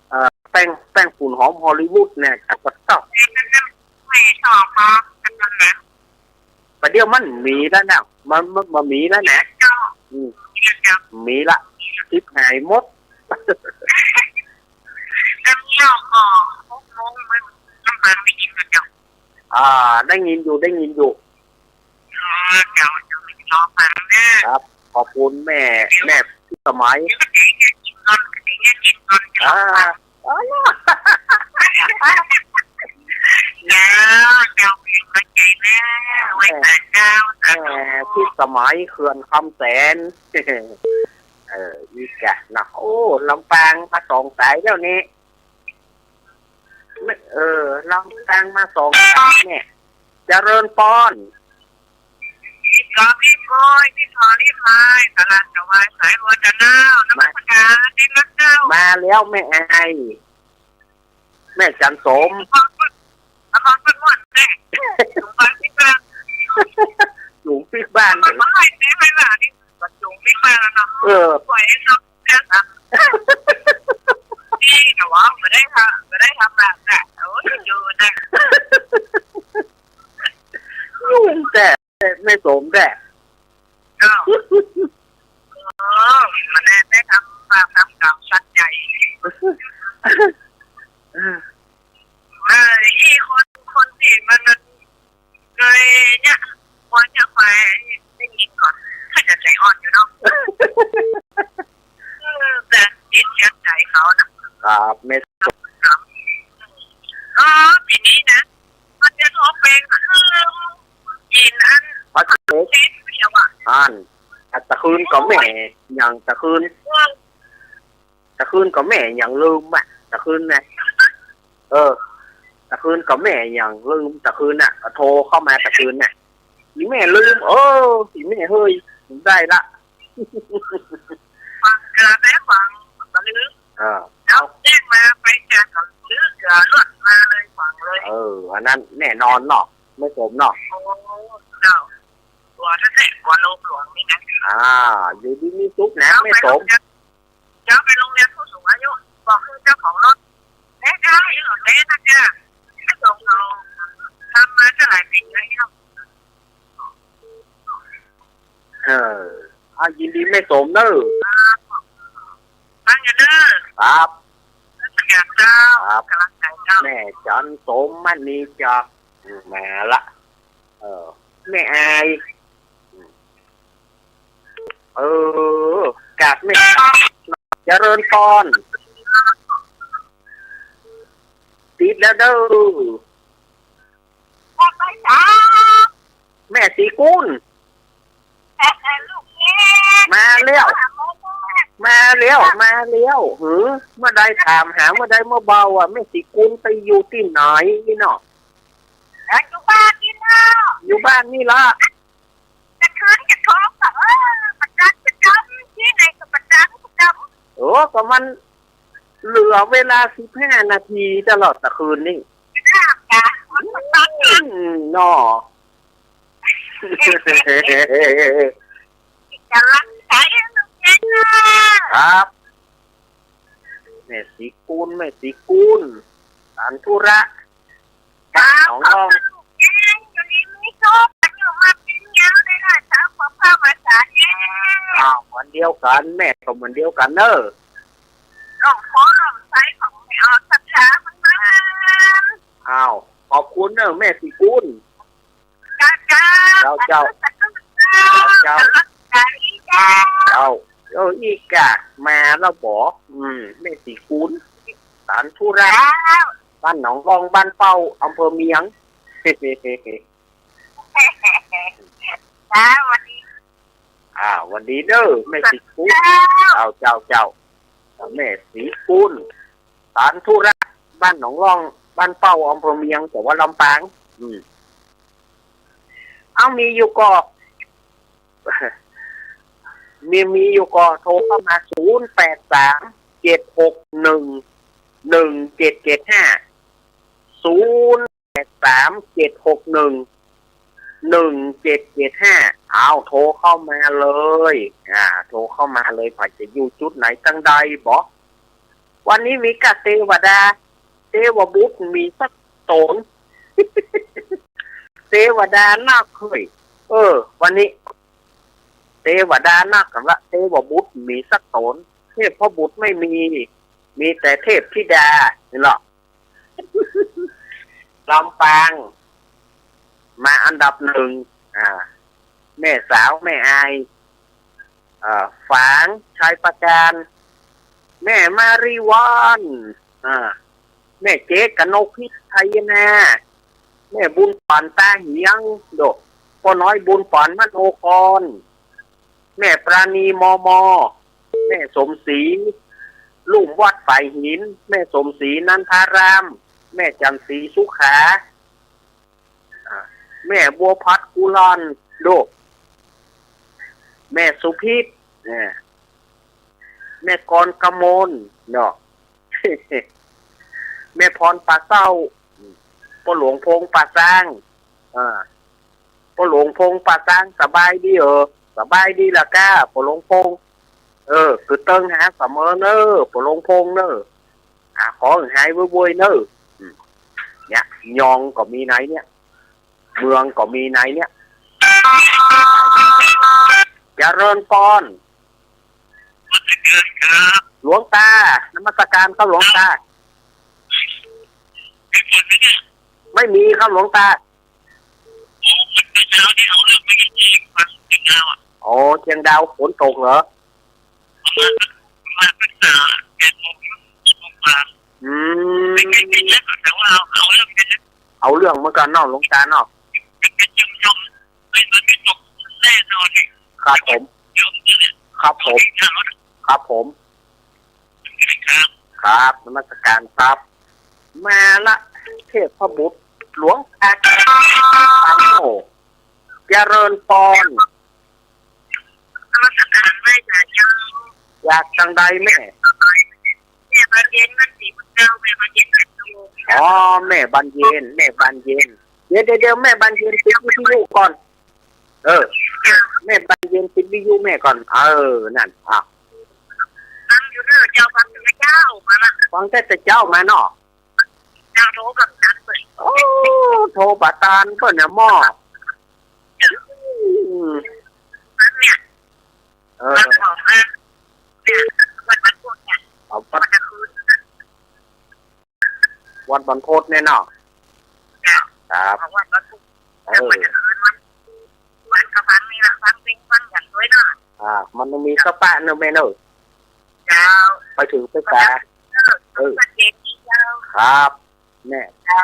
เอ่อ แป้ง แป้งฝุ่นหอมฮอลลีวูดเนี่ย กับกระต๊อบ เอ้ย นั่น นั่น ไม่ชอบเนาะ อันนั้นนะ ประเดี๋ยวมันมีแล้วนะ มัน มัน มันมีแล้วนะ เจ้า อืม มีแล้วเจ้า มีละ สิบหายหมด แล้วเจ้าก็หกโมงมัน มัน มันไม่กินกันเจ้า อ่า ได้ยินอยู่ ได้ยินอยู่ อ๋อ เจ้า เจ้า รอฟังเด้อ ครับ ขอบคุณแม่ เดี๋ยว แม่พิสมัย เดี๋ยวก็เดี๋ยวจะกินก่อน เดี๋ยวจะกินก่อน อ่า เจ้า อ๋อ เจ้า เจ้า เป็นกำลังใจเด้อ ไว้เจอเจ้า แม่ สาธุ พิสมัย เขื่อนคำแสน เออ อีกอะนะ โอ้ ลำปางมาสองสายแล้วนี่ เออ ลำปางมาสองสายเนี่ย เจริญปอน พี่กอล์ฟ พี่บอย พี่ทอ พี่พาย สาราถวายสายบัวจะเน่า นมัสการที่รักเจ้า มาแล้วแม่อาย แม่จันสม นครปฐม นครปฐมแม่ หลวงพ่อที่บ้าน หลวงพี่บ้าน มันไม่ให้แม่ให้หลานนี่ มันหลวงพี่บ้านแล้วเนาะ เออ ปล่อยให้เขาเลือกอ่ะ นี่แต่ว่าไม่ได้ทำ ไม่ได้ทำแบบน่ะ โอ้ย อยู่นะ ยุ่งแต่ แม่สมแด้ อ้าว เออ มันแน่ได้ทำบาปทำกรรมสัตว์ใหญ่ เออ เออ อีคน คนที่มันเคยเนี่ย ควรจะไปได้ยินก่อน ถ้าจะใจอ่อนอยู่เนาะ เออ แต่จิตใจเขาน่ะ ครับ แม่สม ครับ ก็ทีนี้นะ มันจะทบเป็นคืนกินอัน พระเจ้า เทศเดียวอะ อัน ตะคืนก็แม่ อย่างตะคืน เออ ตะคืนก็แม่อย่างลืมอะ ตะคืนนะ เออ ตะคืนก็แม่อย่างลืม ตะคืนน่ะ ก็โทรเข้ามาตะคืนน่ะ อีแม่ลืม เออ อีแม่เฮ้ย ได้ละ ฟังเกินแล้วฟังก็ลืม เออ เอาแจ้งมาไปจากก็ลืม เกิดรวดมาเลยฟังเลย เออ อันนั้นแน่นอนเนาะ แม่สมเนาะ โอ้ เจ้า ตัวนั่นแหละ ตัวโลกหลวงนี่นะ อ่า อยู่ดีมีสุขนะ แม่สม เจ้าไปโรงเรียนผู้สูงอายุ บอกคือเจ้าของรถ แม่ได้เหรอ แม่น่าจะ แม่สม เขาทำมาตั้งหลายปีแล้ว เออ อ่ะ ยินดีแม่สมเนอะ ครับ ตั้งใจเด้อ ครับ อยากเจ้า ครับ กำลังใจเจ้า แม่จันสมมณีจาก มาละ เออ แม่อาย เออ กราบแม่ เจริญปอน ติดแล้วเด้อ แม่ศรีกุล มาแล้ว มาแล้ว มาแล้ว หือ เมื่อใดถามหา เมื่อใดเมื่อเบาอ่ะ แม่ศรีกุลไปอยู่ตี้ไหนนี่เนาะ อยู่บ้านนี่เนาะ อยู่บ้านนี่ละ จะคืนจะทองก็ เออ ประจำประจำ ที่ไหนก็ประจำประจำ โอ้ ก็มันเหลือเวลาสิบห้านาทีตลอดตะคืนนี่ จ้ะ มันประจำ อืม เนาะ กำลังใจลูกเองนะครับ แม่ศรีกุล แม่ศรีกุล สารธุระ ครับ หนองลอง ลูกเอง อยู่ดีมีสุข อยู่มาเป็นยาวเลยนะ สาวขอพระมาสาเนี่ย อ้าว วันเดียวกัน แม่ก็เหมือนเดียวกันเนอะ หลวงพ่อหลวงไส้ของแม่ออศรัทธามันมา อ้าว ขอบคุณเนอะ แม่ศรีกุล เจ้า เจ้า เจ้า เจ้า เจ้า เจ้า เออ อีกอะ มาแล้วบ่ อืม แม่ศรีกุล สารธุระ เจ้า บ้านหนองลอง บ้านเป้า อำเภอเมียง เจ้า วันนี้ อ่า วันนี้เด้อ แม่ศรีกุล เจ้า เจ้า เจ้า เจ้า แม่ศรีกุล สารธุระ บ้านหนองลอง บ้านเป้า อำเภอเมียง จังหวัดลำปาง อืม เอา มีอยู่ก่อ มี มีอยู่ก่อ โทรเข้ามา ศูนย์แปดสาม เจ็ดหกหนึ่ง หนึ่งเจ็ดเจ็ดห้า ศูนย์แปดสาม เจ็ดหกหนึ่ง หนึ่งเจ็ดเจ็ดห้า อ้าว โทรเข้ามาเลย อ่า โทรเข้ามาเลย ใผจะอยู่จุดไหนตังใดบ่ วันนี้มีก้าเตวดา เตวบุตรมีสักต๋น เตวดานักเฮ้ย เออ วันนี้ เตวดานักกันละ เตวบุตรมีสักต๋น เทพบุตรไม่มี มีแต่เทพธิดา นี่เนาะ ลำปาง มาอันดับหนึ่ง อ่า แม่สาว แม่อาย เอ่อ ฝาง ชัยปราการ แม่มาริวัน อ่า แม่เจ๊กนกพิษ ไทยนา แม่บุญปัน ตาเหียง โด ป้อน้อยบุญปัน มโนกร แม่ปราณี มม แม่สมศรี ลุ่มวัดฝายหิน แม่สมศรี นันทาราม แม่จันทร์ศรี สุขา อ่า แม่บัวผัด กุลอน โด แม่สุพิษ เนี่ย แม่กรกมล เนาะ แม่พร ป่าเศร้า ป้อหลวงพงษ์ ป่าซาง อ่า ป้อหลวงพงษ์ ป่าซาง สบายดีเออ สบายดีละก้า ป้อหลวงพงษ์ เออ คือเติงหาเสมอเน่อ ป้อหลวงพงษ์เน่อ อ่า ขอหื้อหายโวยๆ เน่อ อืม เนี่ย ยองก็มีในเนี่ย เมืองก็มีในเนี่ย เจริญปอน หลวงตา นมัสการครับหลวงตา ไม่มีครับหลวงตา อ๋อ เชียงดาวฝนตกเหรอ อืม เอาเรื่องเหมือนกันเนาะหลวงตาเนาะ ครับผม ครับผม ครับผม ครับ นมัสการครับ มาละ เทพบุตร หลวงตา โอ้ เจริญปอน นมัสการไหว้เจ้า อยากตังใดแม่ แม่บานเย็น วันศรีบุญเจ้า แม่บานเย็น แปดโมง อ๋อ แม่บานเย็น แม่บานเย็น เดี๋ยว เดี๋ยว เดี๋ยว แม่บานเย็นปิดวิทยุก่อน เออ แม่บานเย็นปิดวิทยุแม่ก่อน เออ นั่น อ่ะ ฟังอยู่เน่อเจ้า ฟังแต่เจ้ามาละ ฟังแต่เจ้ามาเนาะ เจ้าโทรกับตันเปิ้น โอ้ โทรบ่ตันเปิ้นเนี่ยหม้อ อืม เนี่ย เออ วันของอ่ะ เนี่ย วันวันพุธเนี่ย เอาวัน วันจะคืน วันวันพุธเนี่ยเนาะ จ้ะ ครับ เอาวันวันพุธ เออ แล้ววันจะคืนมัน วันกะฟังนี่ละ ฟังเพลงฟังอย่างด้วยเนาะ อ่า มันต้องมีสปะเนอะแม่เนอะ เจ้า ไปถือไปสา เออ เออ เจ้า ครับ แม่ เจ้า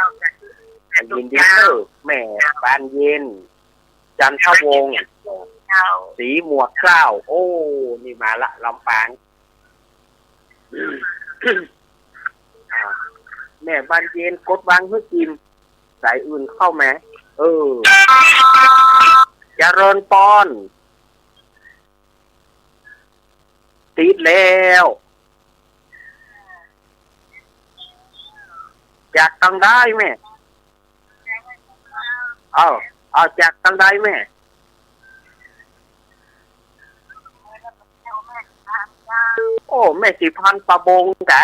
ยินดีเนอะ แม่ เจ้า บานเย็น จันทวงศ์ เจ้า ศรีหมวดเกล้า โอ้ นี่มาละ ลำปาง อ่า แม่บานเย็น กดวางหื้อจิม สายอื่นเข้ามา เออ เจริญปอน ติดแล้ว จากตังใดแม่ เอา เอาจากตังใดแม่ โอ้ แม่ศรีพันธ์ ป่าบงกะ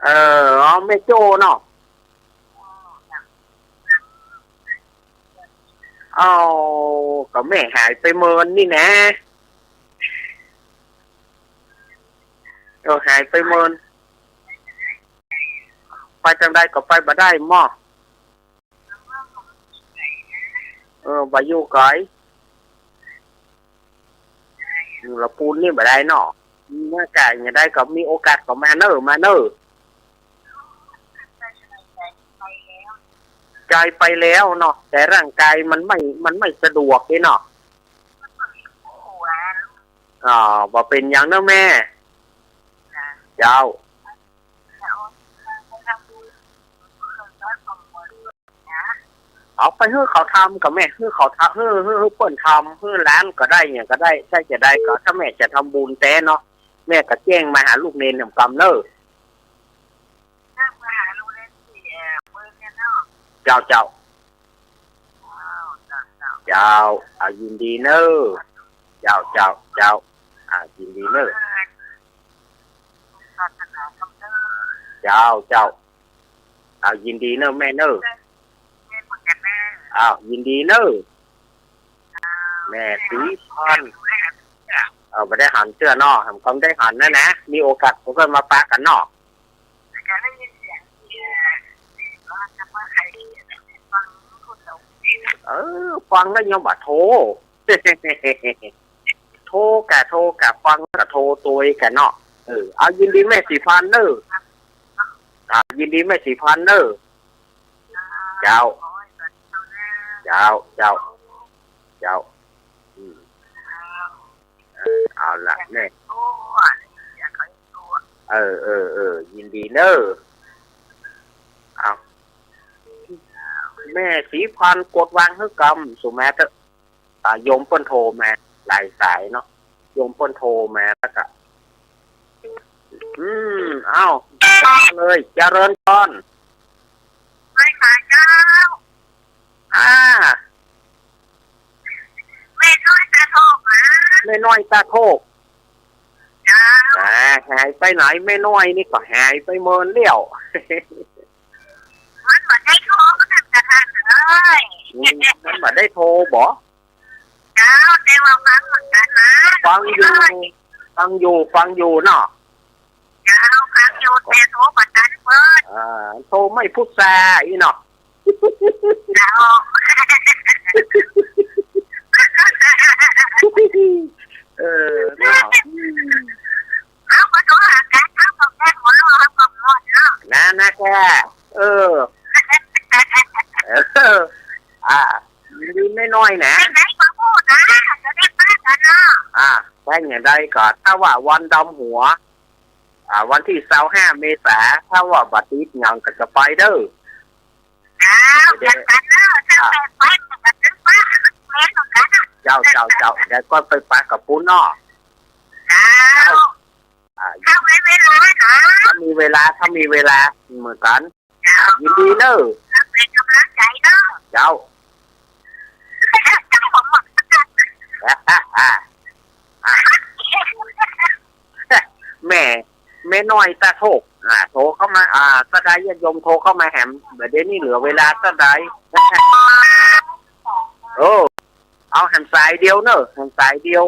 เออ เอาแม่โจ้เนาะ เอา ก็แม่หายไปเมินนี่นะ เออ หายไปเมิน ไปตังใดก็ไปบ่ได้หม้อ เออ บ่อยู่ไกล อยู่ละปูนนี่บ่ได้เนาะ เมื่อไกลเนี่ยได้ก็มีโอกาสก็มาเน่อ มาเน่อ ใจไปแล้วเนาะ แต่ร่างกายมันไม่ มันไม่สะดวกนี่เนาะ อ่า บ่เป็นหยังเนาะแม่ เจ้า เอาไปหื้อเขาทำกะแม่ หื้อเขาทำ หื้อ หื้อ หื้อเปิ้นทำ หื้อหลานก็ได้ หยังก็ได้ ใค่จะได้ก็ ถ้าแม่จะทำบุญแต๊เนาะ แม่ก็แจ้งมาหาลูกเณรแหมกำเน่อ เจ้า เจ้า เจ้า เจ้า อ่า ยินดีเน่อ เจ้า เจ้า เจ้า อ่า ยินดีเน่อ เจ้า เจ้า อ่า ยินดีเน่อแม่เน่อ อ้าว ยินดีเน่อ แม่ศรีพร เออ บ่ได้หันเตื้อเนาะ ก็บ่ได้หันนั่นนะ มีโอกาสก็ค่อยมาปะกั๋นเนาะ เออ ฟังแล้วยังบ่โทร โทรกะโทรกะ ฟังกะโทรตวยกั๋นเนาะ เออ เอา ยินดีแม่ศรีพรเน่อ อ่า ยินดีแม่ศรีพรเน่อ เจ้า เจ้า เจ้า เจ้า อืม เออ เอาละแม่ เออ เออ เออ ยินดีเน่อ เอา แม่ศรีพรกดวางหื้อกำ สุแม่เต๊อะ อ่า โยมเปิ้นโทรมาหลายสายเนาะ โยมเปิ้นโทรมาแล้วก็ อืม เอ้า เลย เจริญพร ไหว้พระเจ้า อ่า แม่น้อยตาโทกนะ แม่น้อยตาโทก เจ้า อ่า หายไปไหน แม่น้อยนี่ก็หายไปเมินแล้ว มันบ่ได้โทร มันจะทันเอ้ย อืม มันบ่ได้โทรบ่ เจ้า แต่ว่าฟังเหมือนกั๋นนะ ฟังอยู่ ฟังอยู่ ฟังอยู่เนาะ เจ้า ฟังอยู่ แต่โทรบ่ตันเปิ้น อ่า โทรไม่พูดจาอี้เนาะ เจ้า เออ เนาะ เฮาก็โทรหากั๋น เฮาก็แค่หัวเราะ เฮาก็ม่วนเนาะ นะ นะแก เออ เออ อ่า ยินดีแม่น้อยนะ ไหนๆ ก็พูดนะ จะได้ปะกั๋นเนาะ อ่า ว่าอย่างใดก็ ถ้าว่าวันดำหัว อ่า วันตี้ซาวห้าเมษา ถ้าว่าบ่ติดหยังก็จะไปเน่อ เจ้า เดี๋ยว เดี๋ยวกั๋นเน่อ ถ้าไป ไปก็จะปะ แม่นเหมือนกั๋นน่ะ เจ้า เจ้า เจ้า เดี๋ยวก็ไปปะกับปุ้นเนาะ เจ้า อ่า ถ้ามีเวลานะ ถ้ามีเวลา ถ้ามีเวลาเหมือนกั๋น เจ้า ยินดีเน่อ เป็นกำลังใจเน่อ เจ้า เจ้าของหมด แม่ แม่น้อยตาโทก อ่า โทรเข้ามา อ่า ศรัทธาญาติโยมโทรเข้ามาแหม บ่าเดี่ยวนี้เหลือเวลาเต้าใด โอ้ เอาแหมสายเดียวเน่อ แหมสายเดียว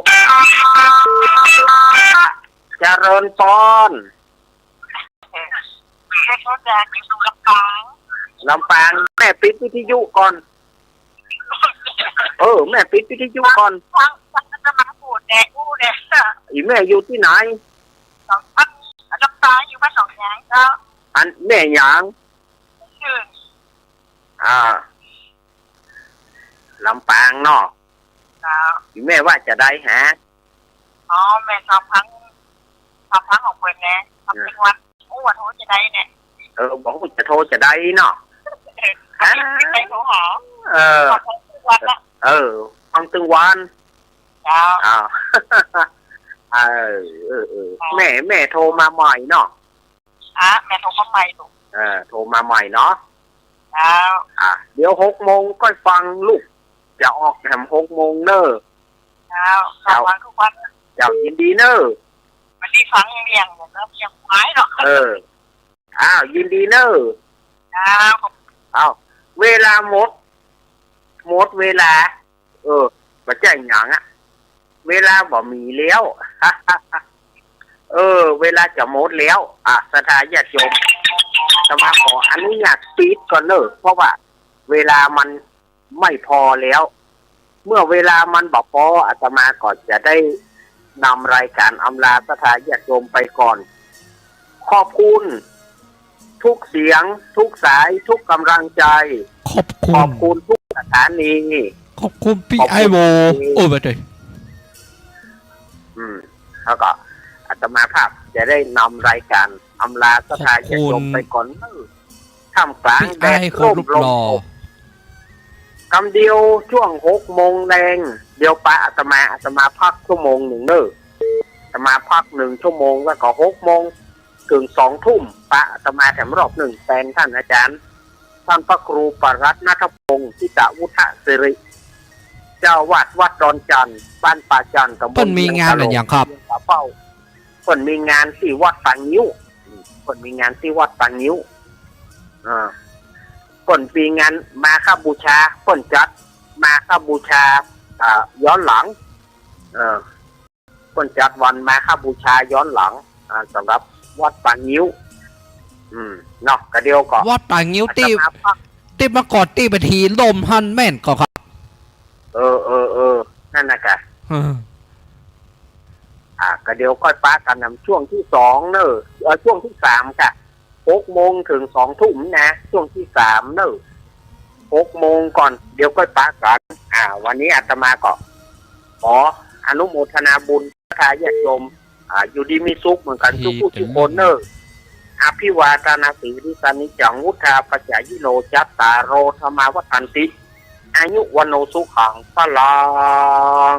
เจริญพร ลำปาง แม่ปิดวิทยุก่อน เออ แม่ปิดวิทยุก่อน ฟัง ฟังอาตมาพูดแน่ อู้แน่ อีแม่อยู่ตี้ไหน สอง ลำปาง อยู่บ้านหนองยางเจ้า อันแม่หยัง ชื่อ อ่า ลำปางเนาะ เจ้า อีแม่ว่าจะใดฮะ อ๋อ แม่ชอบฟัง ชอบฟังของเปิ้นแน่ ชอบทุกวัน อู้ว่าโทรจะใดเนี่ย เออ บ่ฮู้จะโทรจะใดเนาะ เออ ฮะ ไม่ใช่โทรหา เออ ขอโทษทุกวันละ เออ ฟังตึงวัน เจ้า อ่า เออ เออ เออ เจ้า แม่ แม่โทรมาใหม่เนาะ อ่ะ แม่โทรมาใหม่ลูก เออ โทรมาใหม่เนาะ เจ้า อ่ะ เดี๋ยวหกโมงก็ฟังลูก จะออกแหมหกโมงเน่อ เจ้า เจ้า ฟังทุกวัน เจ้า ยินดีเน่อ วันนี้ฟังเลี้ยง เลี้ยงควายเนาะ เออ อ้าว ยินดีเน่อ ครับ อ้าว เวลาหมด หมดเวลา เออ บ่ใจ้หยังอะ เวลาบ่มีแล้ว เออ เวลาจะหมดแล้ว อ่ะ ศรัทธาญาติโยม อาตมาขออนุญาตปิดก่อนเน่อ เพราะว่าเวลามัน ไม่พอแล้ว เมื่อเวลามันบ่ปอ อาตมาก็จะได้นำรายการอำลาศรัทธาญาติโยมไปก่อน ขอบคุณทุกเสียง ทุกสาย ทุกกำลังใจ ขอบคุณ ขอบคุณทุกสถานี ขอบคุณพี่ ขอบคุณ ไอ้โว เออ ไปเลย อืม แล้วก็อาตมาภาพจะได้นำรายการอำลาศรัทธาญาติโยมไปก่อนเน่อ ท่ามกลางแดดร่มลมตก กำเดียวช่วงหกโมงแลง เดี๋ยวปะอาตมา อาตมาพักชั่วโมงนึ่งเน่อ อาตมาพักนึ่งชั่วโมง แล้วก็หกโมงเถิงสองทุ่ม ปะอาตมาแถมรอบนึ่งแตนท่านอาจารย์ ท่านพระครูปรัตน์ณัฐพงศ์ ทิตวุฒสิริ เจ้าอาวาสวัดดอนจันทน์ บ้านป่าจันทน์ ตำบล เปิ้นมีงานอะหยังครับ เวียงผาเป้า เปิ้นมีงานตี้วัดป่างิ้ว อืม เปิ้นมีงานตี้วัดป่างิ้ว อ่า เปิ้นมีงานมาฆบูชา เปิ้นจัดมาฆบูชา อ่า ย้อนหลัง เออ เปิ้นจัดวันมาฆบูชาย้อนหลัง อ่า สำหรับวัดป่างิ้ว อืม เนาะ กะเดียวก่อ วัดป่างิ้วตี้ อาตมาภาพ ตี้เมื่อก่อนตี้เป๋นหีล่มหั้นแม่นก่อครับ เออ เออ เออ นั่นน่ะกะ เออ อ่า กะเดียวก้อยปะกั๋นนำช่วงตี้สองเน่อ เอ่อ ช่วงตี้สามกะ หกโมงเถิงสองทุ่มนะ ช่วงตี้สามเน่อ หกโมงก่อน เดี๋ยวก้อยปะกั๋น อ่า วันนี้อาตมาก็ขออนุโมทนาบุญ ศรัทธาญาติโยม อ่า อยู่ดีมีสุขเหมือนกั๋นทุกผู้ทุกคนเน่อ อภิวาทนาสีลิสสะนิจจัง วุฑฒาปะจายิโน จัตตาโร ธัมมา วัฑฒันติ อายุ วัณโณ สุขัง พลัง